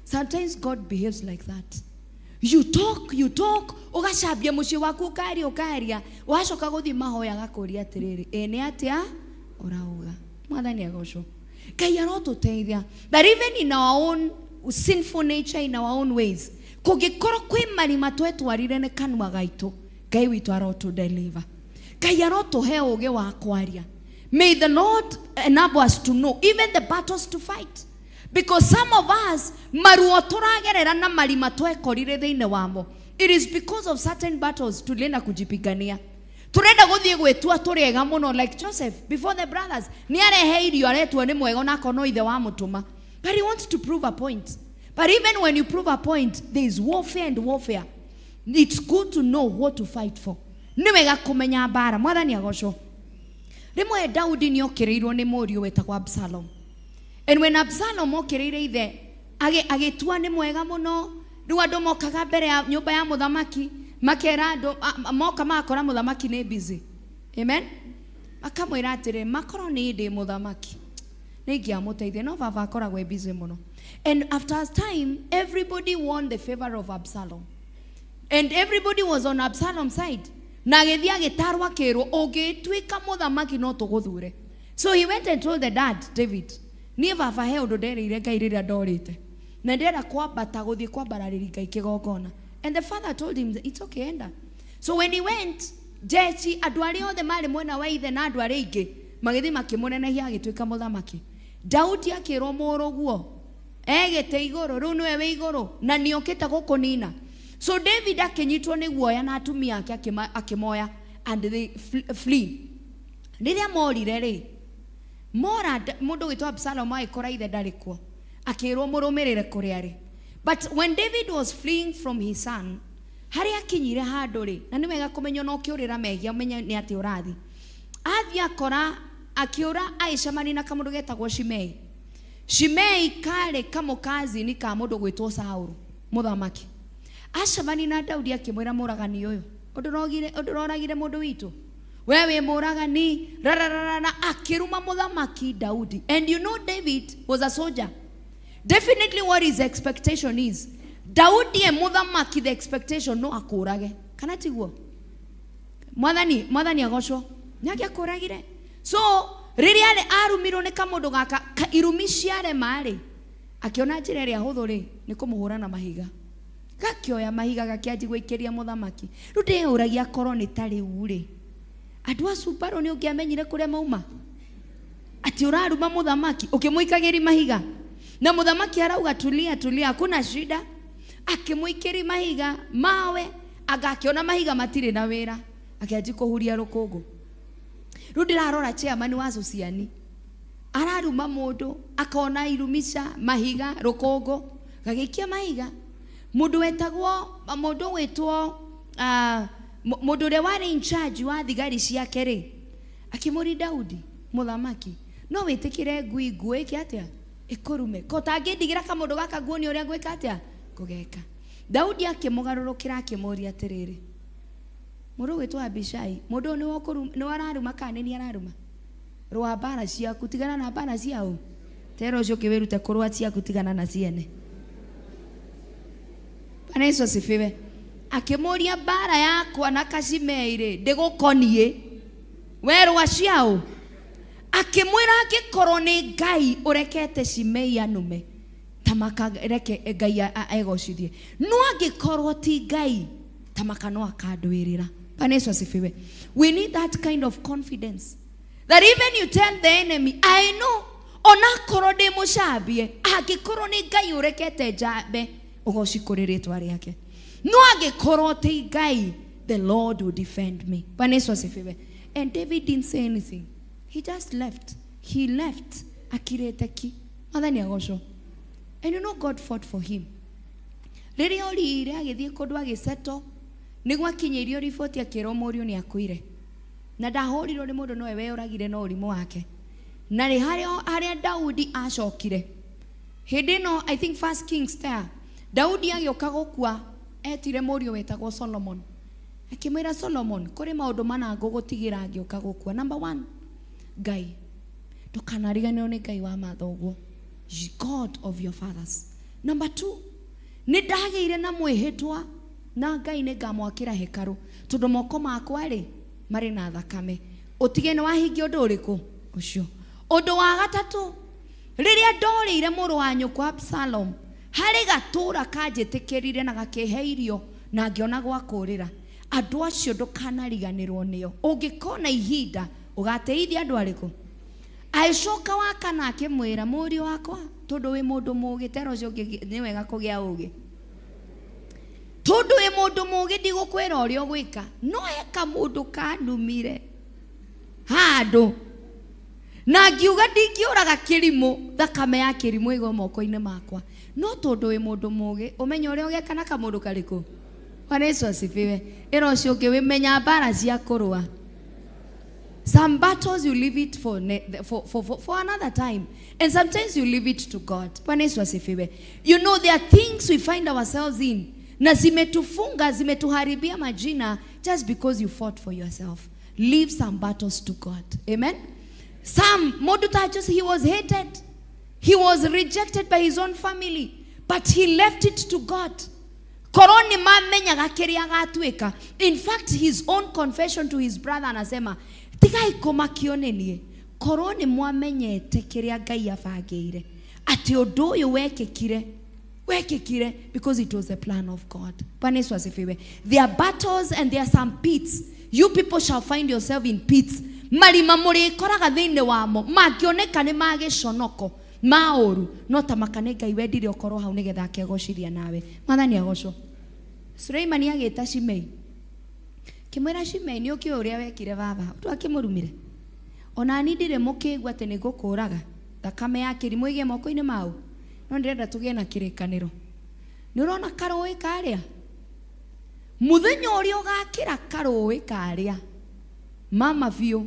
Sometimes God behaves like that. You talk, ũgacambia mũciĩ waku ũkaria ũkaria, wacoka gũthiĩ mahoya agakũria atĩrĩrĩ, ĩ nĩ atĩa ũrauga? Mwathani agocwo. Ngai arotũteithia that even in our own sinful nature, in our own ways, kũngĩkorwo kwĩ marima twetwarire nĩ kanua gaitũ, Ngai witũ arotũ-deliver. Ngai arotũhe ũũgĩ wa kwaria. May the Lord enable us to know even the battles to fight. Because some of us, maruo tũragerera na marima twekorire thĩinĩ wamo, it is because of certain battles tulienda kujipigania. Turenda gũthiĩ gwĩtua tũrĩ ega mũno like Joseph before the brothers. Nĩ arehe irio aretua nĩ mwega onakorwo no ithe wamũtũma. But he wants to prove a point. But even when you prove a point, there is warfare and warfare. It's good to know what to fight for. Nĩ wega kũmenya mbara. Mwathani agocwo. Rĩmwe Daudi nĩ okĩrĩirwo nĩ mũriũ wetagwo Absalom. And when Absalom okĩrĩire ithe, agĩtua nĩ mwega mũno. Rĩu andũ mokaga mbere ya nyũmba ya mũthamaki, makera andũ, moka magakora mũthamaki nĩ busy. Amen? Makamwĩra atĩrĩ, makorwo nĩ ndĩ mũthamaki, nĩ ingĩamũteithia, no baba akoragwo e busy mũno. And after time, everybody won the favor of Absalom. And everybody was on Absalom's side. Na agĩthiĩ agĩtarwo akĩrwo, ũngĩtuĩka mũthamaki no tũgũthure. So he went and told the dad, David, niĩ baba he ũndũ nderĩire Ngai rĩrĩa ndorĩte. Na ndĩrenda kwambata gũthiĩ kwambararĩria Ngai kĩgongona. And the father told him, it's okay, enda. So when he went, jeshi, andũ arĩa othe marĩ mwena wa ithe na andũ arĩa aingĩ, magĩthiĩ makĩmũnenehia agĩtuĩka mũthamaki. Daudi akĩrwo mũrũguo, egĩte igũrũ, rĩu nĩwe wĩ igũrũ, na nĩokĩte gũkũnina. So David akĩnyitwo nĩ guoya na atumia ake akĩmoya and they flee. Rĩrĩa morire rĩ, mora mũndũ wĩtwo Absalom agĩkora ithe ndarĩ kuo, akĩrwo mũrũmĩrĩre kũrĩa arĩ. But when David was fleeing from his son, harĩa akinyire handũ rĩ, na nĩ wega kũmenya ona ũkĩũrĩra mehia ũmenye nĩ atĩa ũrathiĩ. Athiĩ akora, akĩũra agĩcemania na kamũndũ getagwo Shimei. Shimei karĩ kamũkazini ka mũndũ gwĩtwo Saũlũ, mũthamaki. Acemania na Daudi akĩmwĩra, mũragani ũyũ, ũndũroragire mũndũ witũ? We wĩ mũragani, rararara, akĩruma mũthamaki Daudi. And you know David was a soldier. Definitely what his expectation is. Daudi e mũthamaki, the expectation no akũrage. Kana tiguo? Mwathani, mwathani agocwo. Nĩ angĩakũragire. So, rĩrĩa arĩ arumirwo nĩ kamũndũ gaka, irumi ciarema rĩ, akĩona njĩra ĩrĩa hũthũ rĩ, nĩ kũmũhũra na mahiga. Gakĩoya mahiga gakĩanjia gũikĩria mũthamaki. Rĩu ndĩyũragia korwo nĩ ta rĩu rĩ, andũ a Subaru nĩ ũngĩamenyire kũrĩa mauma? Atĩ ũraruma mũthamaki, ũkĩmũikagĩria mahiga. Na mũthamaki arauga tulia tulia, hakuna shida. Akĩmũikĩria mahiga, mawe, anga akĩona mahiga matirĩ na wĩra, akĩanjia kũhuria rũkũngũ. Rĩu ndĩrarora chairman wa Susiani. Araruma mũndũ, akona irumica, mahiga, rũkũngũ, gagĩikia mahiga. Mũndũ wetagwo, mũndũ wĩtwo, mũndũ ũrĩa warĩ in charge wa thigari ciake rĩ, akĩmũria Daudi, mũthamaki, no wĩtĩkĩre ngui nguo ĩke atĩa? Ĩkũrume. Ko tangĩndigĩra kamũndũ gaka nguo nĩ ũrĩa ngwĩka atĩa? Ngũgeka. Daudi akĩmũgarũrũkĩra akĩmũria atĩrĩrĩ, mũndũ ũgwĩtwo Abishai, mũndũ ũyũ nĩwe araruma kana nĩ niĩ araruma? Rũa mbara ciaku, tigana na mbara ciao. Tera ũcio ũkĩwĩrute kũrũa ciaku, tigana na ciene. Bwana Yesu asifiwe. Akĩmũria mbara yakwa na Kashimei rĩ, ndĩgũkoniĩ. We rũa ciao. Akĩmwĩra angĩkorwo nĩ Ngai ũrekete Shimei anume, ta makareke Ngai egocithie. No angĩkorwo ti Ngai, ta maka no akandwĩrĩra. Bwana Yesu asifiwe. We need that kind of confidence. That even you tell the enemy, I know, onakorwo ndĩ mũcambie, angĩkorwo nĩ Ngai ũrekete njambe, ũgoci kũrĩ rĩtwa rĩake. No angĩkorwo ti Ngai, the Lord will defend me. Bwana Yesu asifiwe. And David didn't say anything. He just left. He left. Akirete ki. Mwathani agocwo. And you know God fought for him. Rĩrĩa orire agĩthiĩ kũndũ agĩceto, nĩguo akinyĩirio riboti akĩrwo mũriũ nĩ akuire. Na ndahũrirwo nĩ mũndũ nowe weyoragire na ũrimũ wake. Na rĩ harĩa Daudi acokire. Hĩndĩ ĩno I think First Kings there, Daudi agĩũka gũkua etire mũriũ wetagwo Solomon. Akĩmwĩra Solomon, kũrĩ maũndũ mana ngũgũtigĩra ngĩũka gũkua. Number one, Ngai. Ndũkanariganĩrwo nĩ Ngai wa mathoguo. God of your fathers. Number two, nĩ ndagĩire na mwĩhĩtwa na Ngai nĩ ngamwakĩra hekarũ tondũ moko makwa rĩ marĩ na thakame. Ũtige nĩ wahingia ũndũ ũrĩkũ ũcio. Ũndũ wa gatatũ, rĩrĩa ndorĩire mũrũ wa nyũkwa Absalom, harĩ gatũra kanjĩtĩkĩrire na gakĩhe irio na ngĩona gwa kũũrĩra. Andũ acio ndũkanariganĩrwo nĩo. Ũngĩkona ihinda ũgateithia andũ arĩkũ? Agĩcoka wa kana akĩmwĩra, mũriũ wakwa, tondũ wĩ mũndũ mũũgĩ, tera ũcio ũngĩ nĩ wega kũgĩa ũũgĩ. Tondũ wĩ mũndũ mũũgĩ ndigũkwĩra ũrĩa ũgwĩka, no he kamũndũ kanumire handũ na ngiuga ndingĩũraga kĩrimũ, thakame ya kĩrimũ ĩgwe moko-inĩ makwa. No tondũ wĩ mũndũ mũũgĩ, ũmenye ũrĩa ũgeka na kamũndũ karĩkũ. Bwana Yesu asifiwe. Ĩra ũcio ũngĩ wĩmenya mbara cia kũrũa. Some battles you leave it for another time. And sometimes you leave it to God. Bwana Yesu asifiwe. You know, there are things we find ourselves in. Na zimetufunga, zimetuharibia majina just because you fought for yourself. Leave some battles to God. Amen? Some, mũndũ ta Joseph, he was hated. He was rejected by his own family. But he left it to God. Korwo nĩ mamenyaga kĩrĩa agatuĩka. In fact, his own confession to his brother anasema, tigai kũmakio nĩ niĩ. Korwo nĩ mwamenyete kĩrĩa Ngai abangĩire. Atĩ ũndũ ũyũ wekĩkire, wekĩkire because it was the plan of God. Bwana Yesu asifiwe. There are battles and there are some pits. You people shall find yourself in pits. Marima mũrĩkoraga thĩinĩ wamo, mangĩoneka nĩ ma gĩconoko, ma ũru, no ta maka nĩ Ngai wendire ũkorwo hau nĩgetha akegociria nawe. Mwathani agocwo. Suleimani agĩta Shimei. Kĩmwĩra Shimei, nĩ ũkĩũĩ ũrĩa wekire baba, ũndũ akĩmũrumire. Ona niĩ ndirĩ mũkĩgu atĩ nĩ ngũkũraga, thakame ya kĩrimũ ĩgĩe moko-inĩ mau. No ndĩrenda tũgĩe na kĩrĩkanĩro. Nĩ ũrona karũĩ karĩa? Mũthenya ũrĩa ũgakĩra karũĩ karĩa, mama biũ,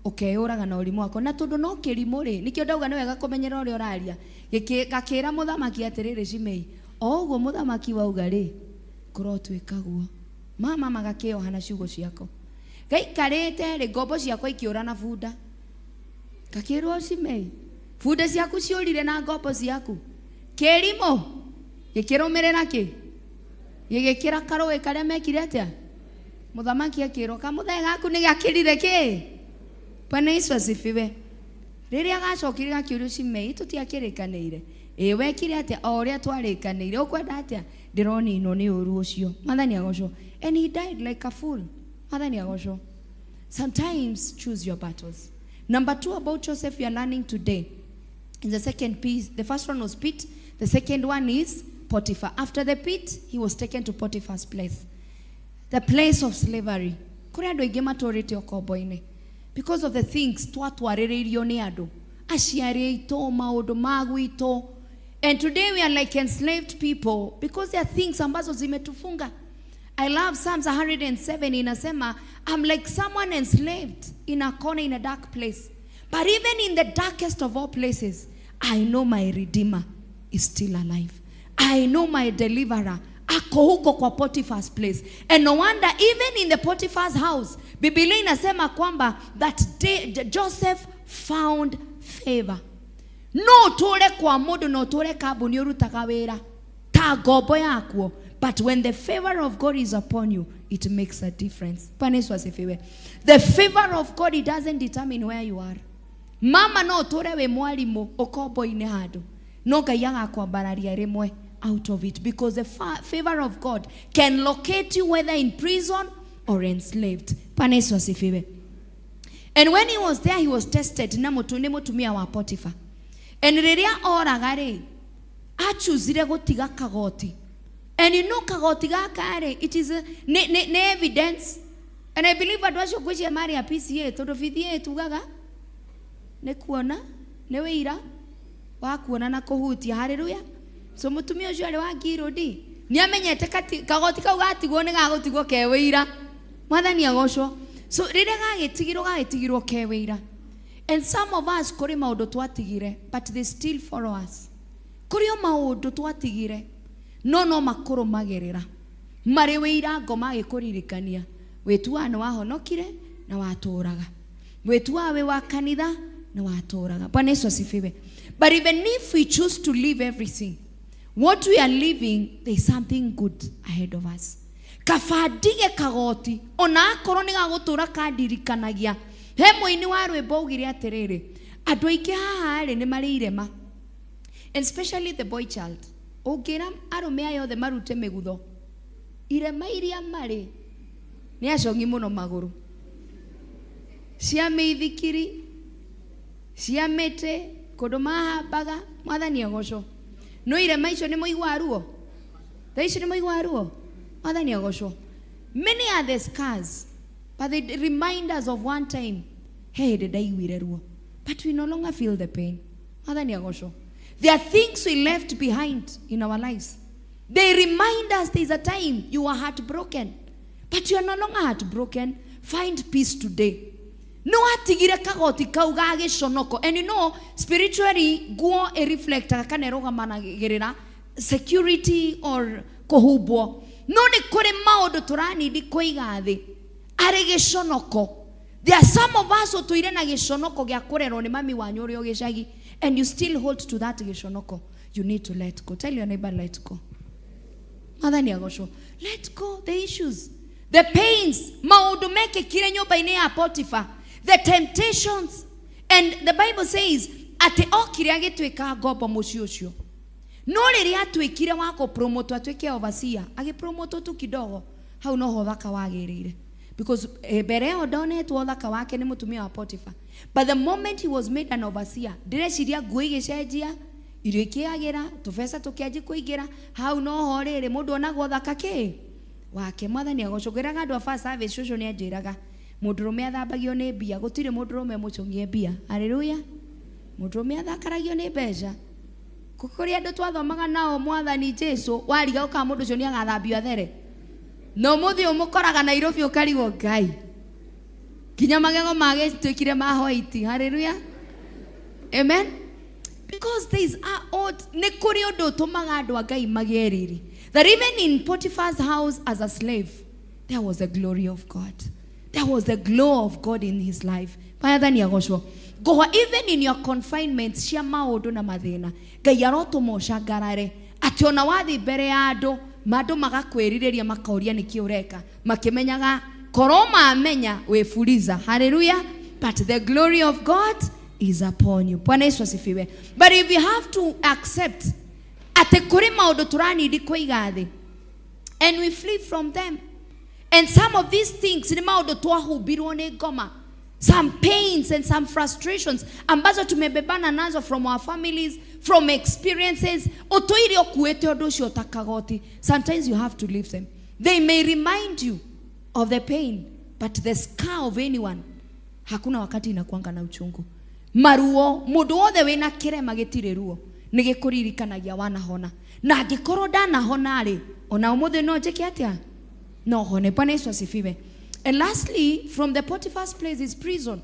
ũkeyũraga na ũrimũ wako. Na tondũ no kĩrimũ rĩ, nĩkĩo ndauga nĩ wega kũmenyera ũrĩa ũraria. Gakĩra mũthamaki atĩrĩrĩ Shimei, o ũguo mũthamaki wauga rĩ, kũrotuĩka guo. Mama magakĩoha na ciugo ciako. Gaikarĩte rĩ, ngombo ciakwa ikĩũra na bunda. Gakĩrwo Shimei, bunda ciaku ciũrire na ngombo ciaku. Kĩrimũ gĩkĩrũmĩrĩra kĩ? Gĩgĩkĩra karũĩ karĩa mekire atĩa? Mũthamaki akĩrwo, kamũthee gaku nĩ gakĩrire kĩ? Bwana Yesu asifiwe. Rĩrĩa gacokire gakĩũrio Shimei, tũtiakĩrĩkanĩire. Ĩ wekire atĩa? O ũrĩa twarĩkanĩire. Ũkwenda atĩa? Ndĩroninwo nĩ ũru ũcio. Mwathani agocwo. And he died like a fool. Mwathani agocwo. Sometimes choose your battles. Number two about Joseph we are learning today. In the second piece, the first one was pit. The second one is Potiphar. After the pit, he was taken to Potiphar's place. The place of slavery. Kũrĩ andũ aingĩ matũrĩte ũkombo-inĩ. Because of the things twatwarĩrĩirio nĩ andũ. Aciari aitũ, maũndũ ma gwitũ. And today we are like enslaved people because there are things ambazo zimetufunga. I love Psalms 107 inasema, I'm like someone enslaved in a corner in a dark place. But even in the darkest of all places, I know my Redeemer is still alive. I know my deliverer ako huko kwa Potiphar's place. And no wonder even in the Potiphar's house, Biblia inasema kwamba that day Joseph found favor. No ũtũre kwa mũndũ na ũtũre kambuni ũrutaga wĩra ta ngombo yakuo. But when the favor of God is upon you, it makes a difference. Bwana Yesu asifiwe. The favor of God, it doesn't determine where you are. Mama no ũtũre wĩ mwarimũ ũkombo-inĩ handũ, no Ngai agakwambararia rĩmwe out of it, because the favor of God can locate you whether in prison or enslaved. Bwana Yesu asifiwe. And when he was there, he was tested na nĩ mũtumia wa Potiphar. And rĩrĩa oraga rĩ, achuzire gũtiga kagoti. And you know kagoti gaka rĩ, it is a, nĩ evidence. And I believe andũ acio ngwĩciria marĩ a PCA, tondũ PCA tugaga nĩ kuona, nĩ wĩira wa kuona na kũhutia. Hallelujah. So mũtumia ũcio arĩ wa Ngirũndi, Nĩ amenyete kagoti kau gatigwo nĩ gagũtigwo ke wĩira. Mwathani agocwo. So rĩrĩa gagĩtigirwo gagĩtigirwo ke wĩira. And some of us kũrĩ maũndũ twatigire, but they still follow us. Kũrĩ o maũndũ twatigire, no no makũrũmagĩrĩra. Marĩ wĩira ngoma agĩkũririkania. Wĩtuaga nĩ wahonokire na watũraga. Wĩtuaga wĩ wa kanitha na watũraga. Bwana Yesu asifiwe. But even if we choose to leave everything, what we are leaving, there is something good ahead of us. Kaba ndige kagoti, ona akorwo nĩ gagũtũra kandirikanagia. He mũini wa rwĩmbo augire atĩrĩrĩ, andũ aingĩ haha rĩ nĩ marĩ irema. And especially the boy child. Ũngĩra arũme aya othe marute mĩgutho, irema iria marĩ nĩ acong'i mũno magũrũ. Cia mĩithikiri, cia mĩtĩ, kũndũ mahambaga, Mwathani agocwo. No irema icio nĩ mũiguaga ruo? Thaa ici nĩ mũiguaga ruo? Mwathani agocwo. Many are the scars, but they remind us of one time, he hĩndĩ ndaiguire ruo. But we no longer feel the pain. Mwathani agocwo. There are things we left behind in our lives. They remind us there is a time you were heartbroken, but you are no longer heartbroken. Find peace today. No atigire kagoti kau ga gĩconoko. And you know, spiritually, nguo ĩreflectaga kana ĩrũgamanagĩrĩra security or kũhumbwo. No nĩ kũrĩ maũndũ tũranindi kũiga thĩ arĩ gĩconoko. There are some of us ũtũire na gĩconoko gĩa kũrerwo nĩ mami wanyu ũrĩa gĩcagi, and you still hold to that gĩconoko. You need to let go. Tell your neighbor, let go. Mwathani agocwo. Let go the issues, the pains, maũndũ mekĩkire nyũmba-inĩ ya Potiphar, the temptations. And the Bible says atĩ okire agĩtuĩka ngombo mũciĩ ũcio. No rĩrĩa atuĩkire wa kũpromotwo atuĩke overseer, agĩpromotwo tu kidogo, hau noho ũthaka wagĩrĩire. Because mbere ĩyo ndonetwo ũthaka wake nĩ mũtumia wa Potiphar. But the moment he was made an overseer, ndĩreciria nguo igĩcenjia, irio ikĩagĩra, tũbeca tũkĩanjia kũingĩra, hau noho rĩrĩ mũndũ onagwo ũthaka kĩ wake. Mwathani agocwo. Ngwĩraga andũ a first service, cũcũ nĩ anjĩraga mũndũrũme athambagio nĩ mbia, gũtirĩ mũndũrũme mũcũng'ie mbia. Haleluya. Mũndũrũme athakaragio nĩ mbeca. Kũrĩ andũ twathomaga nao Mwathani Jesu, wariga ũkaga mũndũ ũcio nĩ agathambio athere. No mũthĩ ũmũkoraga Nairobi ũkarigwo Ngai. Nginya magego magĩtuĩkire ma white. Haleluya. Amen. Because there is a odd, nĩ kũrĩ ũndũ ũtũmaga andũ a Ngai magĩe riri. That even in Potiphar's house as a slave, there was the glory of God. There was the glow of God in his life. Mwathani agocwo. Goa even in your confinement cia maũndũ na mathĩna, Ngai arotũma ũcangarare atĩ ona wathiĩ mbere ya andũ, andũ magakwĩrirĩria makoria nĩkĩ ũreka, makĩmenyaga korwo mamenya wĩburiza. Hallelujah. But the glory of God is upon you. Bwana Yesu asifiwe. But if you have to accept atĩ kũrĩ maũndũ tũranindi kũiga thĩ, and we flee from them. And some of these things ni maũndũ twahumbirwo nĩ ngoma. Some pains and some frustrations ambazo tumebebana nazo from our families, from experiences. Ũtũire ũkuĩte ũndũ ũcio ta kagoti. Sometimes you have to leave them. They may remind you of the pain, but the scar of anyone, hakuna wakati inakuanga na uchungu. Maruo, mũndũ wothe wĩna kĩrema gĩtirĩ ruo, nĩ gĩkũririkanagia wanahona. Na angĩkorwo ndanahona rĩ, ona ũmũthĩ no njĩke atĩa? No hone. Bwana Yesu asifiwe. And lastly, from the Potiphar's place is prison.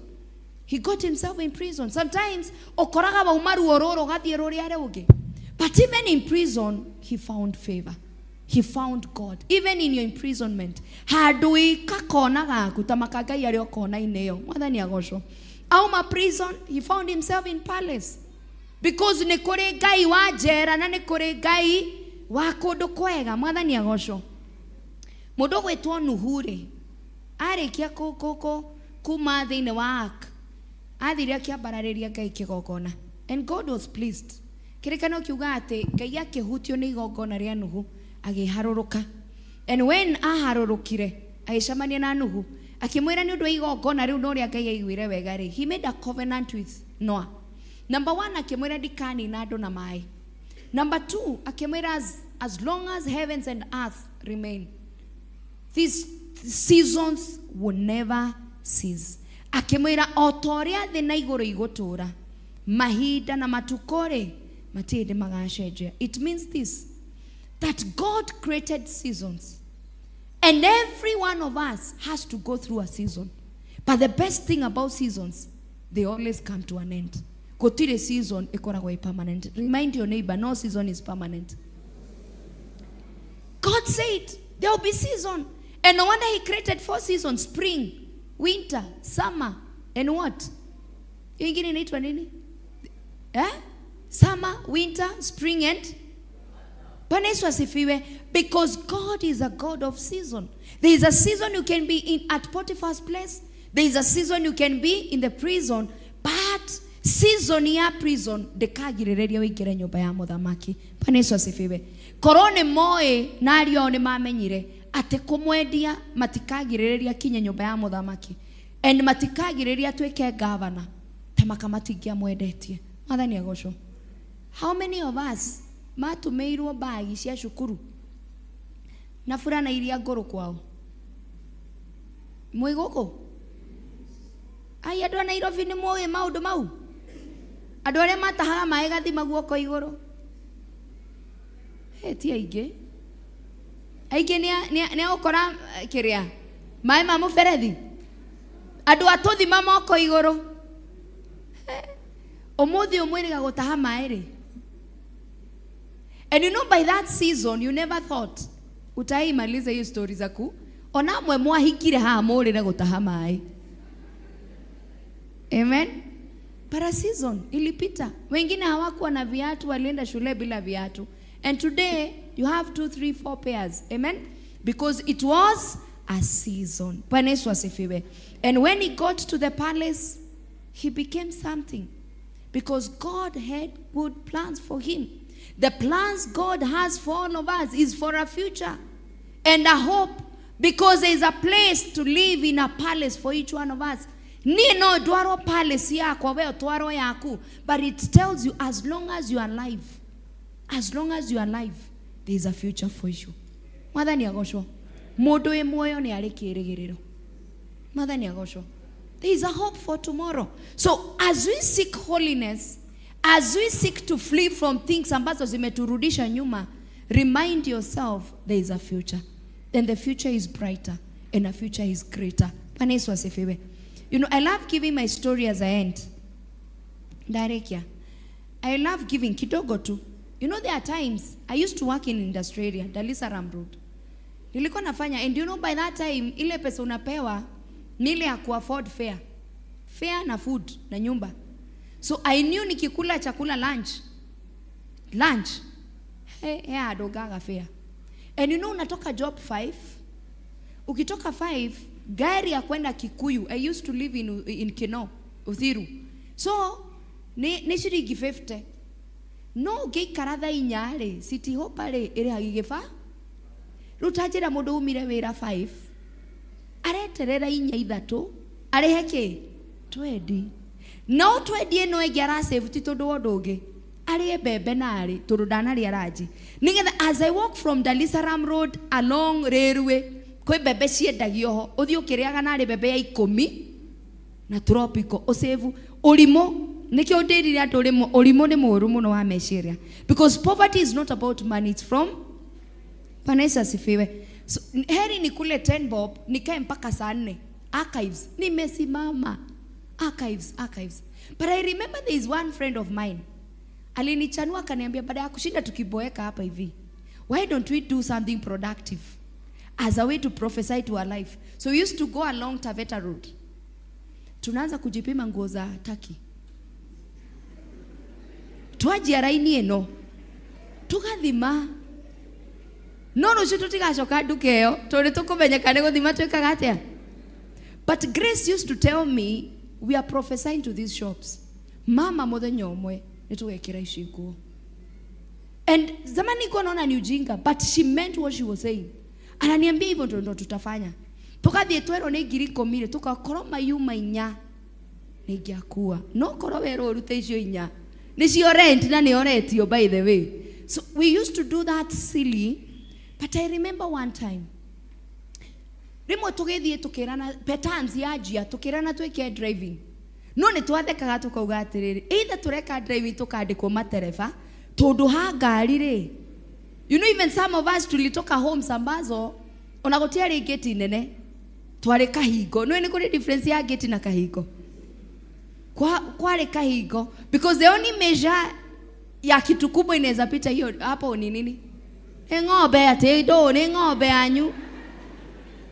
He got himself in prison. Sometimes, ũkoraga wauma ruo rũrũ ũgathiĩ rũrĩa rũngĩ. But even in prison, he found favor. He found God. Even in your imprisonment. Handũ wĩ kakona gaku, ta makangai arĩa ũkona-inĩ ĩyo. Mwathani agocwo. Auma prison, he found himself in palace. Because nĩ kũrĩ Ngai wa njera na nĩ kũrĩ Ngai wa kũndũ kwega. Mwathani agocwo. Mũndũ ũgwĩtwo Nuhu rĩ, arĩkia kuma thĩinĩ wa ark, athire akĩambararĩria Ngai kĩgongona. And God was pleased. Kĩrĩkanĩro kiuga atĩ Ngai akĩhutio nĩ igongona rĩa Nuhu, agĩharũrũka. And when aharũrũkire, agĩcemania na Nuhu, akĩmwĩra nĩ ũndũ wa igongona rĩu na ũrĩa Ngai aiguire wega rĩ, he made a covenant with Noah. Number one, akĩmwĩra ndikanina andũ na maĩ. Number two, akĩmwĩra as long as heavens and earth remain, these seasons will never cease. Akĩmwĩra o ta ũrĩa thĩ na igũrũ igũtũũra, mahinda na matukũ rĩ, matirĩ hĩndĩ magacenjia. It means this, That God created seasons. And every one of us has to go through a season. But the best thing about seasons, they always come to an end. Gũtirĩ season ĩkoragwo ĩ permanent. Remind your neighbor, no season is permanent. God said there will be season. And no wonder he created four seasons, spring, winter, summer, and what? Hiyo ingine inaitwa nini? Eh? Summer, winter, spring and Bwana Yesu asifiwe because God is a God of season. There is a season you can be in at Potiphar's place. There is a season you can be in the prison, but season ya prison ndĩkagirĩrĩria wĩingĩre nyũmba ya mũthamaki. Bwana Yesu asifiwe. Korwo nĩ moĩ na ariũ ao nĩ mamenyire atĩ kũmwendia matikagirĩrĩria kinye nyũmba ya mũthamaki and matikagirĩrĩria atuĩke gavana ta maka matingĩamwendetie. Mwathani agocwo. How many of us matumĩirwo mbagi cia cukuru na burana iria ngũrũ kwao mwĩ gũkũ ai andũ a Nairobi nĩ mũĩ maũndũ mau andũ arĩa matahaga maĩ gathima guoko igũrũ hey, ti aingĩ aingĩ nĩ agũkora kĩrĩa maĩ ma mũberethi andũ a tũthima moko igũrũ ũmũthĩ ũmwĩrĩga gũtaha maĩ rĩ. And you know by that season you never thought utaimaliza hiyo story za ku ona amwe mwahikire haha mũrĩre gũtaha maĩ. Amen. Para season ilipita. Wengine hawakuwa na viatu, walienda shule bila viatu. And today you have 2, 3, 4 pairs. Amen. Because it was a season. Bwana Yesu asifiwe. And when he got to the palace, he became something. Because God had good plans for him. The plans God has for all of us is for a future and a hope, because there is a place to live in a palace for each one of us. Niĩ no ndwarwo palace yakwa, we ũtwarwo yaku, but it tells you as long as you are alive, as long as you are alive, there is a future for you. Mwathani agocwo. Mũndũ wĩ muoyo nĩ arĩ kĩĩrĩgĩrĩro. Mwathani agocwo. There is a hope for tomorrow. So as we seek holiness, as we seek to flee from things ambazo zimeturudisha nyuma, remind yourself there is a future. Then the future is brighter and the future is greater. Bwana Yesu asifiwe. You know, I love giving my story as I end. Ndarekia. I love giving kidogo tu. You know, there are times I used to work in industrial area, Dar es Salaam Road. Nilikuwa nafanya, and you know, by that time ile pesa unapewa ni ile ya kuafford fare. Fare na food na nyumba. So I knew nikikula chakula lunch. Lunch. Hey, hey, adogaga fare. And you know, unatoka job 5. Ukitoka 5, gari ya kwenda Kikuyu. I used to live in Kino, Uthiru. So, ni shiringi 50. No ũngĩikara thaa inya rĩ, City Hopper rĩ, ĩrĩhagia gĩba. Rĩu ta njĩra mũndũ umire wĩra 5, areterera inya ithatũ, arĩhe kĩ? 20. No 20 ĩno ĩngĩ arasave ti tondũ wa ũndũ ũngĩ. Arĩe mbembe na arĩ, tondũ ndanarĩa ranji. Nĩgetha as I walk from Dar es Salaam Road along railway, kwĩ mbembe ciendagio ho, ũthiĩ ũkĩrĩaga narĩ mbembe ya 10 na tropical, ũsave ũrimũ. Nĩkĩo ndĩrire andũ rĩmwe, ũrimũ nĩ mũũru mũno wa meciria. Because poverty is not about money, it's from Bwana Yesu asifiwe. So, heri nikule 10 bob, nikae mpaka saa 4. Archives, nimesimama. Archives, archives. But I remember there is one friend of mine. Alinichanua akaniambia baada ya kushinda tukiboeka hapa hivi, why don't we do something productive as a way to prophesy to our life? So we used to go along Taveta Road. Tunaanza kujipima nguo za Turkey. Twajia raini ĩno tugathima, no rũciũ tũtigacoka nduka ĩyo tondũ tũkũmenyeka nĩ gũthima twĩkaga atĩa. But Grace used to tell me we are prophesying to these shops. Mama mũthenya ũmwe nĩ tũgekĩra ici nguo. And zamani nilikuwa naona ni ujinga, but she meant what she was saying. Ananiambia hivyo ndo tutafanya. Tukathiĩ twerwo nĩ ngiri ikũmi rĩ, tũgakorwo mayuma inya nĩ ingĩakua. No korwo werwo ũrute icio inya, nĩcio rent na nĩo retio by the way. So we used to do that silly, but I remember one time rĩmwe tũgĩthiĩ tũkĩrana patterns ya njia, tũkĩrana twĩke driving. No nĩ twathekaga tũkauga atĩrĩrĩ, either tũreka driving tũkandĩkwo matereba, tondũ ha ngari rĩ You know even some of us tulitoka homes ambazo ona gũtiarĩ gate nene, twarĩ kahingo. Nĩũĩ nĩ kũrĩ difference ya gate na kahingo? Kwarĩ kahingo because the only measure ya kitu kubwa inaweza pita hiyo hapo ni nini? Ni ng'ombe ati ndo ni ng'ombe yanyu.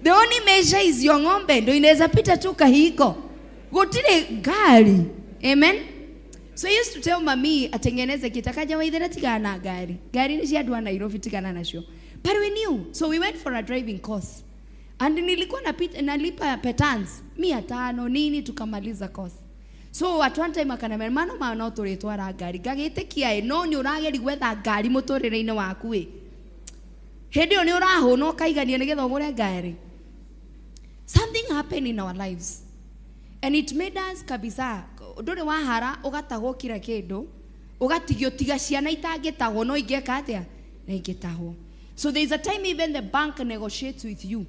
The only measure is your ng'ombe ndo inaweza pita tu kahingo. Gũtirĩ ngari. Amen. So I used to tell mami atengeneze kitakaja waithera tigana na ngari. Ngari ni cia andũ a Nairobi tigana nacio. But we knew. So we went for a driving course. And nilikuwa nalipa petans 500 nini tukamaliza course. So at one time akanambia mano ma no tũrĩtwara ngari. Ngagĩtĩkia ĩ no nĩ ũrageria gwetha ngari mũtũrĩre-inĩ waku ĩ. Hĩndĩ ĩyo nĩ ũrahũna ũkaigania nĩgetha ũgũre ngari. Something happened in our lives. And it made us kabisa ndũrĩ wahara ũgatahwo kila kĩndũ ũgatigio tiga ciana itangĩtahwo no ingĩka atĩa na ingĩtahwo. So there is a time even the bank negotiates with you.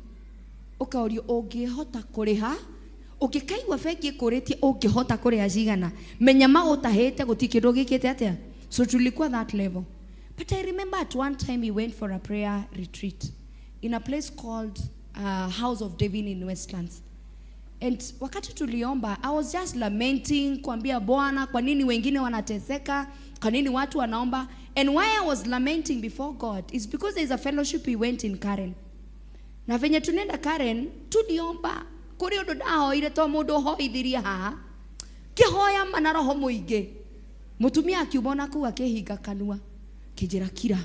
Ũkaũrio ũngĩhota kũrĩha, ũngĩkaigua bengi ĩkũrĩtie ũngĩhota kũrĩha cigana, menya magũtahĩte gũtirĩ kĩndũ gĩkĩte atĩa. So tulikuwa that level. But I remember at one time we went for a prayer retreat in a place called House of David in Westlands. And wakati tuliomba, I was just lamenting, kuambia Bwana, kwa nini wengine wanateseka, kwa nini watu wanaomba. And why I was lamenting before God is because there is a fellowship we went in Karen. Na venye tunenda Karen, tuliomba, kuri undu ndahoire to mundu hoithirie haha. Kihoya mana roho muingi. Mutumia akiuma na kuu akihinga kanua. Kinjira kira.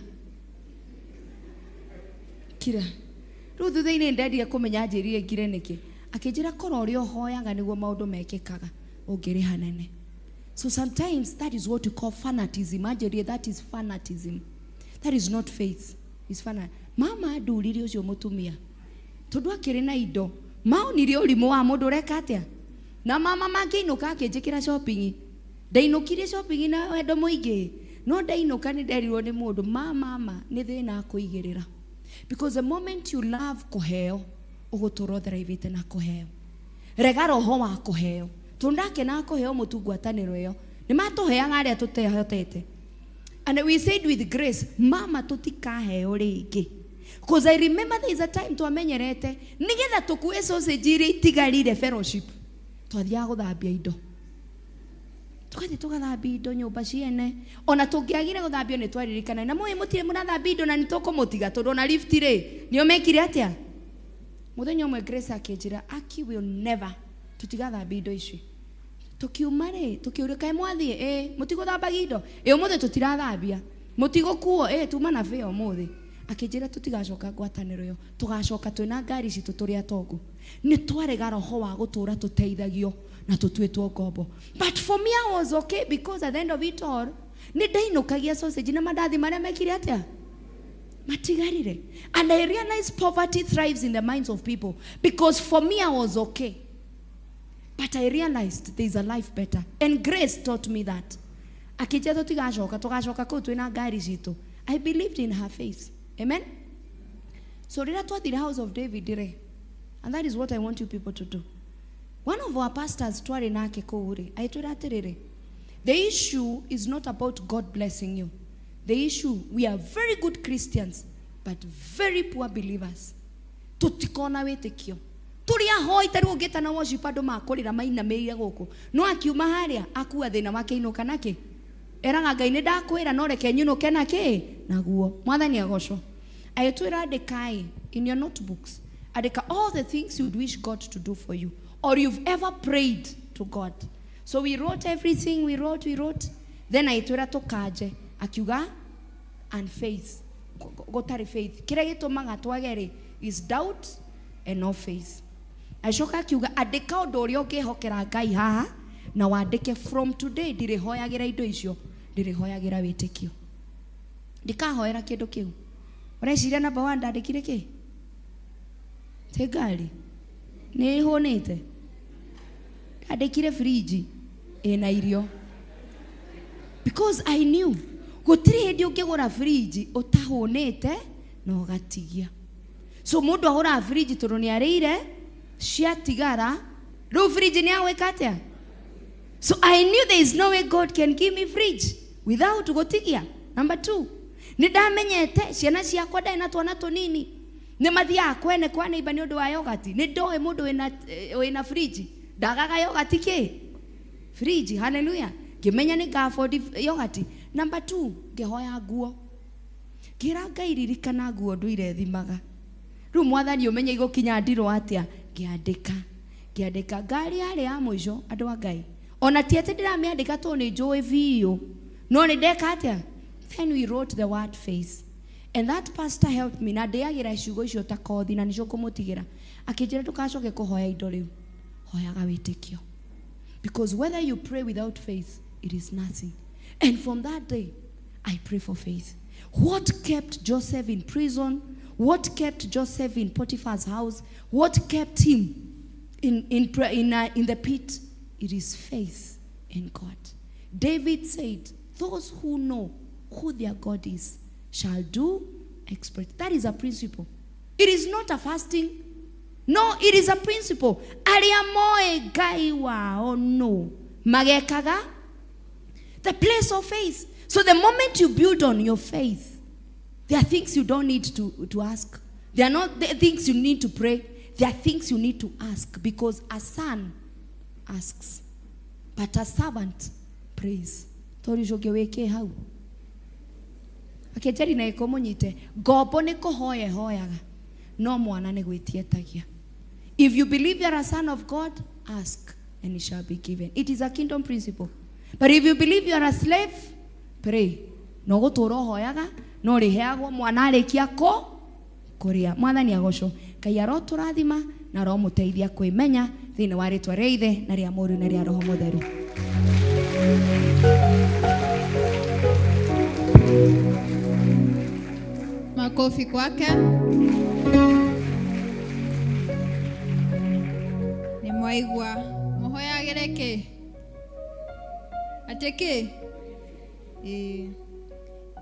Kira. Riu thutha-inĩ ndendire kũmenya anjĩrire ngire nĩkĩ. Akĩnjĩra korwo ũrĩa ũhoyaga nĩguo maũndũ mekĩkaga, ũngĩrĩha nene. So sometimes that is what we call fanatism. Anjĩrire that is fanatism. That is not faith. It's fanatism. Mama andurire ũcio mũtumia. Tondũ akĩrĩ na indo. Maonire ũrimũ wa mũndũ ũreka atĩa? Na mama mangĩinũka akĩnjĩkĩra shopping. Ndainũkirie shopping na wendo mũingĩ. No ndainũka nĩ nderirwo nĩ mũndũ, ma mama nĩ thĩna akũigĩrĩra. Because the moment you love kũheo, ũgũtũra ũthiraivĩte na kũheo. Rega roho wa kũheo. Tondũ ndakenaga kũheo mũtu ngwatanĩro ĩyo. Nĩ matũheaga arĩa tũtehotete. And we said with grace, mama tũtikaheo rĩngĩ. Because I remember there is a time twamenyerete nĩgetha tũkue sausage iria itigarire fellowship. Twathiaga gũthambia indo. Tũgathiĩ tũgathambia indo nyũmba ciene. Ona tũngĩagire gũthambio nĩ twaririkana. Na mũĩ mũtirĩ mũrathambia indo na nĩ tũkũmũtiga tondũ ona lift rĩ, nĩo mekire atĩa? Mũthenya ũmwe Grace akĩnjĩra, Aki will never tũtigathambia indo ici. Tũkiuma rĩ, tũkĩũria kaĩ mwathiĩ? Ĩ, mũtigũthambagia indo? Ĩ, ũmũthĩ tũtirathambia. Mũtigũkuo? Ĩ, tuma na bĩa ũmũthĩ. Akĩnjĩra tũtigacoka ngwatanĩro ĩyo, tũgacoka twĩna ngari citũ tũrĩ atongu. Nĩ twarega roho wa gũtũra tũteithagio na tũtuĩtwo ngombo. But for me I was okay because at the end of it all, nĩ ndainũkagia sausage na mandathi marĩa mekire atĩa? Matigarire. And I realized poverty thrives in the minds of people because for me I was okay. But I realized there is a life better. And grace taught me that. Akĩnjĩra tũtigacoka, tũgacoka kũu twĩna ngari citũ. I believed in her faith. Amen? So rĩrĩa twathire House of David rĩ, and that is what I want you people to do. One of our pastors twarĩ nake kũu rĩ, agĩtwĩra atĩrĩrĩ, the issue is not about God blessing you. The issue, we are very good Christians, but very poor believers. Tũtikona wĩtĩkio. Tũrĩ ahoi ta rĩu ũngĩtana worship andũ makũrĩra mainamĩrĩire gũkũ. No akiuma harĩa, akua thĩna wake ainũka nakĩ? Eraga Ngai nĩ ndakwĩra no reke nyinũke nakĩ? Naguo. Mwathani agocwo. Agĩtwĩra andĩkai in your notebooks. Andĩka all the things you'd wish God to do for you or you've ever prayed to God. So we wrote everything, we wrote, we wrote. Then agĩtwĩra tũkanje. Akiuga and faith. Gũtarĩ faith. Kĩrĩa gĩtũmaga twage rĩ is doubt and no faith. Agĩcoka akiuga andĩka ũndũ ũrĩa ũngĩhokera Ngai haha na wandĩke from today ndirĩhoyagĩra indo icio, ndĩrĩhoyagĩra wĩtĩkio. Ndikahoera kĩndũ kĩu. Ũreciria number 1 ndandĩkire kĩ? Ti ngari. Nĩ hũnĩte. Ndandĩkire fridge ĩna irio. Because I knew gũtirĩ hĩndĩ ũngĩgũra fridge ũtahũnĩte na ũgatigia. So mũndũ agũraga fridge tondũ nĩ arĩire ciatigara, rĩu fridge nĩ agwĩka atĩa? So I knew there is no way God can give me fridge without gũtigia. Number 2. Nĩ ndamenyete ciana ciakwa ndarĩ na twana tũnini. Nĩ mathiaga kwene kwa neighbor nĩ ũndũ wa yogati. Nĩ ndoĩ mũndũ wĩna fridge. Ndagaga yogati kĩ? Fridge, hallelujah. Ngĩmenya nĩ nga afford yogati. Number 2, ngĩhoya nguo. Ngĩra Ngai ririkana nguo ndũire thimaga. Rĩu mwathani ũmenye igũkinya ndirwo atĩa. Ngĩandĩka. Ngĩandĩka ngari yarĩ ya mũico andũ a Ngai. Ona ti atĩ ndĩramĩandĩka tondũ nĩ njũĩ biũ. No nĩ ndeka atĩa? Then we wrote the word faith. And that pastor helped me. Na ndĩagĩra ciugo icio ta kothi na nĩcio ngũmũtigĩra. Akĩnjĩra ndũgacoke kũhoya indo rĩu. Hoyaga wĩtĩkio. Because whether you pray without faith, it is nothing. And from that day, I pray for faith. What kept Joseph in prison? What kept Joseph in Potiphar's house? What kept him in the pit? It is faith in God. David said, those who know who their God is shall do exploit. That is a principle. It is not a fasting. No, it is a principle. Aria moe Ngai wao no. Magekaga. The place of faith. So the moment you build on your faith, there are things you don't need to ask. There are not the things you need to pray. There are things you need to ask, because a son asks, but a servant prays. Tori joge weke hau. Akejeri na ikomunyite. Ngombo nĩ kũhoya ĩhoyaga, no mwana nĩ gwĩtietagia. If you believe you are a son of God, ask and it shall be given. It is a kingdom principle. But if you believe you are a slave, pray. No gũtũũra ũhoyaga, no rĩheagwo mwana arĩkia kũrĩa. Mwathani agocwo. Ngai arotũrathima na aromũteithia kwĩmenya thĩinĩ wa rĩtwa rĩa Ithe na rĩa Mũriũ na rĩa Roho Mũtheru. Makofi kwake. Nĩ mwaigua mũhoyagĩre kĩ? Atĩ kĩ? Ĩĩ.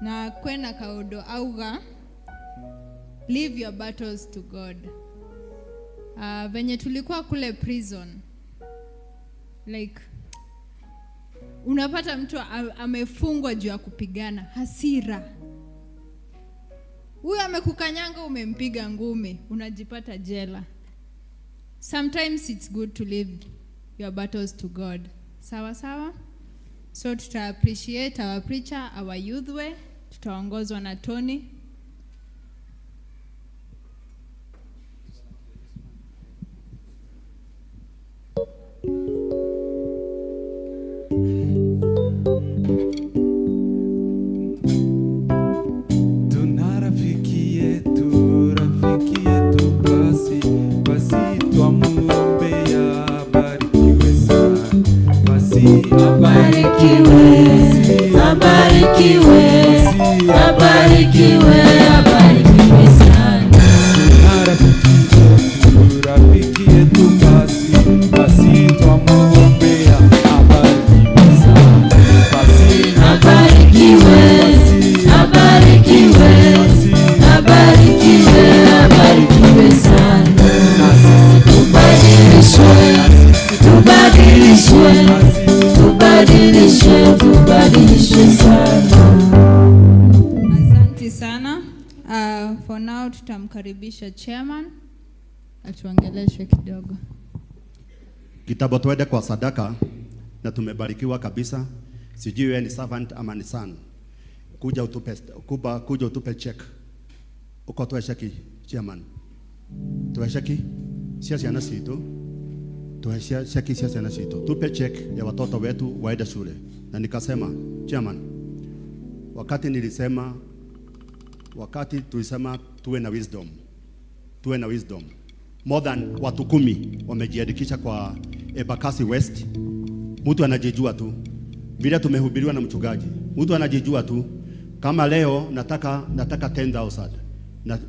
Na kwĩna kaũndũ auga, leave your battles to God. Venye tulikuwa kule prison, like unapata mtu amefungwa juu ya kupigana, hasira. Huyu amekukanyanga, umempiga ngumi, unajipata jela. Sometimes it's good to leave your battles to God. Sawa sawa? So tuta appreciate our preacher, our youth way. Tutaongozwa na Tony. Tuna rafiki yetu basi, basi twamuombea abarikiwe sana. Basi abarikiwe, abarikiwe, abarikiwe, abarikiwe sana. Tuna rafiki yetu basi, basi twamuombea abarikiwe sana. Basi abarikiwe, abarikiwe, abarikiwe, abarikiwe sana. Tubadilishwe, tubadilishwe, tubadilishwe, tubadilishwe sana. Asante sana. For now tutamkaribisha chairman atuongeleshe kidogo. Kitambo tuende kwa sadaka na tumebarikiwa kabisa. Sijui wewe ni servant ama ni son. Kuja utupe kuba, kuja utupe check. Uko tuwe cheki chairman. Tuwe cheki cia ciana citu. Tuwe cheki cia ciana citu. Tupe check ya watoto wetu waende shule. Na nikasema chairman, wakati tulisema tuwe na wisdom. Tuwe na wisdom. More than watu 10 wamejiandikisha kwa Embakasi West. Mtu anajijua tu. Vile tumehubiriwa na mchungaji. Mtu anajijua tu. Kama leo nataka 10,000.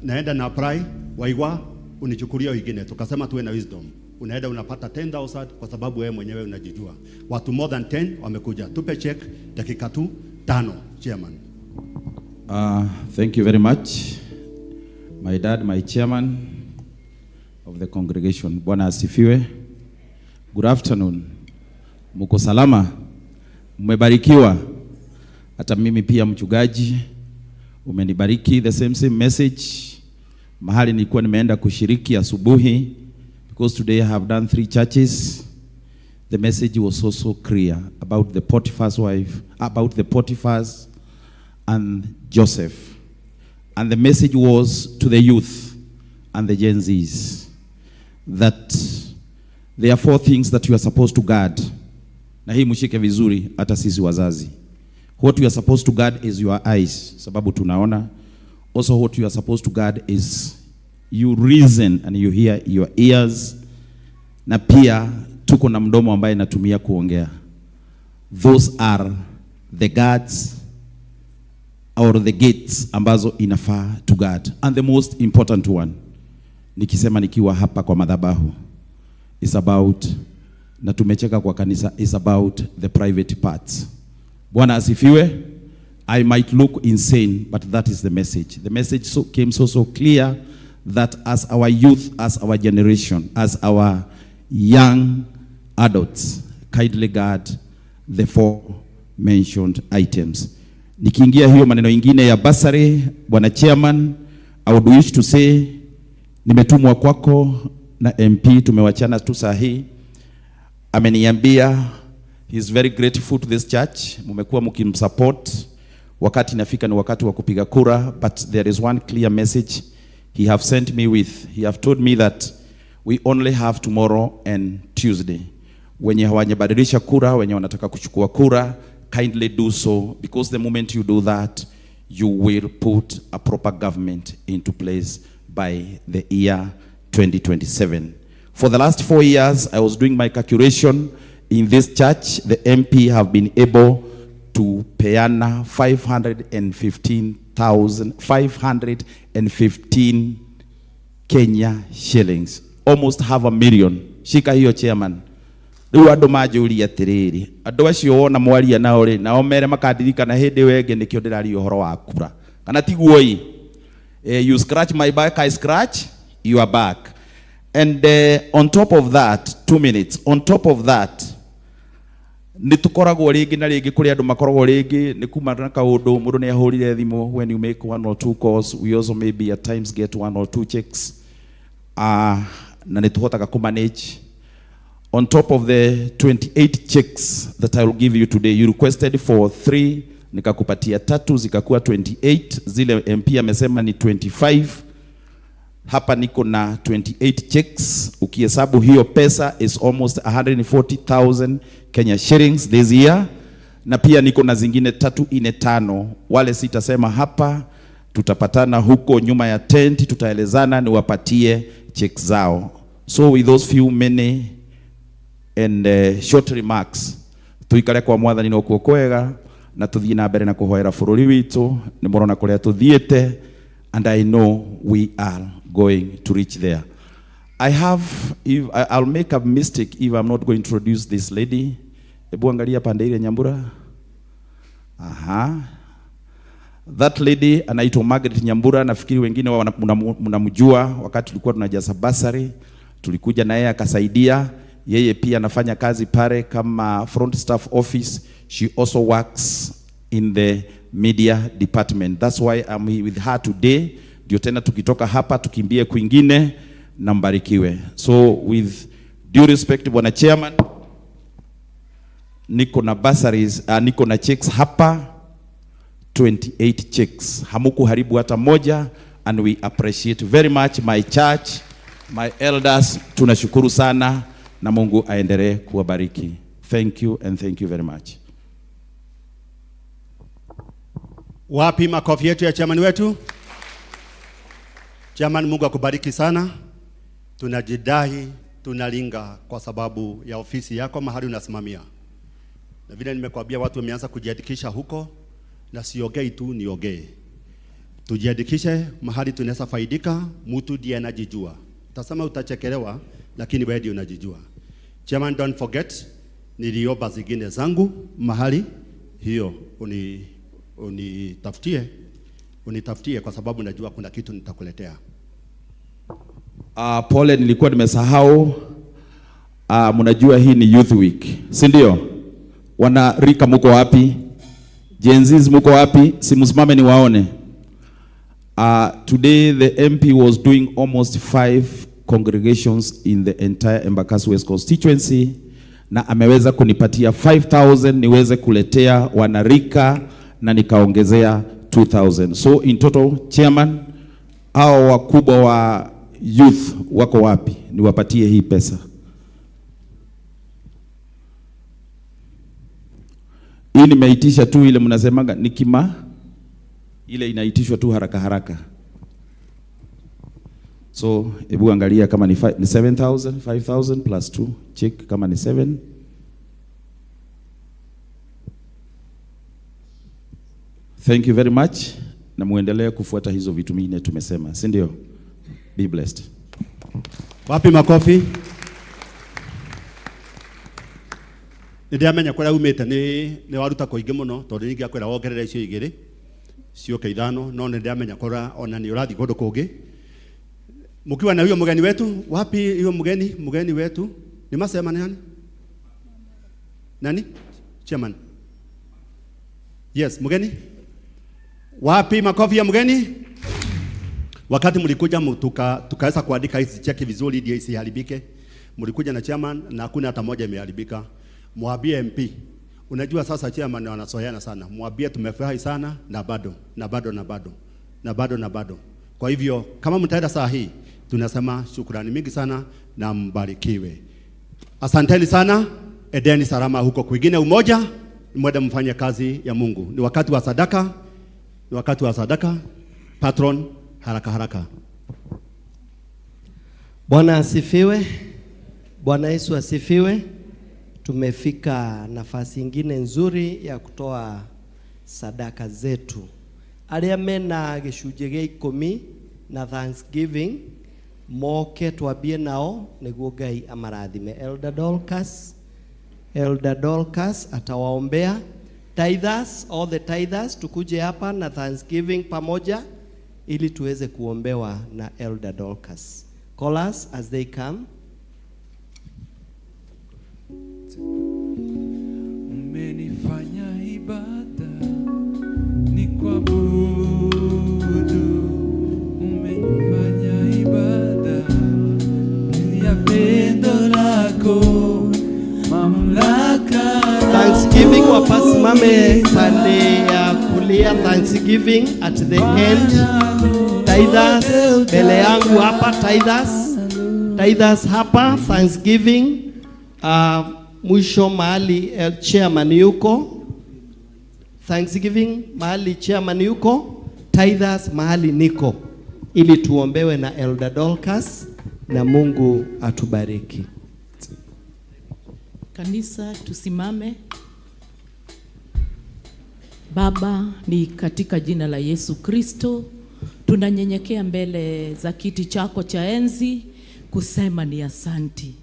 Naenda na apply, waigwa unichukulia wengine. Tukasema tuwe na wisdom. Unaenda unapata 10,000 kwa sababu wewe mwenyewe unajijua. Watu more than 10 wamekuja. Tupe check dakika tu 5, chairman. Thank you very much. My dad, my chairman of the congregation. Bwana asifiwe. Good afternoon. Muko salama? Mmebarikiwa? Hata mimi pia mchungaji Umenibariki the same same message. Mahali nilikuwa nimeenda kushiriki asubuhi, because today I have done three churches. The message was so so clear about the Potiphar's wife, about the Potiphar's and Joseph. And the message was to the youth and the Gen Zs that there are four things that you are supposed to guard. Na hii mshike vizuri hata sisi wazazi. What you are supposed to guard is your eyes, sababu tunaona. Also what you are supposed to guard is you reason and you hear your ears. Na pia tuko na mdomo ambaye natumia kuongea. Those are the guards or the gates ambazo inafaa to guard. And the most important one, nikisema nikiwa hapa kwa madhabahu, is about, na tumecheka kwa kanisa, is about the private parts. Bwana asifiwe. I might look insane, but that is the message. The message came so, so clear that as our youth, as our generation, as our young adults, kindly guard the four mentioned items. Nikiingia hiyo maneno ingine ya bursary, Bwana Chairman, I would wish to say nimetumwa kwako na MP, tumewachana tu saa hii. Ameniambia he is very grateful to this church, mumekuwa mkimsupport. Wakati inafika ni wakati wa kupiga kura, but there is one clear message he have sent me with. He have told me that we only have tomorrow and Tuesday. Wenye hawajabadilisha kura, wenye wanataka kuchukua kura, kindly do so, because the moment you do that, you will put a proper government into place by the year 2027. For the last 4 years, I was doing my calculation in this church. The MP have been able to peana 515,515 Kenya shillings, almost half a million. Shika hiyo chairman. Riu andu manjũria atĩrĩrĩ, andũ acio wona mwaria nao rĩ, nao mere makandirikana hĩndĩ ĩyo ĩngĩ nĩkĩo ndĩraria ũhoro wa kura. Kana tiguo ĩ? You scratch my back, I scratch your back. And on top of that, 2 minutes, on top of that, nĩ tũkoragwo rĩngĩ na rĩngĩ kũrĩ andũ makoragwo rĩngĩ nĩ kuma na kaũndũ mũndũ nĩ ahũrire thimũ. When you make one or two calls, we also maybe at times get one or two checks, na nĩ tũhotaga kũ-manage. On top of the 28 checks that I will give you today, you requested for 3, nikakupatia 3, zikakuwa 28. Zile MP amesema ni 25. Hapa niko na 28 checks. Ukihesabu hiyo pesa is almost 140,000 Kenya shillings this year. Na pia niko na zingine 3, 4, 5. Wale sitasema hapa, tutapatana huko nyuma ya tent, tutaelezana niwapatie checks zao. So with those few many and short remarks, tuikare kwa mwathani no kuo kwega na tuthie na mbere na kuhoera bururi witu. Ni murona kuria tuthiete, and I know we are going to reach there. I'll make a mistake if I'm not going to introduce this lady. Ebu angalia pande ile Nyambura. Aha. That lady anaitwa Margaret Nyambura. Nafikiri wengine wao mnamjua. Wakati tulikuwa tunajaza bursary, tulikuja na yeye akasaidia. Yeye pia anafanya kazi pale kama front staff office. She also works in the media department. That's why I'm with her today. Ndio tena tukitoka hapa tukimbie kwingine na mbarikiwe. So with due respect, Bwana Chairman, niko na bursaries, niko na checks hapa, 28 checks. Hamukuharibu hata moja, and we appreciate very much my church, my elders. Tunashukuru sana na Mungu aendelee kuwabariki. Thank you and thank you very much. Wapi makofi yetu ya chairman wetu? Chairman, Mungu akubariki sana. Tunajidai, tunalinga kwa sababu ya ofisi yako mahali unasimamia. Na vile nimekuambia watu wameanza kujiandikisha huko, na siongei tu, niongee. Tujiandikishe mahali tunaweza faidika, mtu ndiye anajijua. Utasema utachekelewa, lakini wewe ndiye unajijua. Chairman, don't forget, niliomba zingine zangu mahali hiyo unitafutie kwa sababu najua kuna kitu nitakuletea. Pole, nilikuwa nimesahau. Mnajua hii ni Youth Week, si ndio? Wana rika muko wapi? Gen Zs muko wapi? Si msimame niwaone. Today the MP was doing almost 5 congregations in the entire Embakasi West constituency, na ameweza kunipatia 5,000 niweze kuletea wanarika na nikaongezea 2,000. So in total, chairman, hao wakubwa wa youth wako wapi? Niwapatie hii pesa. Hii nimeitisha tu ile mnasemaga ni kima, ile inaitishwa tu haraka haraka. So hebu angalia kama ni 7,000, 5,000 plus 2, check kama ni 7. Thank you very much. Na muendelee kufuata hizo vitu mine tumesema, si ndio? Be blessed. Wapi makofi? Nĩndĩramenya kũrĩa umĩte nĩ waruta kũingĩ mũno tondũ ningĩakwĩra wongerere icio igĩrĩ ciũke ithano, no nĩndĩramenya kũrĩa ona nĩ ũrathiĩ kũndũ kũngĩ. Mkiwa na huyo mgeni wetu, wapi huyo mgeni? Mgeni wetu ni masema nani? Nani? Chairman. Yes, mgeni. Wapi makofi ya mgeni? Wakati mlikuja tukaweza kuandika hizi cheki vizuri ndio isiharibike. Mlikuja na chairman na hakuna hata moja imeharibika. Mwambie MP. Unajua sasa chairman wanasoeana sana. Mwambie tumefurahi sana na bado, na bado, na bado, na bado, na bado. Kwa hivyo kama mtaenda saa hii tunasema shukrani mingi sana na mbarikiwe. Asanteni sana, edeni salama huko kwingine. Umoja, mwende mfanye kazi ya Mungu. Ni wakati wa sadaka, ni wakati wa sadaka. Patron, haraka haraka. Bwana asifiwe. Bwana Yesu asifiwe. Tumefika nafasi ingine nzuri ya kutoa sadaka zetu. Arĩa mena gĩcunjĩ gĩa ikũmi na Thanksgiving moke twambie nao nĩguo Ngai amarathime. Elder Dorcas atawaombea. Tithers, all the tithers tukuje hapa na Thanksgiving pamoja ili tuweze kuombewa na Elder Dorcas. Call us as they come. Umenifanya ibada ni kuabudu, umenifanya ibada ni ya pendo lako, mamlaka. Thanksgiving wapasimame pande ya kulia. Thanksgiving at the end. Tithers mbele yangu hapa, tithers hapa. Thanksgiving mwisho mahali chairman yuko. Thanksgiving mahali chairman yuko, tithers mahali niko, ili tuombewe na Elder Dorcas na Mungu atubariki. Kanisa tusimame. Baba, ni katika jina la Yesu Kristo tunanyenyekea mbele za kiti chako cha enzi kusema ni asanti.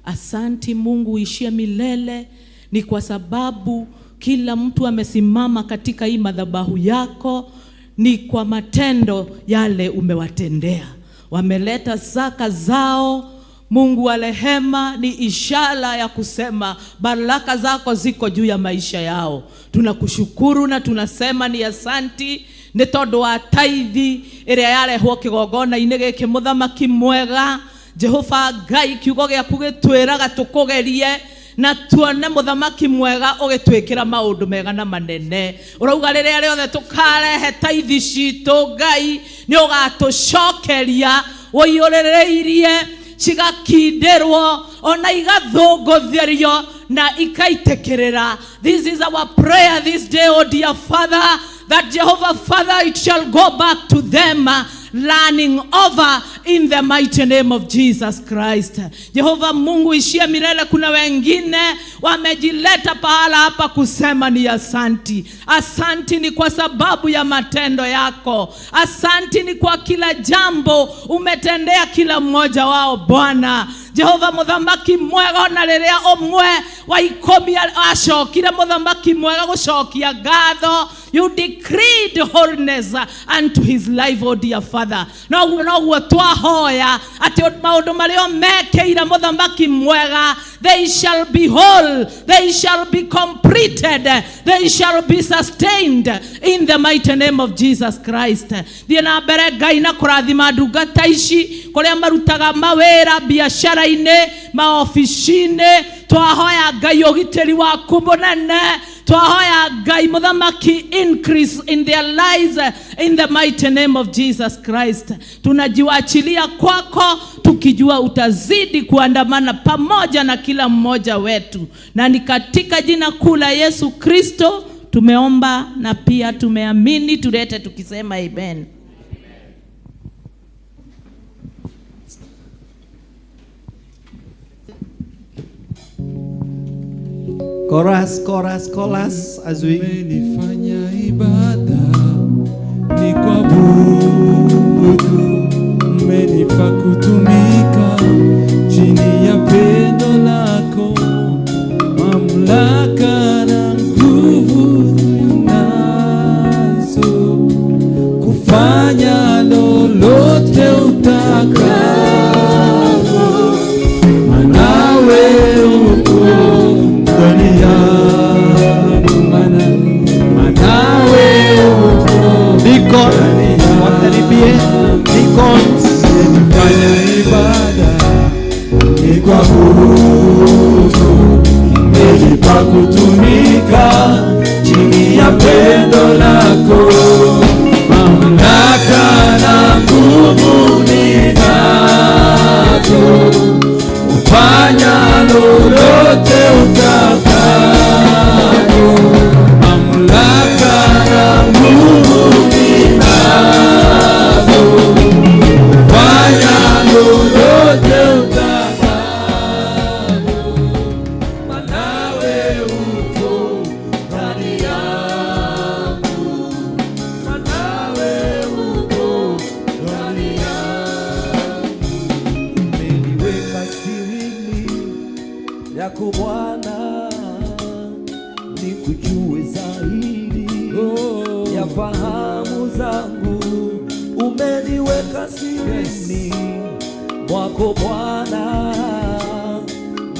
Asanti Mungu uishie milele, ni kwa sababu kila mtu amesimama katika hii madhabahu yako, ni kwa matendo yale umewatendea. Wameleta zaka zao, Mungu wa rehema, ni ishara ya kusema baraka zako ziko juu ya maisha yao. Tunakushukuru na tunasema ni asanti ni tondu wa taithi ĩrĩa yarehwo kĩgongona-inĩ gĩkĩ. Mũthamaki mwega Jehova Ngai, kiugo gĩaku gĩtwĩraga tũkũgerie na tuone mũthamaki mwega ũgĩtwĩkĩra maũndũ mega na manene. Ũrauga rĩrĩa rĩothe tũkarehe taithi citũ Ngai nĩ ũgatũcokeria ũiyũrĩrĩirie, cigakindĩrwo ona igathũngũthĩrio na ikaitĩkĩrĩra. This is our prayer this day, oh dear Father, that Jehovah Father, it shall go back to them learning over in the mighty name of Jesus Christ. Jehovah Mungu ishie milele, kuna wengine wamejileta pahala hapa kusema ni asanti. Asanti ni kwa sababu ya matendo yako. Asanti ni kwa kila jambo umetendea kila mmoja wao Bwana. Jehova muthamaki mwega, ona riria umwe wa ikumi acokire muthamaki mwega gucokia ngatho, You decreed wholeness unto his life, oh dear Father. Noguo noguo twahoya atĩ maũndũ marĩa mekĩire mũthamaki mwega, they shall be whole, they shall be completed, they shall be sustained in the mighty name of Jesus Christ. Thiĩ na mbere Ngai na kũrathima ndungata ici kũrĩa marutaga mawĩra, biacara-inĩ, maobici-inĩ. Twahoya Ngai ũgitĩri waku mũnene. Twahoya Ngai mũthamaki increase in their lives in the mighty name of Jesus Christ. Tunajiwachilia kwako tukijua utazidi kuandamana pamoja na kila mmoja wetu, na ni katika jina kuu la Yesu Kristo tumeomba na pia tumeamini. Tulete tukisema amen. Chorus, chorus, chorus as we Umenifanya ibada ni kuabudu, umenipa kutumika chini ya pendo lako, mamlaka na nguvu nazo kufanya lolote utakalo, maana wewe uko ndani yangu, maana wewe uko Deacon, wakaribie deacons. Fanya ibada ni kuabudu, umenipa kutumika chini ya pendo lako, mamlaka na nguvu ninazo, kufanya lolote utakalo, mamlaka na nguvu ninazo, kufanya lolote utakalo, maana wewe uko ndani yangu, maana wewe uko ndani yangu. Umeniweka sirini yako Bwana, nikujue zaidi ya fahamu zangu. Umeniweka sirini mwako Bwana,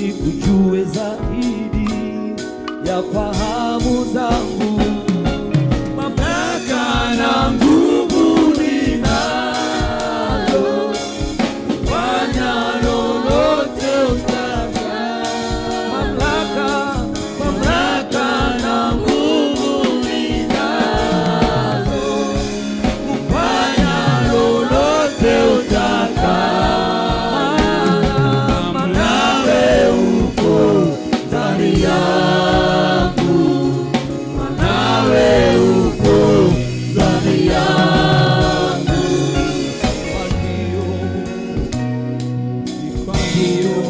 nikujue zaidi ya fahamu zangu. Mamlaka na nguvu ninazo, kufanya lolote utakalo. Mamlaka, mamlaka na nguvu ninazo, kufanya lolote utakalo. Maana wewe uko ndani yangu, maana wewe uko ndani yangu. Ndio,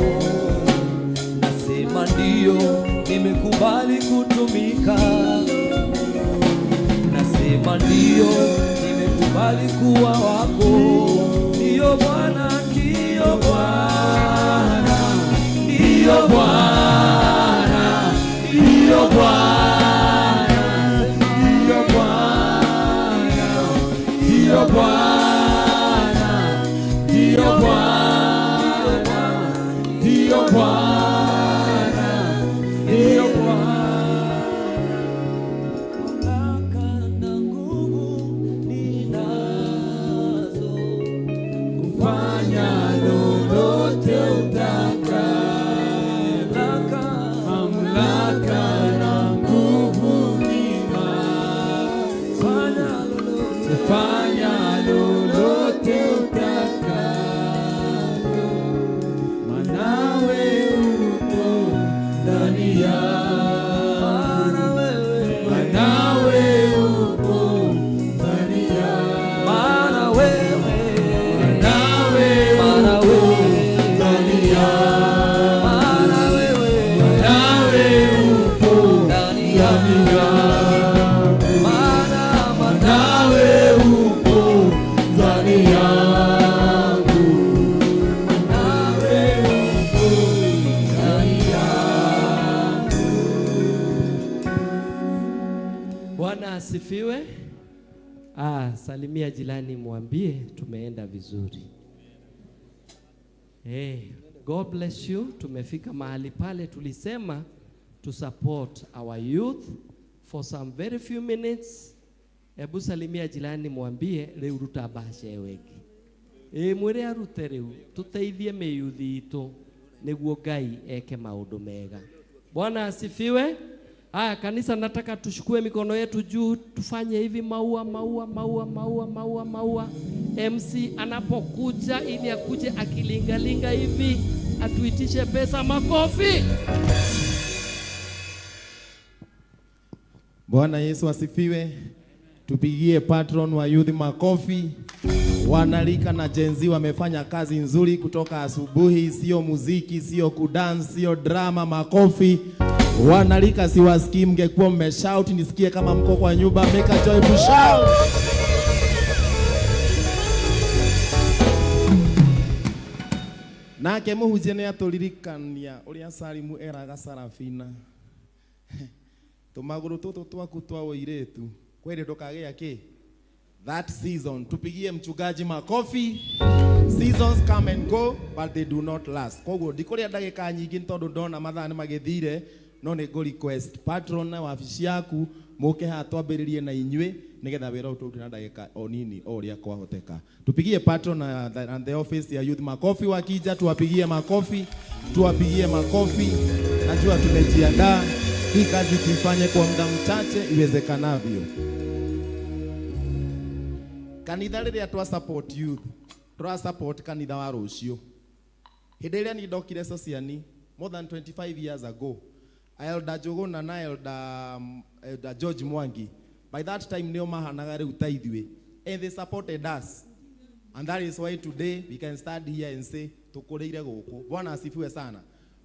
nasema ndio, nimekubali kutumika. Nasema ndio, nimekubali kuwa wako. Ndio Bwana, ndio Bwana, ndio Bwana, ndio Bwana, Ndio Bwana, ndio Bwana, ndio Bwana, ndio Bwana, ndio Bwana. Mamlaka na nguvu ninazo, Bwana asifiwe. Salimia jirani mwambie tumeenda vizuri. Hey, God bless you. Tumefika mahali pale tulisema to support our youth for some very few minutes. Ebu salimia jirani mwambie riu ruta mbaca wegi. Mwire arute riu tuteithie mĩyuthi itũ nĩguo Ngai eke maũndũ mega. Bwana asifiwe. Haya kanisa, nataka tuchukue mikono yetu juu, tufanye hivi maua maua maua maua maua maua. MC anapokuja ili akuje akilingalinga hivi atuitishe pesa. Makofi. Bwana Yesu asifiwe. Tupigie patron wa youth makofi. Wanalika na Gen Z wamefanya kazi nzuri kutoka asubuhi, sio muziki, sio kudance, sio drama. Makofi. Wanalika siwasikii, mngekuwa mmeshout nisikie kama mko kwa nyumba. Make a joyful shout. Nake muhunjia nĩ atũririkania ũrĩa Salimu eraga Sarafina, tũmagũrũ tũtũ twaku twa ũirĩtu kweli ndũkagĩa kĩ. That season, tupigie mchungaji makofi. Seasons come and go but they do not last. Koguo ndikũrĩa ndagĩka nyingĩ nĩ tondũ ndona mathaa nĩ magĩthire, no nĩ ngũ request patron na wabici yaku mũke haha twambĩrĩrie na inyuĩ nĩgetha wĩra ũyũ tũrute na ndagĩka o nini o ũrĩa kwahoteka. Tupigie patron na the office ya youth makofi. Wakija tuwapigie makofi, tuwapigie makofi. Najua tumejiandaa, hii kazi tuifanye kwa muda mchache iwezekanavyo. Kanitha rĩrĩa twa support youth, twa support kanitha wa rũciũ. Hĩndĩ ĩrĩa niĩ ndokire Sociani more than 25 years ago, Elder Njuguna na Elder George Mwangi, by that time nĩo mahanaga rĩu ta ithuĩ, and they supported us, and that is why today we can stand here and say tũkũrĩire gũkũ. Bwana asifiwe sana.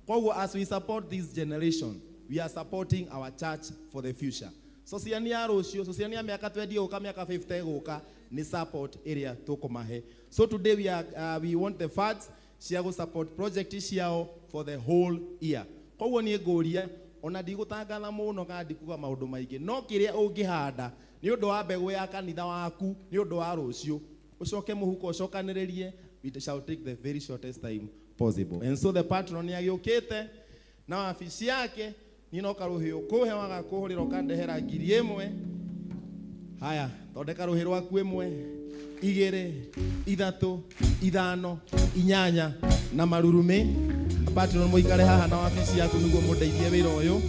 Koguo as we support this generation, we are supporting our church for the future. Sociani ya rũciũ, Sociani ya mĩaka 20 gũka, mĩaka 50 gũka, nĩ support ĩrĩa tũkũmahe. So today we want the funds cia gũ support project ciao for the whole year. Koguo niĩ ngũria ona ndigũtangatha mũno kana ndikuga maũndũ maingĩ, no kĩrĩa ũngĩhanda nĩ ũndũ wa mbegũ ya kanitha waku nĩ ũndũ wa rũciũ, ũcoke mũhuko ũcokanĩrĩrie, we shall take the very shortest time possible. And so the patron nĩ agĩũkĩte na wabici yake, niĩ no karũhĩ ũkũhe waga kũhũrĩra ũkandehera 1,000. Haya, thondeka rũhĩ rwaku 1, 2, 3, 5, 8 na marurumĩ. Patron mũikare haha na wabici yaku nĩguo mũndeithie wĩra ũyũ.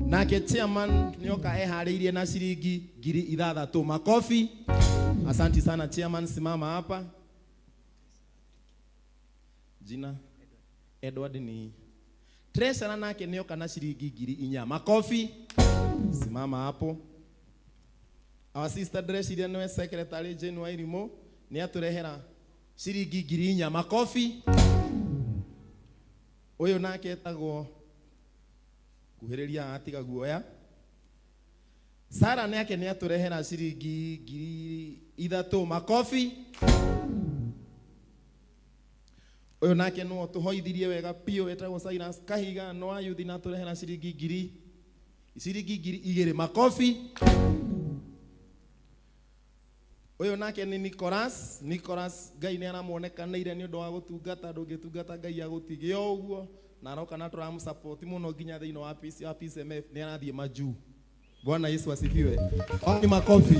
Nake chairman nĩoka eharĩirie na ciringi 6,000. Makofi. Asanti sana chairman, simama hapa. Jina Edward ni treasurer, nake nĩoka na ciringi 4,000. Makofi. Simama hapo. Our sister ndĩreciria nĩwe secretary Jane Wairimu nĩ atũrehera ciringi 4,000. Makofi. Ũyũ nake etagwo kuhĩrĩria atiga guoya. Sara nake nĩ atũrehera ciringi 3,000. Makofi. Ũyũ nake no tũhoithirie wega biũ etagwo Silas Kahiga no ayuthi na atũrehera ciringi 2,000. Makofi. Ũyũ nake nĩ Nicholas. Nicholas Ngai nĩ aramuonekanĩire nĩ ũndũ wa gũtungata, ndũngĩtungata Ngai agũtige o ũguo, na aroka na tũramũsupport mũno nginya thĩinĩ wa PC, wa PCMF nĩ arathiĩ majuu. Bwana Yesu asifiwe. Ni makofi.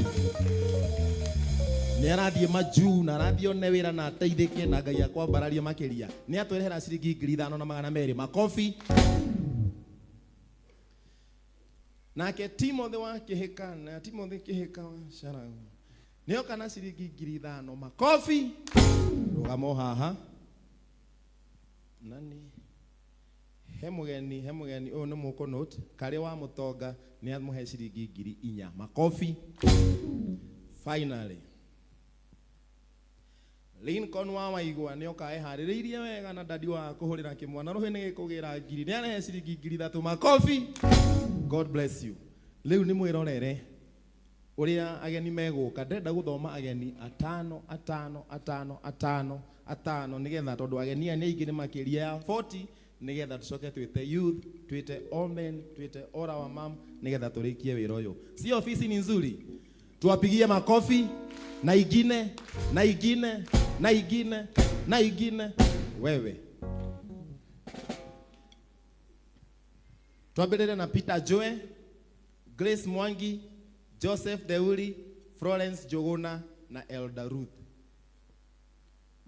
Nĩ arathiĩ majuu na arathiĩ one wĩra na ateithĩke na Ngai akwambararie makĩria. Nĩ atwĩrehera ciringi 5,200. Makofi. Nake Timothy wa Kĩhĩka, na Timothy Kĩhĩka wa Sharagu nĩoka na ciringi 5,000. Makofi. Rũgamo haha. Nani he mũgeni ũyũ nĩ mũkũnũte karĩ wa mũtonga nĩ amũhe ciringi 4,000. Makofi. Finally Lincoln wa Waigua nĩoka eharĩrĩirie wega na dadi wa kũhũrĩra kĩmwana rũhĩ nĩ gĩkũgĩra 1,000, nĩ arehe ciringi 3,000. Makofi. God bless you. Rĩu nĩ mwĩrorere ũrĩa ageni megũka. Ndĩrenda gũthoma ageni 5 5 5 5 5 nĩgetha tondũ ageni aya nĩ aingĩ nĩ makĩria ya 40 Nigetha tucoke twite youth, twite all men, twite all our mom, nigetha turikie wira uyu. Si ofisi ni nzuri? Tuwapigie makofi na ingine na ingine na ingine na ingine. Wewe twambĩrĩre na Peter Joe, Grace Mwangi, Joseph Deuri, Florence Njuguna na Elder Ruth.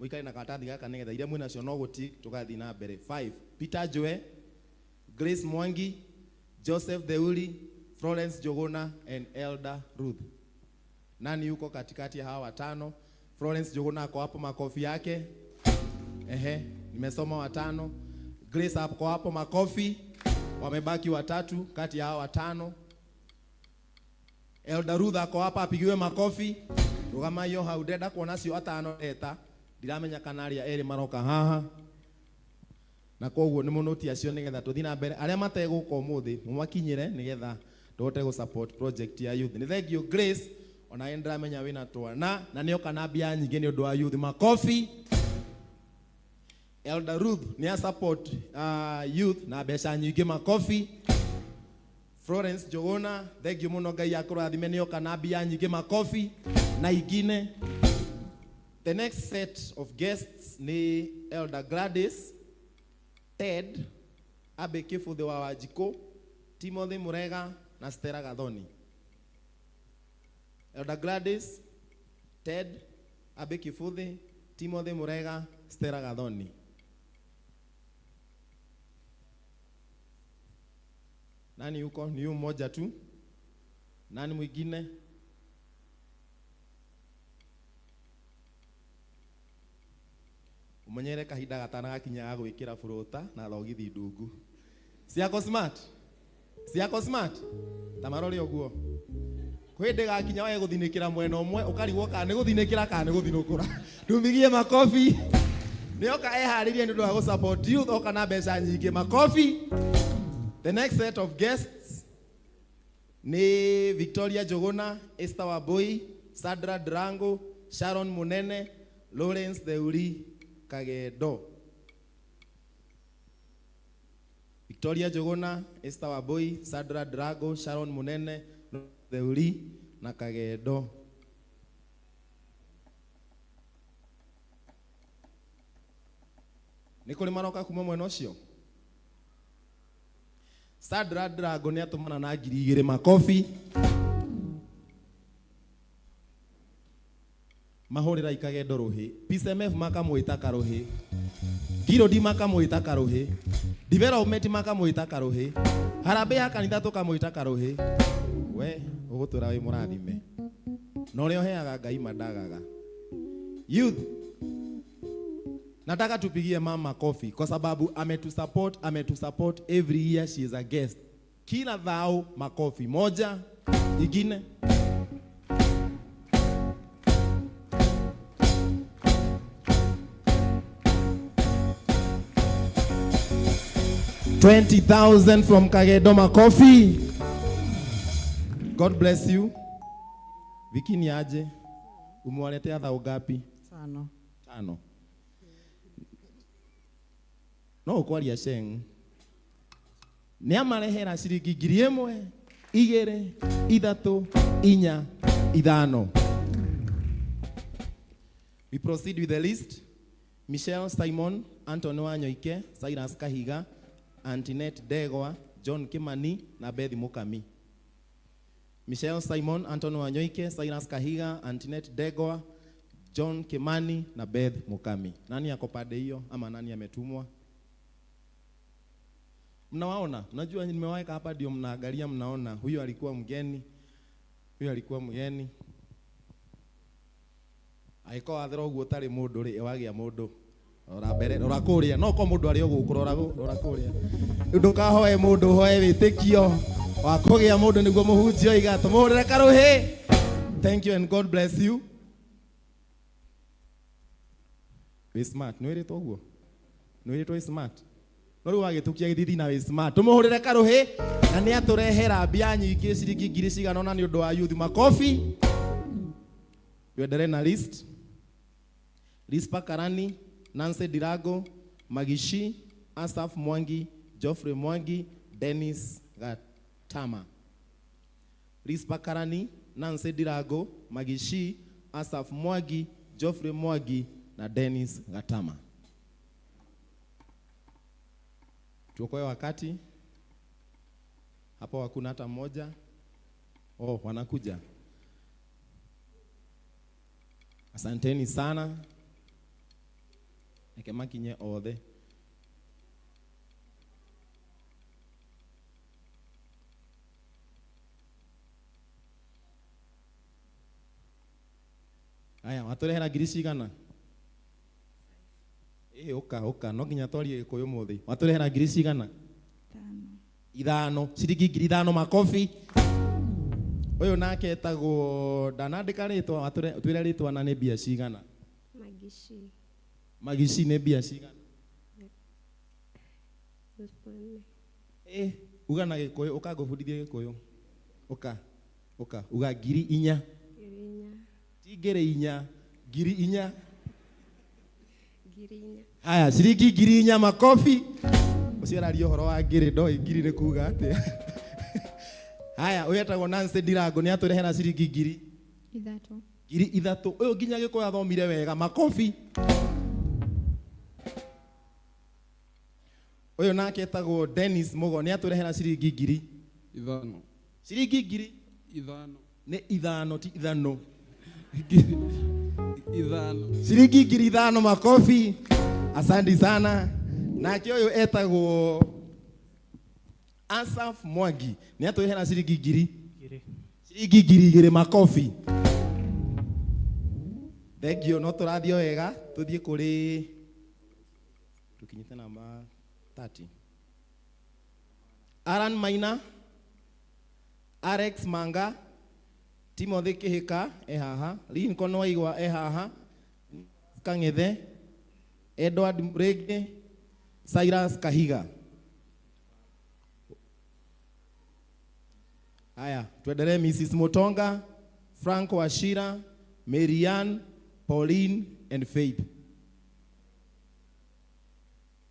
Mũikare na karatathi gaka nĩgetha iria mwĩ nacio no gũti tũgathiĩ na mbere. 5 Peter Joe, Grace Mwangi, Joseph Deuri, Florence Njuguna and Elder Ruth. Nani yuko katikati ya hawa watano? Florence Njuguna ako hapo, makofi yake. Ehe, nimesoma watano. Grace ako hapo, makofi. Wamebaki watatu kati ya hawa watano. Elder Ruth ako hapa, apigiwe makofi. Rugama hiyo hau, ndĩrenda kuona cio atano eta. Ndiramenya kana arĩa erĩ maroka haha. Na koguo nĩ mũnũti acio nĩgetha tũthiĩ na mbere. Arĩa mategũka ũmũthĩ mũmakinyĩre nĩgetha tũhote gũ support project ya youth. Nĩ thank you Grace, ona nĩ ndĩramenya wĩna twana na nĩoka na mbia nyingĩ nĩ ũndũ wa youth. Makofi. Elder Ruth nĩ a support youth na mbeca nyingĩ, makofi. Florence Njuguna, thank you mũno, Ngai akũrathime, nĩoka na mbia nyingĩ, makofi na ingine. The next set of guests ni Elder Gladys, Ted, Abe Kifuthe wa Wanjikũ, Timothy Murega na Stella Gathoni. Elder Gladys, Ted, Abe Kifuthe, Timothy Murega, Stella Gathoni. Nani yuko? Ni huyu mmoja tu. Nani mwingine? Umenyere kahinda gatanagakinya ga gwikira burũta na thogithi ndungu. Ciako smart? Ciako smart? Ta marore ũguo. Kwĩ hĩndĩ gakinya wage gũthinĩkĩra mwena ũmwe, ũkarigwo kana nĩ gũthinĩkĩra kana nĩ gũthinũkũra. Tumigie makofi. Nĩoka eharĩrie nĩ ũndũ wa gũ-support youth, oka na mbeca nyingĩ. Makofi. The next set of guests ni Victoria Njuguna, Esther Wambui, Sandra Drango, Sharon Munene, Lawrence Theuri Kagendo. Victoria Njuguna, Esther Wambui, Sandra Drango, Sharon Munene, Theuri na Kagendo. Nĩ kũrĩ maroka kuma mwena ũcio? Sandra Drago nĩ atũmana na ngiri igĩrĩ, makofi. Mahũrĩra Ikagendo rũhĩ. PCMF makamwĩta karũhĩ. Girodi makamwĩta karũhĩ. Development makamwĩta karũhĩ. Harambee ya kanitha tũkamwĩta karũhĩ. We ũgũtũra wĩ mũrathime. Na ũrĩa ũheaga Ngai mandagaga. Youth, nataka tupigie mama kofi kwa sababu ametusupport, ametusupport every year she is a guest. Kila dhao makofi moja, ingine. 20,000 from Kagendo makofi. God bless you. Viki ni aje? Umewaletea dhao ngapi? Tano. Tano. No ukwaria sheng. Nĩ amarehera ciringi ngiri ĩmwe, igĩrĩ, ithatũ, inya, ithano. We proceed with the list. Michelle Simon, Anthony Wanyoike, Cyrus Kahiga, Antinette Degwa, John Kimani na Beth Mukami. Michelle Simon, Anthony Wanyoike, Cyrus Kahiga, Antinette Degwa, John Kimani na Beth Mukami. Nani ako pande hiyo ama nani ametumwa? Mnawaona? Unajua nimewaweka hapa ndio mnaangalia mnaona. Huyu alikuwa mgeni. Huyu alikuwa mgeni. Aiko athero uguo tari mundu ri wagia mundu. Rora mbere, rora kuria. No ko mundu ari oguku rora rora kuria. Ndukahoe mundu hoe witikio wa kugia mundu niguo muhunjio iga tumuhurire karuhi. Thank you and God bless you. Be smart. Nĩ uguo? Nĩ smart. No rĩu wagĩtukia gĩthithi na wĩ smart. Tũmũhũrĩre karuhi na nĩ atũrehera mbia nyingĩ ciringi ngiri cigana ũna nĩ ũndũ wa youth. Makofi. Tuendelee na list. Rispa Karani, Nancy Dirago, Magishi, Asaf Mwangi, Geoffrey Mwangi, Dennis Gatama. Rispa Karani, Nancy Dirago, Magishi, Asaf Mwangi, Geoffrey Mwangi na Dennis Gatama. Tuokoe wakati. Hapo hakuna hata mmoja. Oh, wanakuja. Asanteni sana. Reke makinye othe. Aya, watũrehera ngiri cigana? Ĩ, ũka ũka, no nginya twarie Gĩkũyũ ũmũthĩ. Watũrehera ngiri cigana? Ithano. Ciringi 5,000 makobi. Ũyũ nake etagwo, ndanandĩka rĩtwa, twĩre rĩtwa na nĩ mbia cigana? Magishi. Magishi nĩ mbia cigana? 4,000. Ĩ, uga na Gĩkũyũ, ũka ngũbundithie Gĩkũyũ. Ũka, ũka, uga 4,000. 4,000. Ti 4,000, 4,000. 4,000. Haya, ciringi 4,000 makobi. Ũcio araria ũhoro wa ngiri, ndoĩ ngiri nĩ kuga atĩa. Haya, ũyũ etagwo Nancy Ndirango, nĩ atũrehera ciringi 3,000. 3,000. Ũyũ nginya Gĩkũyũ athomire wega, makobi. Ũyũ nake etagwo Dennis Mugo, nĩ atũrehera ciringi 5,000. Ciringi 5,000. Nĩ ithano, ti ithano. 5,000. Ciringi 5,000 makobi. Asante sana. Nake ũyũ etagwo Asaf Mwangi, nĩ atũrehera ciringi 1,000. Ciringi 2,000 makobi. Thank you, no tũrathiĩ o wega, tũthiĩ kũrĩ tũkinyĩte namba 30. Aran Maina, Alex Manga, Timothy Kihika e haha, Lincoln Waigwa e haha, Kang'ethe, Edward Murege, Cyrus Kahiga. Haya, tuendelee. Mrs. Mutonga, Frank Wachira, Marianne, Pauline and Faith.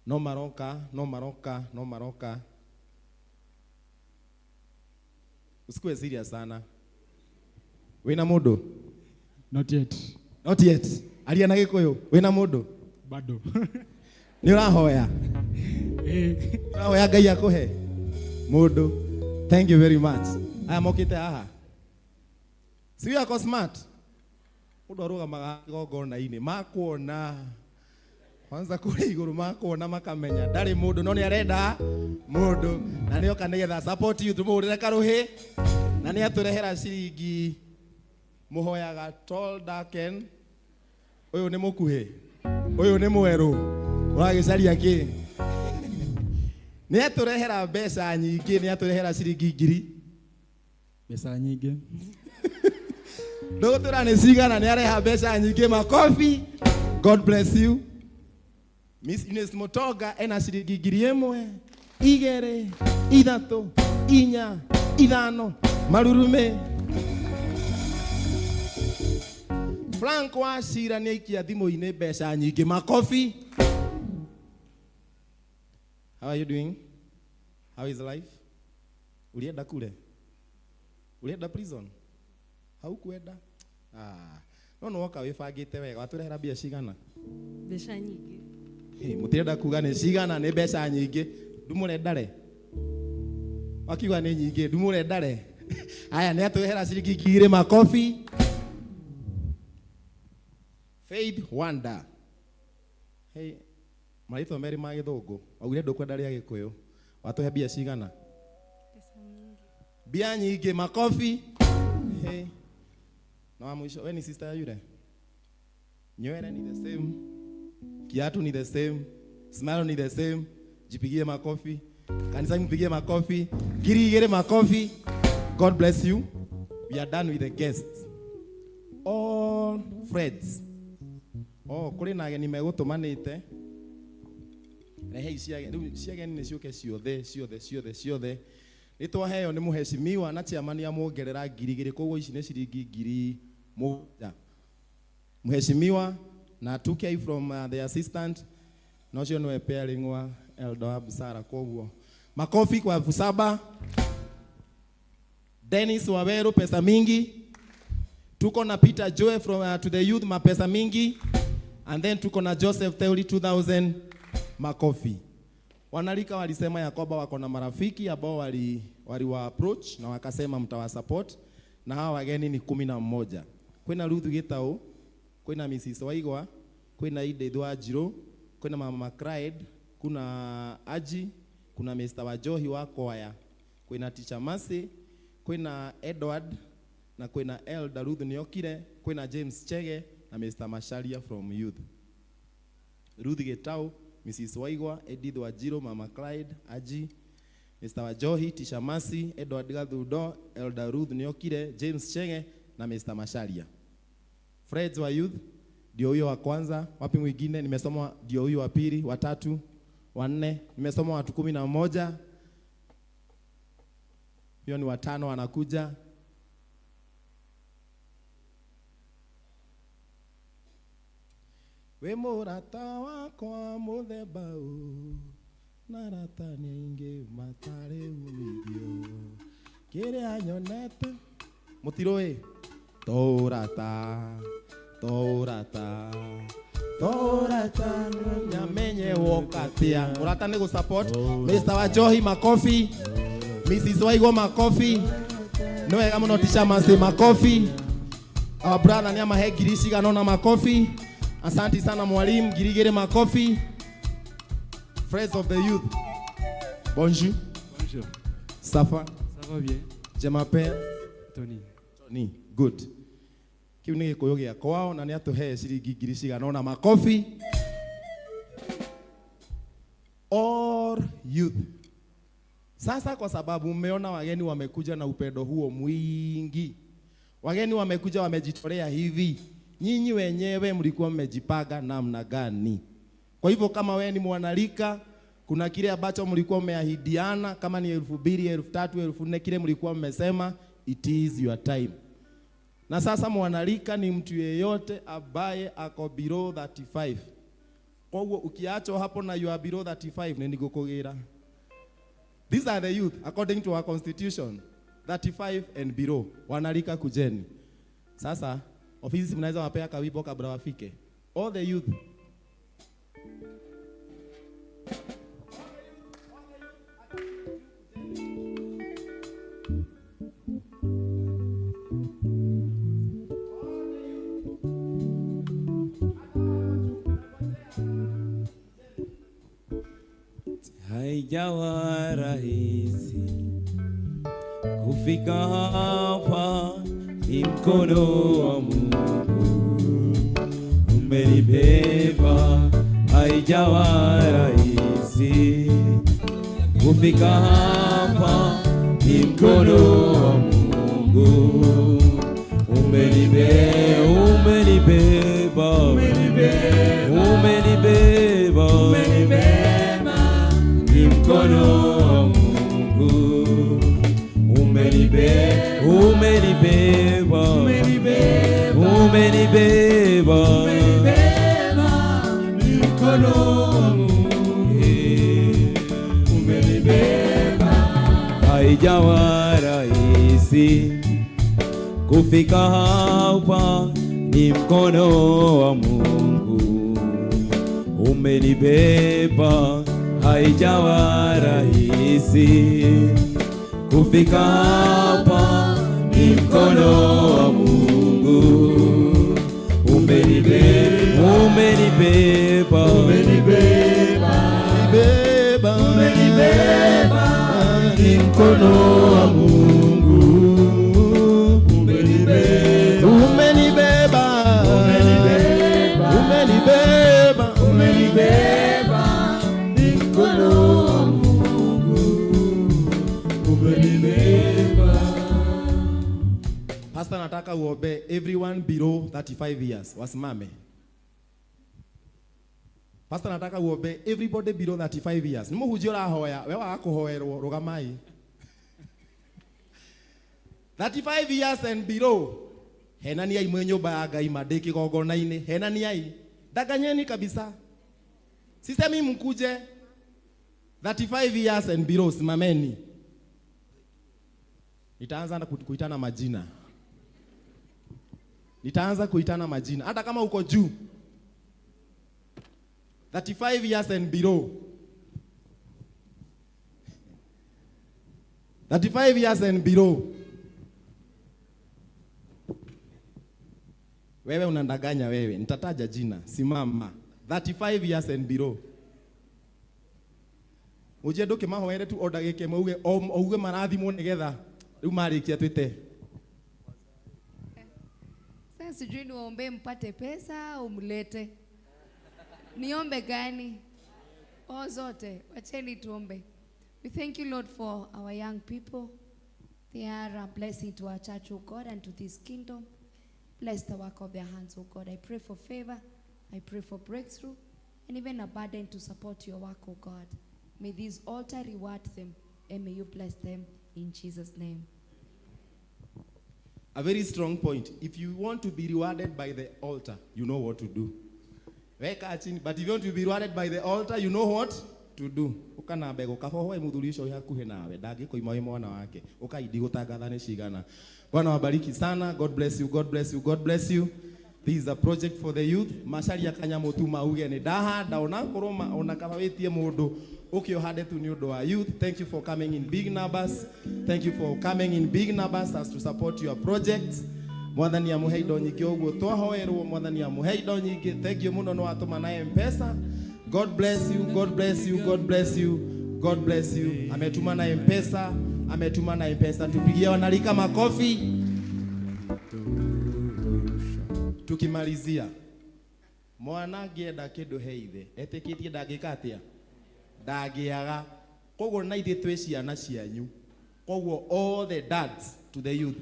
No maroka, no maroka, no maroka. Usikuwe serious sana. Wina mundu? Not yet. Not yet. Aria na Gikuyu. Wina mundu? Bado. Ni urahoya? Eh. Urahoya Ngai akuhe mundu. Thank you very much. Aya mokite haha. Si yako smart. Mundu arugamaga igongona-inĩ makuona kwanza kũrĩa igũrũ makuona makamenya ndarĩ mũndũ no nĩ arenda mũndũ na nĩoka nĩgetha support you tũmũhũrĩre karũhĩ na nĩ atũrehera ciringi mũhoyaga tall dark and ũyũ nĩ mũkuhĩ ũyũ nĩ mwerũ ũragĩcaria kĩ nĩ atũrehera mbeca nyingĩ nĩ atũrehera ciringi 1,000 mbeca nyingĩ ndũgũtũra nĩ cigana nĩ areha mbeca nyingĩ makobi. God bless you. Miss Ines Mutoga ena ciringi 1,000 2 3 4 5 marurume. Frank Wachira nĩ aikia thimũ-inĩ mbeca nyingĩ makobi. How are you doing? How is life? Ulienda kule? Ulienda prison? Haukuenda? Ah, no no woka wĩbangĩte wega watũrehera mbia cigana? Mbeca nyingĩ. Hey, mũtirenda kuga nĩ cigana nĩ mbeca nyingĩ ndumũrendare wakiuga nĩ nyingĩ ndumũrendare. Aya nĩ atũrehera ciringi 2,000 makobi. Faith Wanda. Hey, marĩtwa merĩ ma gĩthũngũ waugire ndũkwenda rĩa gĩkũyũ watũhe mbia cigana? Mbia nyingĩ makobi. Hey. Na wa mwisho, we ni sister ya yule? Nywele ni the same, kiatu ni the same, smile ni the same. Jipigie makofi. Kanisa mpigie makofi. 2,000 makofi. God bless you. We are done with the guests. All friends. Oh, kuri na ageni megũtũmanĩte. Rehei ciageni, rĩu ciageni nĩ ciũke ciothe, ciothe, ciothe, ciothe. Nĩ twaheo nĩ mũheshimiwa na chairman amuongerera 2,000 koguo ici nĩ ciringi 7,000. Mheshimiwa na 2K from the assistant na ũcio nĩwe pairing wa elder wa busara koguo makofi kwa 7,000. Dennis Waweru pesa mingi. Tuko na Peter Joe from to the youth mapesa mingi. And then tuko na Joseph Theuri 2000 makofi. Wanalika walisema ya kwamba wako na marafiki ambao waliwa approach na wakasema mtawasupport, na hawa wageni ni 11. Kwina Ruth Gitau, kwina Mrs. Waigwa, kwina Edith Wanjiru, kwina Mama Clyde, kuna Aji, kuna Mr. Wajohi wa kwaya, kwina Teacher Mercy, kwina Edward na kwina Elder Ruth Niokire, kwina James Chege na Mr. Masharia from youth. Ruth Gitau, Mrs. Waigwa, Edith Wanjiru, Mama Clyde, Aji, Mr. Wajohi, Tisha Mercy, Edward Gathundo, Elder Ruth Niokire, James Chege na Mr. Masharia. Friends wa youth ndio huyo wa kwanza, wapi mwingine? Nimesoma ndio huyo wa pili, wa tatu, wa nne, nimesoma watu 11. Hiyo ni watano wanakuja. We murata wakwa muthemba ũ, na arata nĩ aingĩ matarĩ umithio, kĩrĩa nyonete mũtirũĩ tũrata tũrata tũrata nyamenye wokatia. Ũrata nĩ gũ-support. Mr. Wajohi makofi, Mrs. Waigwa makofi, nĩ wega mũno Teacher Mercy makofi, our brother nĩ amahe ngiri cigana ũna makofi. Asante sana mwalimu, 2,000 makofi. Friends of the youth. Bonjour. Bonjour. Ça va? Ça va bien. Je m'appelle Tony. Tony. Good. Kiu nĩ gĩkũyũ gĩa kwao na nĩ atũhe ciringi ngiri cigana ũna makofi. All youth. Sasa kwa sababu mmeona wageni wamekuja na upendo huo mwingi. Wageni wamekuja wamejitolea hivi. Nyinyi wenyewe mlikuwa mmejipanga namna gani? Kwa hivyo kama wewe ni mwanalika, kuna kile ambacho mlikuwa mmeahidiana, kama ni 2,000, 3,000, 4,000, kile mlikuwa mmesema, it is your time. Na sasa mwanalika ni mtu yeyote ambaye ako below 35. Kwa hivyo ukiachwa hapo na you are below 35, ni nigukugira. These are the youth according to our constitution, 35 and below. Wanalika kujeni. Sasa ofisi mnaweza wapea kawibo kabla wafike. All the youth. Haijawa rahisi kufika hapa, ni mkono wa Mungu umenibeba. Haijawa rahisi kufika hapa, ni mkono wa Mungu umenibeba, umenibeba, umenibeba, umenibeba, ni mkono wa Mungu umenibeba, umenibeba, umenibeba, umenibeba, ni mkono wa Mungu umenibeba. Haijawa rahisi kufika hapa, ni mkono wa Mungu umenibeba. Haijawa rahisi kufika hapa, ni mkono wa Mungu umenibeba, umenibeba, umenibeba, umenibeba, ni mkono wa Mungu umenibeba, umenibeba, umenibeba, umenibeba, ni mkono wa Mungu umenibeba. Pastor, nataka uombe everyone below 35 years wasimame. Pastor, nataka uombe everybody below 35 years. Ni muhunjia ũrahoya, we waga kũhoerwo, rũgamai. 35 years and below. Henaniai mwĩ nyũmba ya Ngai ma ndĩ kĩgongona-inĩ. Henaniai. Danganyeni kabisa. Sisemi mkuje. 35 years and below, simameni. Nitaanza na kuitana majina. Nitaanza kuitana majina. Hata kama uko juu. 35 years and below. 35 years and below. Wewe unandanganya wewe. Nitataja jina. Simama. 35 years and below. Uje nduki mahoere tu o ndagĩka ĩmwe uge uge marathimwo nĩgetha rĩu marĩkia twĩte. Sasa sijui niwaombee mpate pesa au mlete. Niombe gani? O zote, wacheni tuombe. We thank you, Lord, for our young people. They are a blessing to our church, O God, and to this kingdom. Bless the work of their hands, O God. I pray for favor. I pray for breakthrough and even a burden to support your work, O God. May this altar reward them, and may you bless them in Jesus' name. A very strong point. If you want to be rewarded by the altar, you know what to do. Weka chini, but if you want to be rewarded by the altar, you know what to do. Ukana mbegu kaba hoe muthuri ucio wĩ hakuhĩ nawe ndangĩkũima wĩ mwana wake ukaindi gũtangatha nĩ cigana. Bwana wabariki sana. God bless you. God bless you. God bless you. This is a project for the youth. Macaria kanyamũ tu mauge nĩ ndahanda onakorwo ona kaba wĩtie mũndũ ũke ũhande tu nĩ ũndũ wa youth. Thank you for coming in big numbers. Thank you for coming in big numbers as to support your projects. Mwathani amũhe indo nyingĩ ũguo twahoerwo. Mwathani amũhe indo nyingĩ. Thank you mũno nĩ watũma na M-Pesa. God bless you. God bless you. God bless you. God bless you. Ametuma na M-Pesa. Ametuma na M-Pesa. Tupigie wanarika makofi. Tukimalizia, mwana angĩenda kĩndũ he ithe etĩkĩtie ndangĩka atĩa ndangĩaga. Koguo na ithuĩ twĩ ciana cianyu. Koguo all the dads to the youth,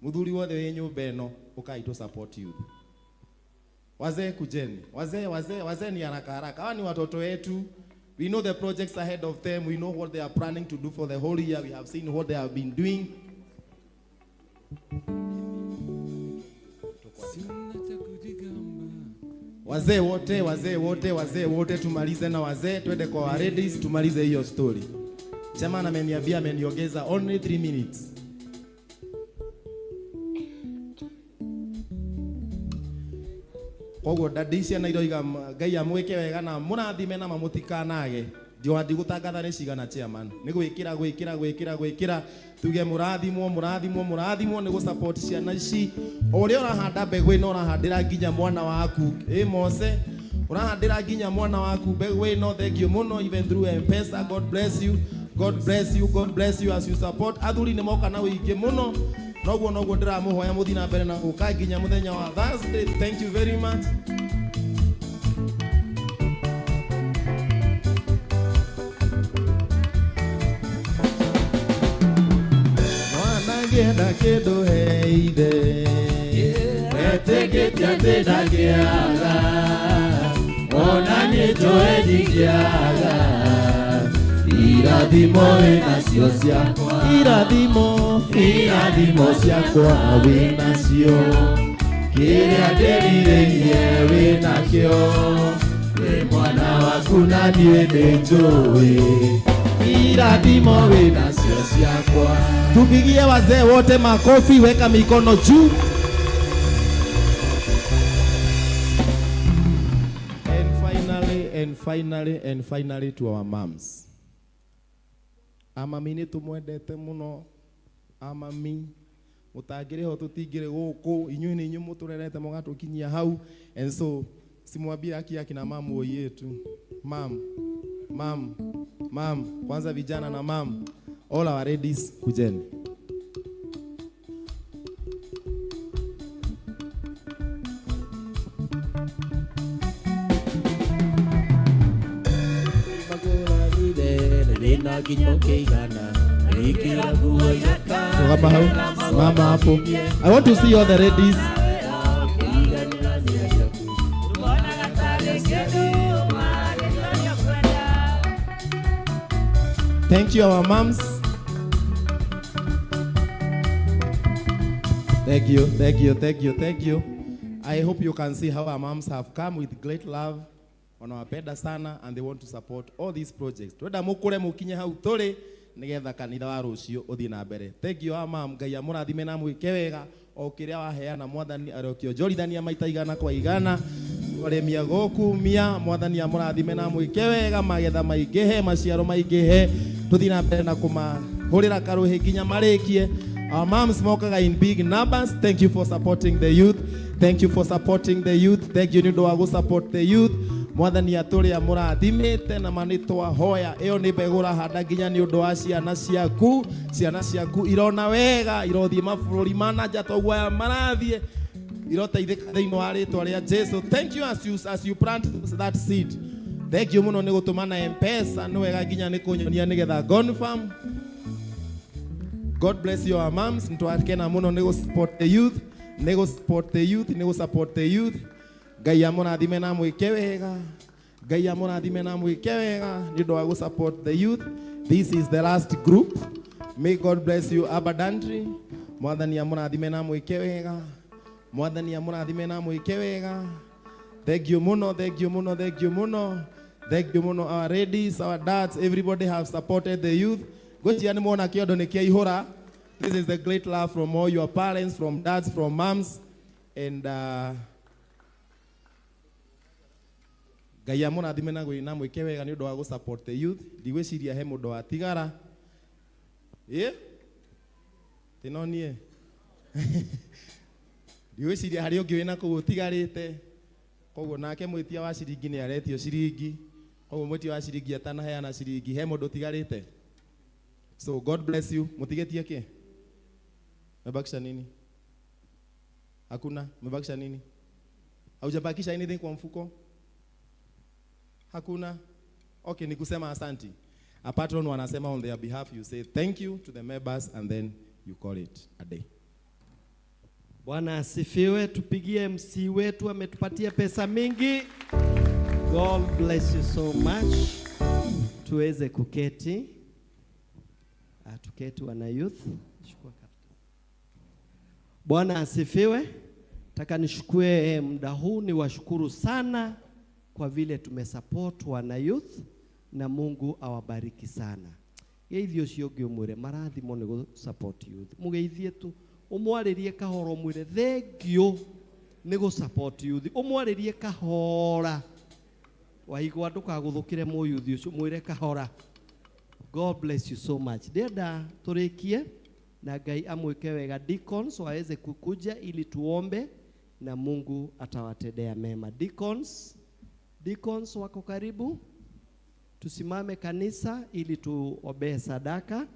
mũthuri wothe wĩ nyũmba ĩno ũkai tũ support youth. Wazee kujeni, wazee wazee wazee ni haraka haraka. Hawa ni watoto wetu. We know the projects ahead of them. We know what they are planning to do for the whole year. We have seen what they have been doing. Wazee wote, wazee wote, wazee wote, tumalize na wazee, twende kwa wa ladies, tumalize hiyo story. Chairman ameniambia ameniongeza only 3 minutes. Koguo dadi ciana iroiga Ngai amwĩke wega na mũrathime na mamũtikanage. Ndioa ndigũtangatha nĩ cigana chairman. Nĩ gwĩkĩra gwĩkĩra gwĩkĩra gwĩkĩra tuge mũrathimwo mũrathimwo mũrathimwo nĩ gũ-support ciana ici. O ũrĩa ũrahanda mbegũ ĩno ũrahandĩra nginya mwana waku. Ĩ Mose, ũrahandĩra nginya mwana waku mbegũ ĩno. Thank you mũno even through M-Pesa. God bless you. God bless you. God bless you as you support. Athuri nĩ moka na ũingĩ mũno. Noguo noguo ndĩramũhoya mũthiĩ na mbere na gũka nginya mũthenya wa Thursday. Thank you very much. Mwana angĩenda kĩndũ he ithe, etĩkĩtie atĩ ndangĩaga, ona niĩ njũĩ ndingĩaga. Irathimo wĩnacio ciakwa, irathimo, irathimo ciakwa wĩnacio, kĩrĩa ndĩrirĩirie wĩnakĩo, wĩ mwana waku na niĩ nĩnjũĩ, irathimo wĩnacio ciakwa. Tupigie wazee wote makofi, weka mikono juu. And finally, and finally, and finally to our moms. Amami nĩ tũmwendete mũno. Amami mũtangĩrĩho tũtingĩrĩ gũkũ, inyuĩ nĩ inyuĩ mũtũrerete mũgatũkinyia hau. And so simwambie haki ya kina mamu yetu. Mam, mam, mam, kwanza vijana na mam, all our ladies kujeni. Rugama hau, simama hapo. I want to see all the ladies. Thank you, our moms. Thank you, thank you, thank you, thank you. I hope you can see how our moms have come with great love. Wanawapenda sana and they want to support all these projects. Twenda mukure mukinye hau turi nigetha kanitha wa rucio uthie na mbere. Thank you ama Ngai amurathime na mwike wega o kiria waheana mwathani arokionjorithania maita igana kwa igana uremia gukumia mwathani amurathime na mwike wega magetha maingihe maciaro maingihe tuthie na mbere na kumahurira karuhi nginya marikie. Our moms mokaga in big numbers. Thank you for supporting the youth. Thank you for supporting the youth. Thank you nĩ ũndũ wa gũ support the youth. Mwathani atũrĩa mũrathimĩte na ma nĩ twahoya ĩyo nĩ mbegũ ũrahanda nginya nĩ ũndũ wa ciana ciaku. Ciana ciaku irona wega, irothiĩ mabũrũri ma na nja toguo aya marathiĩ, iroteithĩka thĩinĩ wa rĩtwa rĩa Jesu. Thank you as you plant that seed. Thank you mũno nĩ gũtũma na M-Pesa, nĩ wega nginya nĩ kũnyonia nĩgetha confirm. God bless you our moms. Nitwakena muno nĩ gũ support the youth, nĩ gũ support the youth, nĩ gũ support the youth. Ngai amũrathime na mwĩke wega. Ngai amũrathime na mwĩke wega nĩ ũndũ wa gũ support the youth. This is the last group. May God bless you abundantly. Mwathani amũrathime na mwĩke wega. Mwathani amũrathime na mwĩke wega. Thank you muno, thank you muno, thank you muno. Thank you muno our ladies, our dads, everybody have supported the youth. Ngwĩciria nĩ mwona kĩondo nĩ kĩaihũra. This is the great love from all your parents, from dads, from moms, and Ngai amũrathime na na mwĩke wega nĩ ũndũ wa gũ support the youth. Ndigwĩciria he mũndũ watigara. Ĩ? Tinonie. Ndigwĩciria harĩ ũngĩ wĩna kũu ũtigarĩte. Koguo nake mwĩtia wa ciringi nĩ aretio ciringi. Koguo mwĩtia wa ciringi atanaheana ciringi, he mũndũ ũtigarĩte. So God bless you. Mutigetie ke? Mebakisha nini? Hakuna. Mebakisha nini? Haujabakisha anything kwa mfuko? Hakuna. Okay, ni kusema asanti. A patron wanasema on their behalf, you say thank you to the members and then you call it a day. Bwana asifiwe. Tupigie MC wetu, ametupatia pesa mingi. God bless you so much. Tuweze kuketi. Tuketi wana youth. Chukua captain. Bwana asifiwe. Nataka nishukue muda huu, niwashukuru sana kwa vile tumesupport wana youth na Mungu awabariki sana. Geithio cio ngiumwire marathimo nĩ gũ support youth. Mugeithie tu umwaririe kahora umwire thank you nĩ gũ support youth. Umwaririe kahora. Waigua ndũkagũthũkĩre mũyuthi ũcio, mwĩre kahora. God bless you so much. Ndĩrenda tũrĩkie na Ngai amwĩke wega. Deacons waweze kukuja ili tuombe na Mungu atawatendea mema. Deacons, deacons wako karibu. Tusimame kanisa ili tuombee sadaka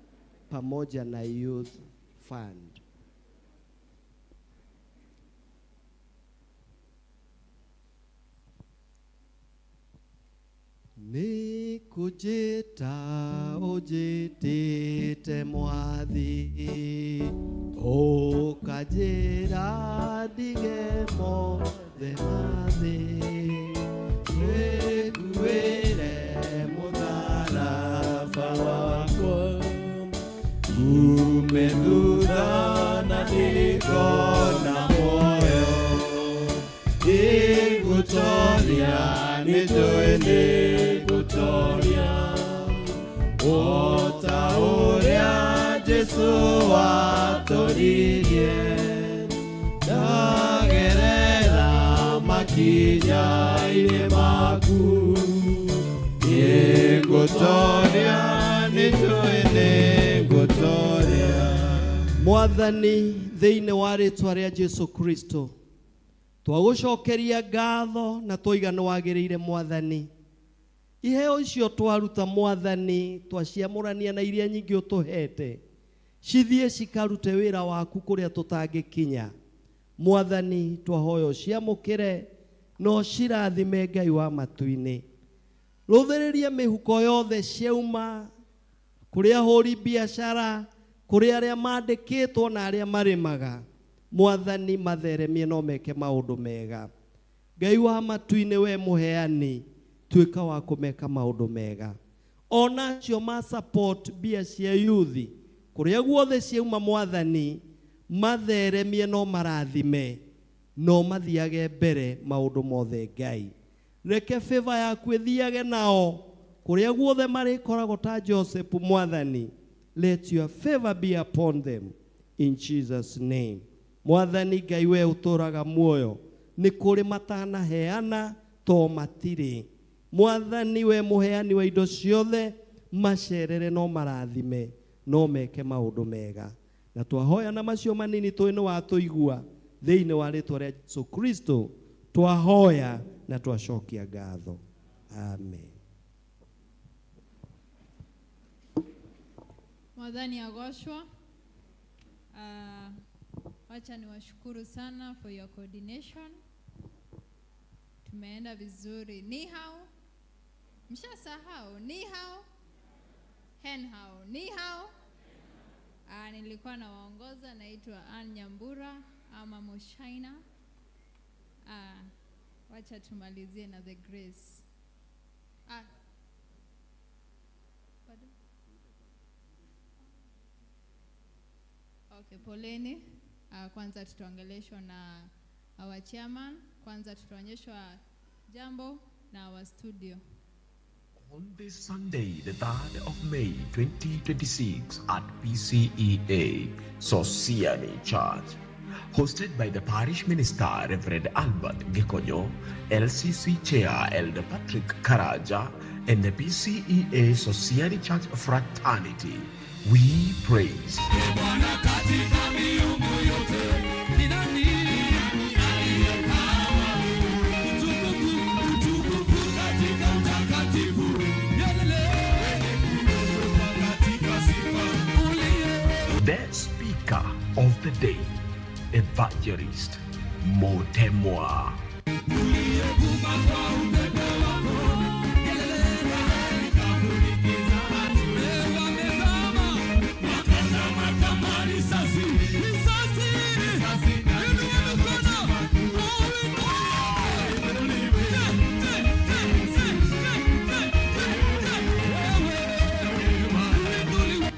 pamoja na youth fund. Nĩ kũnjĩta ũnjĩtĩte mwathi, ũkanjĩra ndige mothe ma thĩ, nĩnguĩre mũtharaba wakwa, ngume thutha na nĩngona muoyo, nĩngũtoria nĩnjũĩ nĩngũtoria, o ta ũrĩa Jesũ watoririe, ndagerera makinya-inĩ maku, nĩngũtoria nĩnjũĩ nĩngũtoria. Mwathani, thĩinĩ wa rĩtwa rĩa Jesũ Kristo, twagũcokeria ngatho na twaiga nĩ wagĩrĩire Mwathani. Iheo icio twaruta Mwathani, twaciamũrania na iria nyingĩ ũtũhete, cithiĩ cikarute wĩra waku kũrĩa tũtangĩkinya. Mwathani, twahoya ũciamũkĩre na ũcirathime Ngai wa matu-inĩ. Rũthĩrĩrie mĩhuko yothe ciauma kũrĩ ahũri biacara, kũrĩ arĩa mandĩkĩtwo na arĩa marĩmaga. Mwathani, matheremie no meke maũndũ mega. Ngai wa matu-inĩ, we mũheani, tuĩka wa kũmeka maũndũ mega. Ona acio ma support mbia cia youth kũrĩa guothe ciauma Mwathani, matheremie no marathime, no mathiage mbere maũndũ mothe Ngai. Reke favor yaku ĩthiage nao kũrĩa guothe marĩkoragwo ta Joseph Mwathani. Let your favor be upon them in Jesus name. Mwathani Ngai we ũtũũraga muoyo, nĩ kũrĩ matanaheana to matirĩ. Mwathani we mũheani wa indo ciothe, macerere no marathime, no meke maũndũ mega. Na twahoya na macio manini tũĩ nĩ watũigua, thĩinĩ wa rĩtwa rĩa Jesu Kristo twahoya na twacokia ngatho. Amen. Mwathani agoshwa. Wacha niwashukuru sana for your coordination. Tumeenda vizuri. Ni hao? Mshasahau? Ni hao? Hen hao? Ni hao? Nilikuwa nawaongoza, naitwa Ann Nyambura ama Moshaina. Wacha tumalizie na the grace. Pardon? Okay, poleni. Kwanza tutaongeleshwa na our chairman. Kwanza tutaonyeshwa jambo na our studio. On this Sunday, the 3rd of May 2026 at PCEA Sosiani Church, hosted by the Parish Minister Reverend Albert Gikonyo, LCC Chair Elder Patrick Karaja, and the PCEA Sosiani Church Fraternity, we praise. The speaker of the day, Evangelist Motemwa.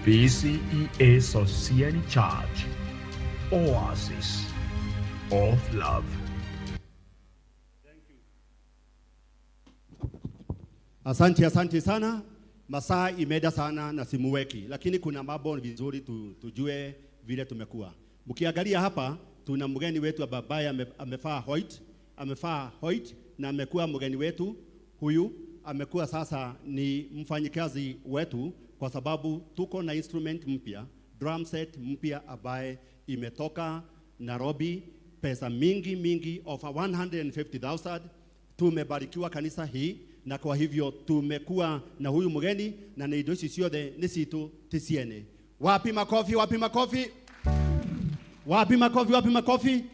PCEA Sosiani Church, Oasis of Love. Asante, asante sana. Masaa imeenda sana na simuweki, lakini kuna mambo vizuri tujue vile tumekuwa. Mkiangalia hapa tuna mgeni wetu ambaye amefaa white, amefaa white na amekuwa mgeni wetu huyu, amekuwa sasa ni mfanyikazi wetu kwa sababu tuko na instrument mpya, drum set mpya ambaye imetoka Nairobi, pesa mingi mingi over 150,000. Tumebarikiwa kanisa hii na kwa hivyo tumekuwa na huyu mgeni na ni indo ici ciothe ni citu ti ciene. Wapi makofi, wapi makofi? Wapi makofi, wapi makofi?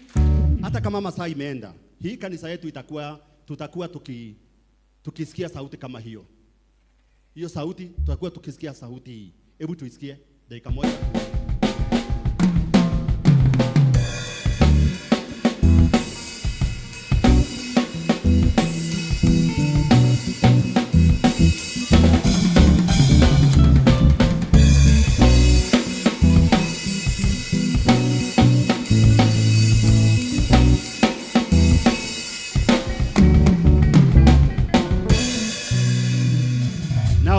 Hata kama masaa imeenda, hii kanisa yetu itakuwa, tutakuwa tukisikia sauti kama hiyo. Hiyo sauti tutakuwa tukisikia sauti hii. Hebu tuisikie dakika moja.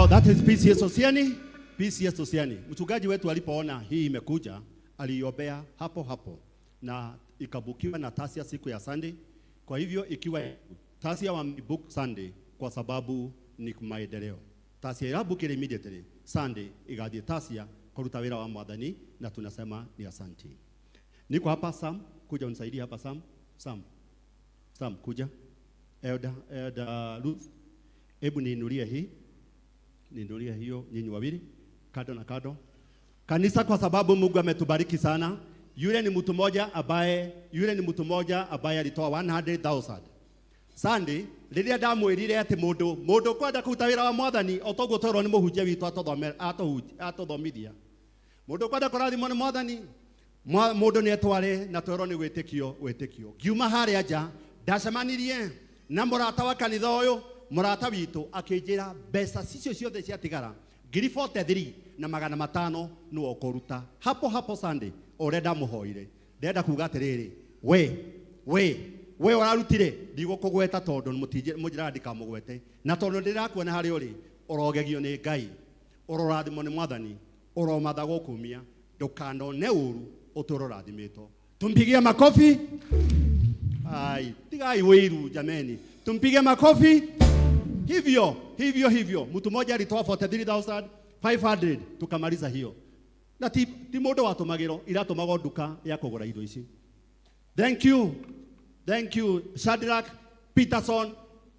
That is PCEA Sosiani, PCEA Sosiani. Mchungaji wetu alipoona hii imekuja, aliombea hapo hapo na ikabukiwa na Tasia siku ya Sunday. Kwa hivyo ikiwa Tasia wamebook Sunday kwa sababu ni maendeleo. Tasia irabukire immediately Sunday igathie Tasia kuruta wira wa Mwathani na tunasema ni asante. Niko hapa Sam, kuja unisaidie hapa Sam. Sam. Sam kuja. Elder Ruth, hebu niinulie hii. Niinulie hiyo nyinyi wawili kado na kado. Kanisa, kwa sababu Mungu ametubariki sana. Yule ni mtu mmoja ambaye, yule ni mtu mmoja ambaye alitoa 100,000. Sunday rĩrĩa ndamwĩrire atĩ mũndũ kwenda kũruta wĩra wa Mwathani o toguo twerwo nĩ mũhunjia witũ atũthomithia. Mũndũ kwenda kũrathimwo nĩ Mwathani, mũndũ nĩ etware na twerwo nĩ wĩtĩkio, wĩtĩkio. Ngiuma harĩa nja ndacemanirie na mũrata wa kanitha ũyũ, mũrata witũ akĩnjĩra mbeca cicio ciothe ciatigara 43 na 500 nĩwe ũkũruta hapo hapo Sunday ũrĩa ndamũhoire. Ndĩrenda kuga atĩrĩrĩ, we We ũrarutire ndigũkũgweta tondũ mũnjĩraga ndikamũgwete na tondũ ndĩrakuona harĩa ũrĩ ũrogegio nĩ Ngai ũrorathimwo nĩ Mwathani ũromatha gũkumia ndũkanone ũru ũtũre ũrathimĩtwo. Tumpigie makofi. Ai, tigai wĩiru jameni, tumpige makofi. Hivyo hivyo hivyo, mtu mmoja alitoa 43,500 tukamaliza hiyo, na ti mũndũ watũmagĩrwo, iratũmagwo nduka ya kũgũra indo ici. Thank you. Thank you Shadrach Peterson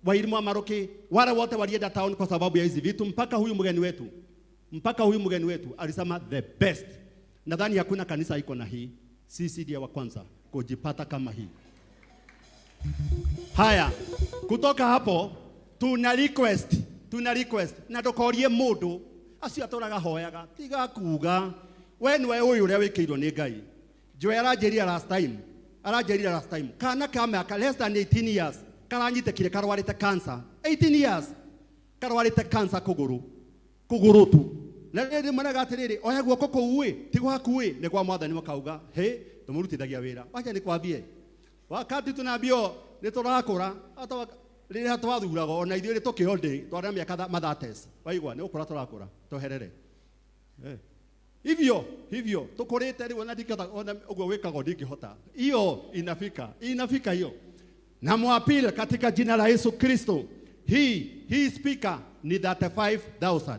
Wairimu Maroki, wale wote walienda town kwa sababu ya hizi vitu, mpaka huyu mgeni wetu alisema the best. Nadhani hakuna kanisa iko na hii, sisi ndiye wa kwanza kujipata kama hii. Haya, kutoka hapo tuna request na ndukorie mundu acio atũraga hoyaga tiga kuga we niwe ũyũ ũrĩa wĩkĩirwo nĩ Ngai. Joy aranjĩrire last time kana ka mĩaka less than 18 years karanyitĩkire karwarĩte cancer 18 years karwarĩte cancer kũgũrũ tu na rĩrĩ managa atĩrĩrĩ oya guoko kũu ĩ ti gwaku ĩ nĩ kwa Mwathani makauga hĩ tũmũrutithagia wĩra wacha nĩkwambie wakati tunaambio nĩ tũrakũra hata rĩrĩa twathuragwo ona ithuĩ tũkĩhonde twarĩ na mĩaka mathates waigua nĩ gũkũra tũrakũra tweherere hivyo hivyo tukurĩte rĩu ona ndingĩhota ona ũguo wĩkagwo ndingĩhota hiyo inafika hiyo. Na mwapili katika jina la Yesu Kristo, hii speaker ni 35,000.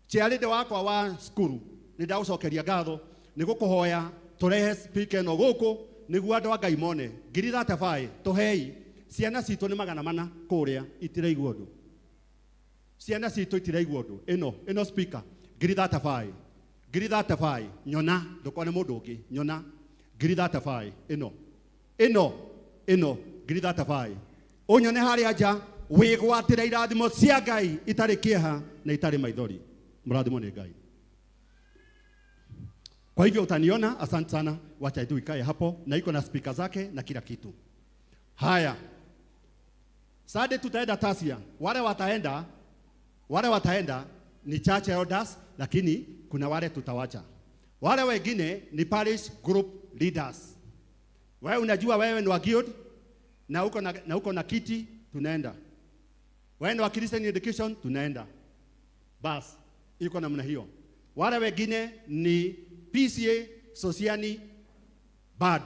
Chiarĩndĩ wakwa wa cukuru nĩ ndagũcokeria ngatho nĩ gũkũhoya tũrehe speaker ĩno gũkũ nĩguo andũ a Ngai mone ngiri 35 tũhei ciana citũ nĩ 400 kũrĩa itiraigua ũndũ, ciana citũ itiraigua ũndũ. Ĩno speaker ngiri 35 ngiri 35 nyona ndũkone mũndũ ũngĩ nyona ngiri 35 ĩno ngiri 35 ũnyone harĩa nja wĩgwatĩre irathimo cia Ngai itarĩ kĩeha na itarĩ maithori. Mũrathimo nĩ Ngai. Kwa hivyo utaniona. Asante sana, wacha tu ikae hapo na iko na speaker zake na kila kitu. Haya, Sunday tutaenda Tasia. Wale wataenda ni church elders, lakini kuna wale tutawacha. Wale wengine ni parish group leaders. Wewe unajua wewe ni wa guild na uko na kiti, tunaenda. Wewe ni wa Christian education, tunaenda. Bas, iko namna hiyo. Wale wengine ni PCA, Sosiani, BAD.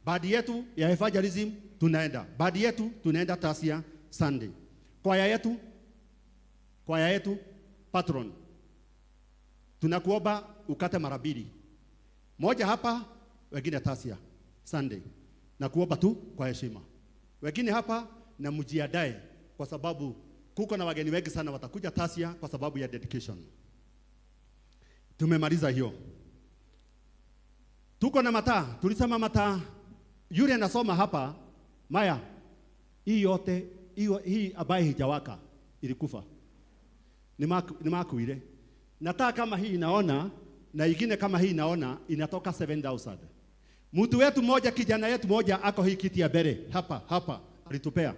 BAD yetu ya evangelism tunaenda. BAD yetu tunaenda Tasia Sunday. Kwaya yetu patron, tunakuomba ukate mara mbili. Moja hapa, wengine Tasia Sunday. Nakuomba tu kwa heshima. Wengine hapa na mjiandae kwa sababu kuko na wageni wengi sana watakuja Tasia kwa sababu ya dedication. Tumemaliza hiyo. Tuko na mataa, tulisema mataa. Yule anasoma hapa, Maya, hii yote, hii ambaye hijawaka ilikufa. Ni makuile. Na taa kama hii inaona na ingine kama hii inaona inatoka 7,000. Mtu wetu moja, kijana yetu moja ako hii kiti ya mbele hapa alitupea.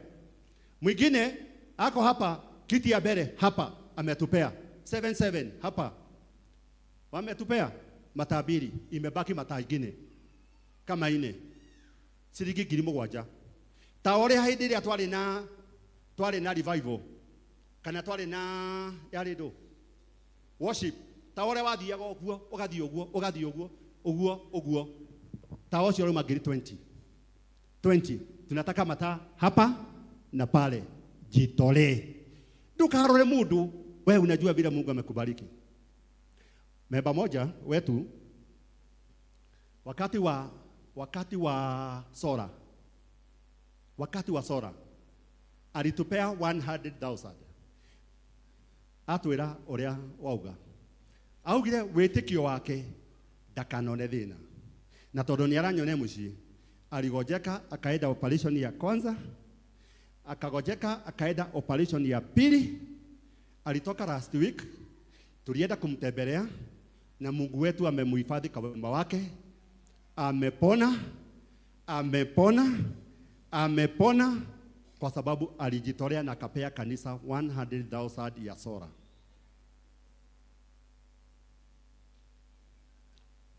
Mwingine ako hapa kiti ya mbele hapa ametupea 77 hapa. Wametupea mataa mbili, imebaki mataa ingine kama ine. Ciringi 7,000. Ta ũrĩa hĩndĩ ĩrĩa twarĩ na revival kana twarĩ na yarĩ ndũ worship, ta ũrĩa wathiaga ũguo ũgathiĩ ũguo ũgathiĩ ũguo ũguo ũguo, ta ũcio rĩu ngiri 20 tunataka mataa hapa na pale. Jitolee, ndukarore mundu, wewe unajua vile Mungu amekubariki. Memba moja wetu wakati wa sora alitupea 100,000. Atwira uria wauga, augire witikio wake ndakanone thina, na tondu ni aranyone mucii aligojeka akaenda operation ya kwanza, akagojeka akaenda operation ya pili. Alitoka last week, tulienda kumtembelea na Mungu wetu amemuhifadhi kwa wema wake. Amepona, amepona, amepona kwa sababu alijitolea na akapea kanisa 100,000 ya sora.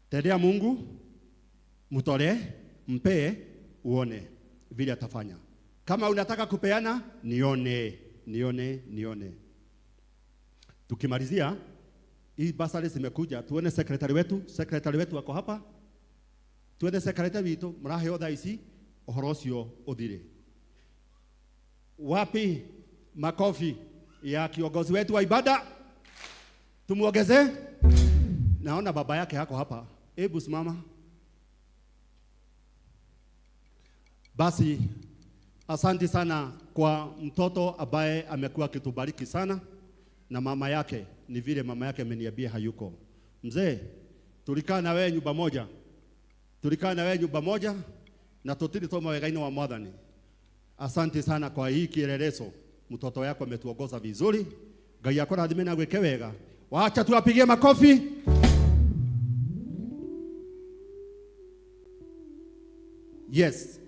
Tendea Mungu, mtolee, mpee, uone vile atafanya. Kama unataka kupeana, nione, nione, nione. Tukimalizia hii basari zimekuja, tuone sekretari wetu, sekretari wetu ako hapa. Tuone sekretari witu mraheo thaa ici uhoro ucio uthire. Wapi makofi ya kiongozi wetu wa ibada? Tumuongeze. Naona baba yake hako hapa. Hebu simama. Basi asante sana kwa mtoto ambaye amekuwa akitubariki sana, na mama yake ni vile mama yake ameniambia hayuko. Mzee, tulikaa na wewe nyumba moja. Tulikaa na wewe nyumba moja na tutiri toma wegaini wa Mwathani. Asante sana kwa hii kielelezo. Mtoto yako ametuongoza vizuri. Ngai akũrathime na gwĩke wega. Wacha tuwapigie makofi. Yes.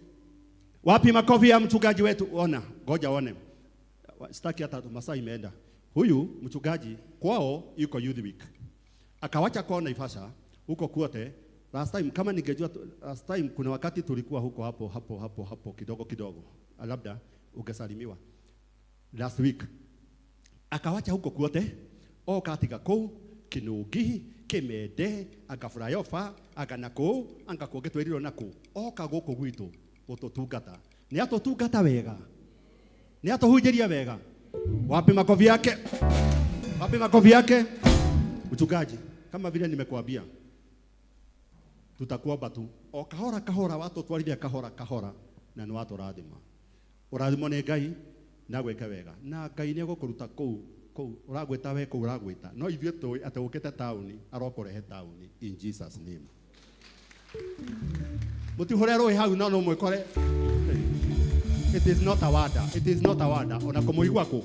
Wapi makofi ya mchungaji wetu? Ona, ngoja one. Sitaki hata masaa imeenda. Huyu mchungaji kwao yuko youth week. Akawacha kwao Naivasha huko kwote. Last time kama ningejua, last time kuna wakati tulikuwa huko hapo hapo hapo hapo kidogo kidogo. Labda ungesalimiwa. Last week. Akawacha huko kwote. O katiga kuu kinugi kimende agafurayofa agana kuu anga kuonge twerirwo na kuu oka guku gwitu gututungata ni atutungata wega ni atuhunjiria wega. Wapi makofi yake? Wapi makofi yake? Mchungaji, kama vile nimekuambia tutakuomba tu o kahora kahora, watu twarithia kahora kahora na ni watu rathima urathimo ni Ngai na gwĩka wega na Ngai nĩ egũkũruta kũu kũu ũragwĩta we kũu ũragwĩta no ithuĩ tũĩ atĩ ũkĩte taũni arokũrehe taũni in Jesus name. Mũtihũre rũĩ hau no no mwĩkore. It is not a word. It is not a word. Ona kũmũigua kũ.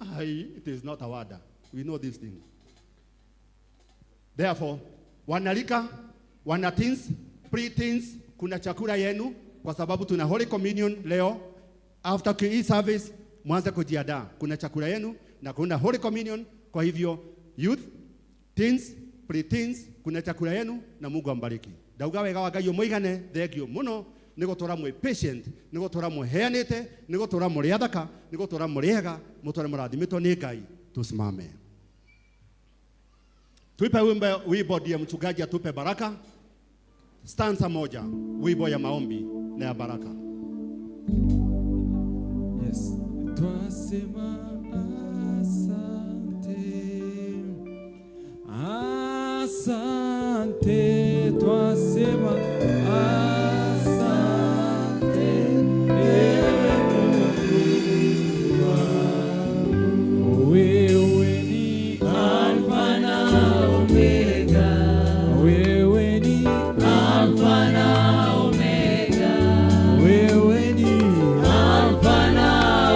Ai, it is not a word. We know this thing. Therefore, wanalika, wana teens, pre-teens, kuna chakula yenu kwa sababu tuna Holy Communion leo. After hii service mwanze kujiandaa. Kuna chakula yenu na kuna Holy Communion. Kwa hivyo youth, teens, pre-teens, kuna chakula yenu na Mungu ambariki. Ndauga wega wa Ngai umuigane, thengio muno nĩ gũtũra mwĩ patient, nĩ gũtũra mũheanĩte, nĩ gũtũra mũrĩ athaka, nĩ gũtũra mũrĩ ega, mũtũre mũrathimĩtwo nĩ Ngai. Tusimame. Tuipe wimbo ndiye mchungaji atupe baraka. Stanza moja, wimbo ya maombi na ya baraka. Yes. Twasema asante. Asante, twasema asante, ewe Mungu wangu. Wewe ni Alfa na Omega. Wewe ni Alfa na Omega. Wewe ni Alfa na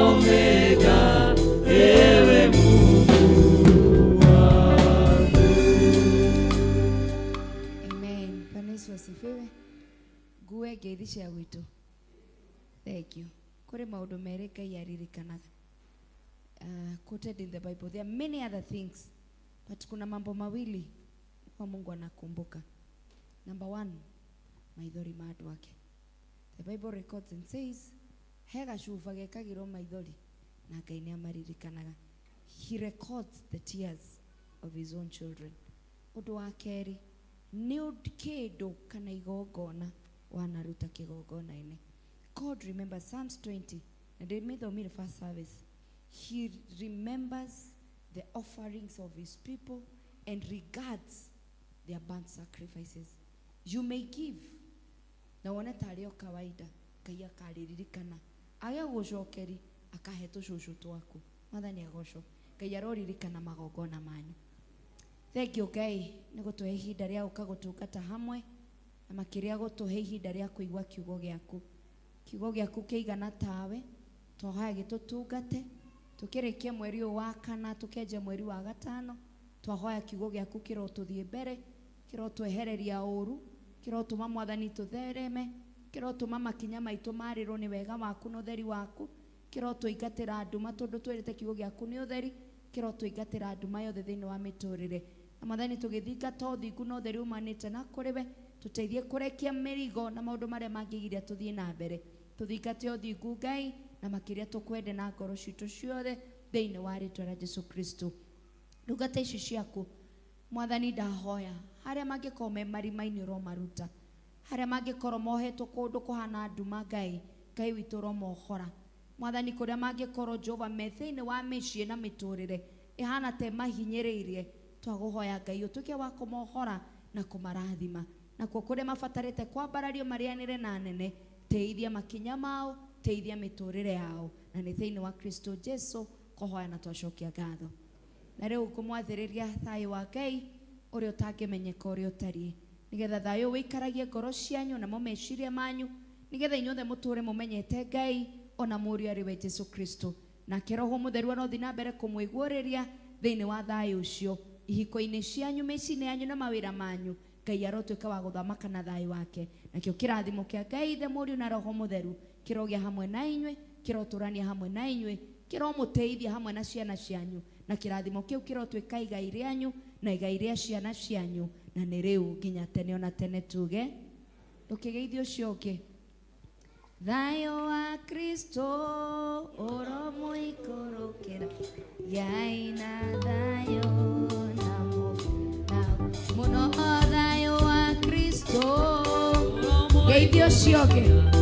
Omega, ewe Mungu wangu. Amen. Bwana Yesu asifiwe. Ngue ngeithi cia gwitũ. Thank you. Kũrĩ maũndũ merĩ Ngai aririkanaga. Quoted in the Bible. There are many other things, but kuna mambo mawili kwa Mungu anakumbuka. Number one, maithori ma andũ ake. The Bible records and says, he gacuba gekagĩrwo maithori na Ngai nĩ amaririkanaga. He records the tears of his own children. Ũndũ wa kerĩ, nĩ kĩndũ kana igongona wanaruta kĩgongona-inĩ. God remembers. Psalms 20, na ndĩmĩthomire first service. He remembers the offerings of his people and regards their burnt sacrifices. You may give na wone tarĩ o kawaida, Ngai akaririkana age gũcokeri akahe tũcũcũ twaku. Mwathani agocwo. Ngai aroririkana magongona manyu. Thank you Ngai nĩ gũtũhe ihinda rĩa gũka gũtungata hamwe na makĩria gũtũhe ihinda rĩa kũigua kiugo gĩaku. Kiugo gĩaku kĩigana tawe, twahoya gĩtũtungate tukĩrĩkia mweri ũyũ wa kana tũkenja mweri wa gatano. Twahoya kiugo gĩaku kĩrotũthiĩ mbere, kĩrotwehereria ũru, kĩrotũma Mwathani tũthereme, kĩrotũma makinya maitũ marĩrwo nĩ wega waku na ũtheri waku, kĩrotũingatĩra nduma tondũ twĩrĩte kiugo gĩaku nĩ ũtheri, kĩrotũingatĩra nduma yothe thĩinĩ wa mĩtũrĩre. Na Mwathani tũgĩthingata ũthingu na ũtheri umanĩte na kũrĩ we, tũteithie kũrekia mĩrigo na maũndũ marĩa mangĩgiria tũthiĩ na mbere. Tũthingate ũthingu Ngai, na makĩria tũkwende na ngoro citũ ciothe thĩinĩ wa rĩtwa rĩa Jesu Kristo. Ndungata ici ciaku Mwathani, ndahoya harĩa mangĩkorwo me marima-inĩ ũromaruta, harĩa mangĩkorwo mohetwo kũndũ kũhana nduma Ngai, Ngai witũ ũromohora. Mwathani, kũrĩa mangĩkorwo Jehova me thĩinĩ wa mĩciĩ na mĩtũrĩre ĩhana te mahinyĩrĩirie, twagũhoya Ngai ũtuĩke wa kũmohora na kũmarathima. Nakuo kũrĩa mabatarĩte kwambarario marĩanĩre na nene, teithia makinya mao, teithia mĩtũrĩre yao, na nĩ thĩinĩ wa Kristo Jesu kũhoya na twacokia ngatho. Na rĩu ngũmwathĩrĩria thayũ wa Ngai ũrĩa ũtangĩmenyeka ũrĩa ũtariĩ, nĩgetha thayũ wĩikaragie ngoro cianyu namo meciria manyu, nĩgetha inyuothe mũtũre mũmenyete Ngai ona Mũriũ arĩ we Jesu Kristo. Nake Roho Mũtheru arothiĩ na mbere kũmũiguũrĩria thĩinĩ wa thayũ ũcio ihiko-inĩ cianyu, mĩciĩ-inĩ yanyu na mawĩra manyu. Ngai arotuĩka wa gũthamaka na thayũ wake. Nakĩo kĩrathimo kĩa Ngai Ithe, Mũriũ na Roho Mũtheru kĩrogĩa hamwe na inyuĩ, kĩrotũrania hamwe na inyuĩ, kĩromũteithia hamwe na ciana cianyu, na kĩrathimo kĩu kĩrotuĩka igai rĩanyu na igai rĩa ciana cianyu, na nĩ rĩu nginya tene ona tene. Tuge ndũkĩgeithie ũcio ũngĩ. Thayũ wa Kristo ũromũikũrũkĩra, gĩai na thayũ na mũno, thayũ wa Kristo. Geithie ũcio ũngĩ.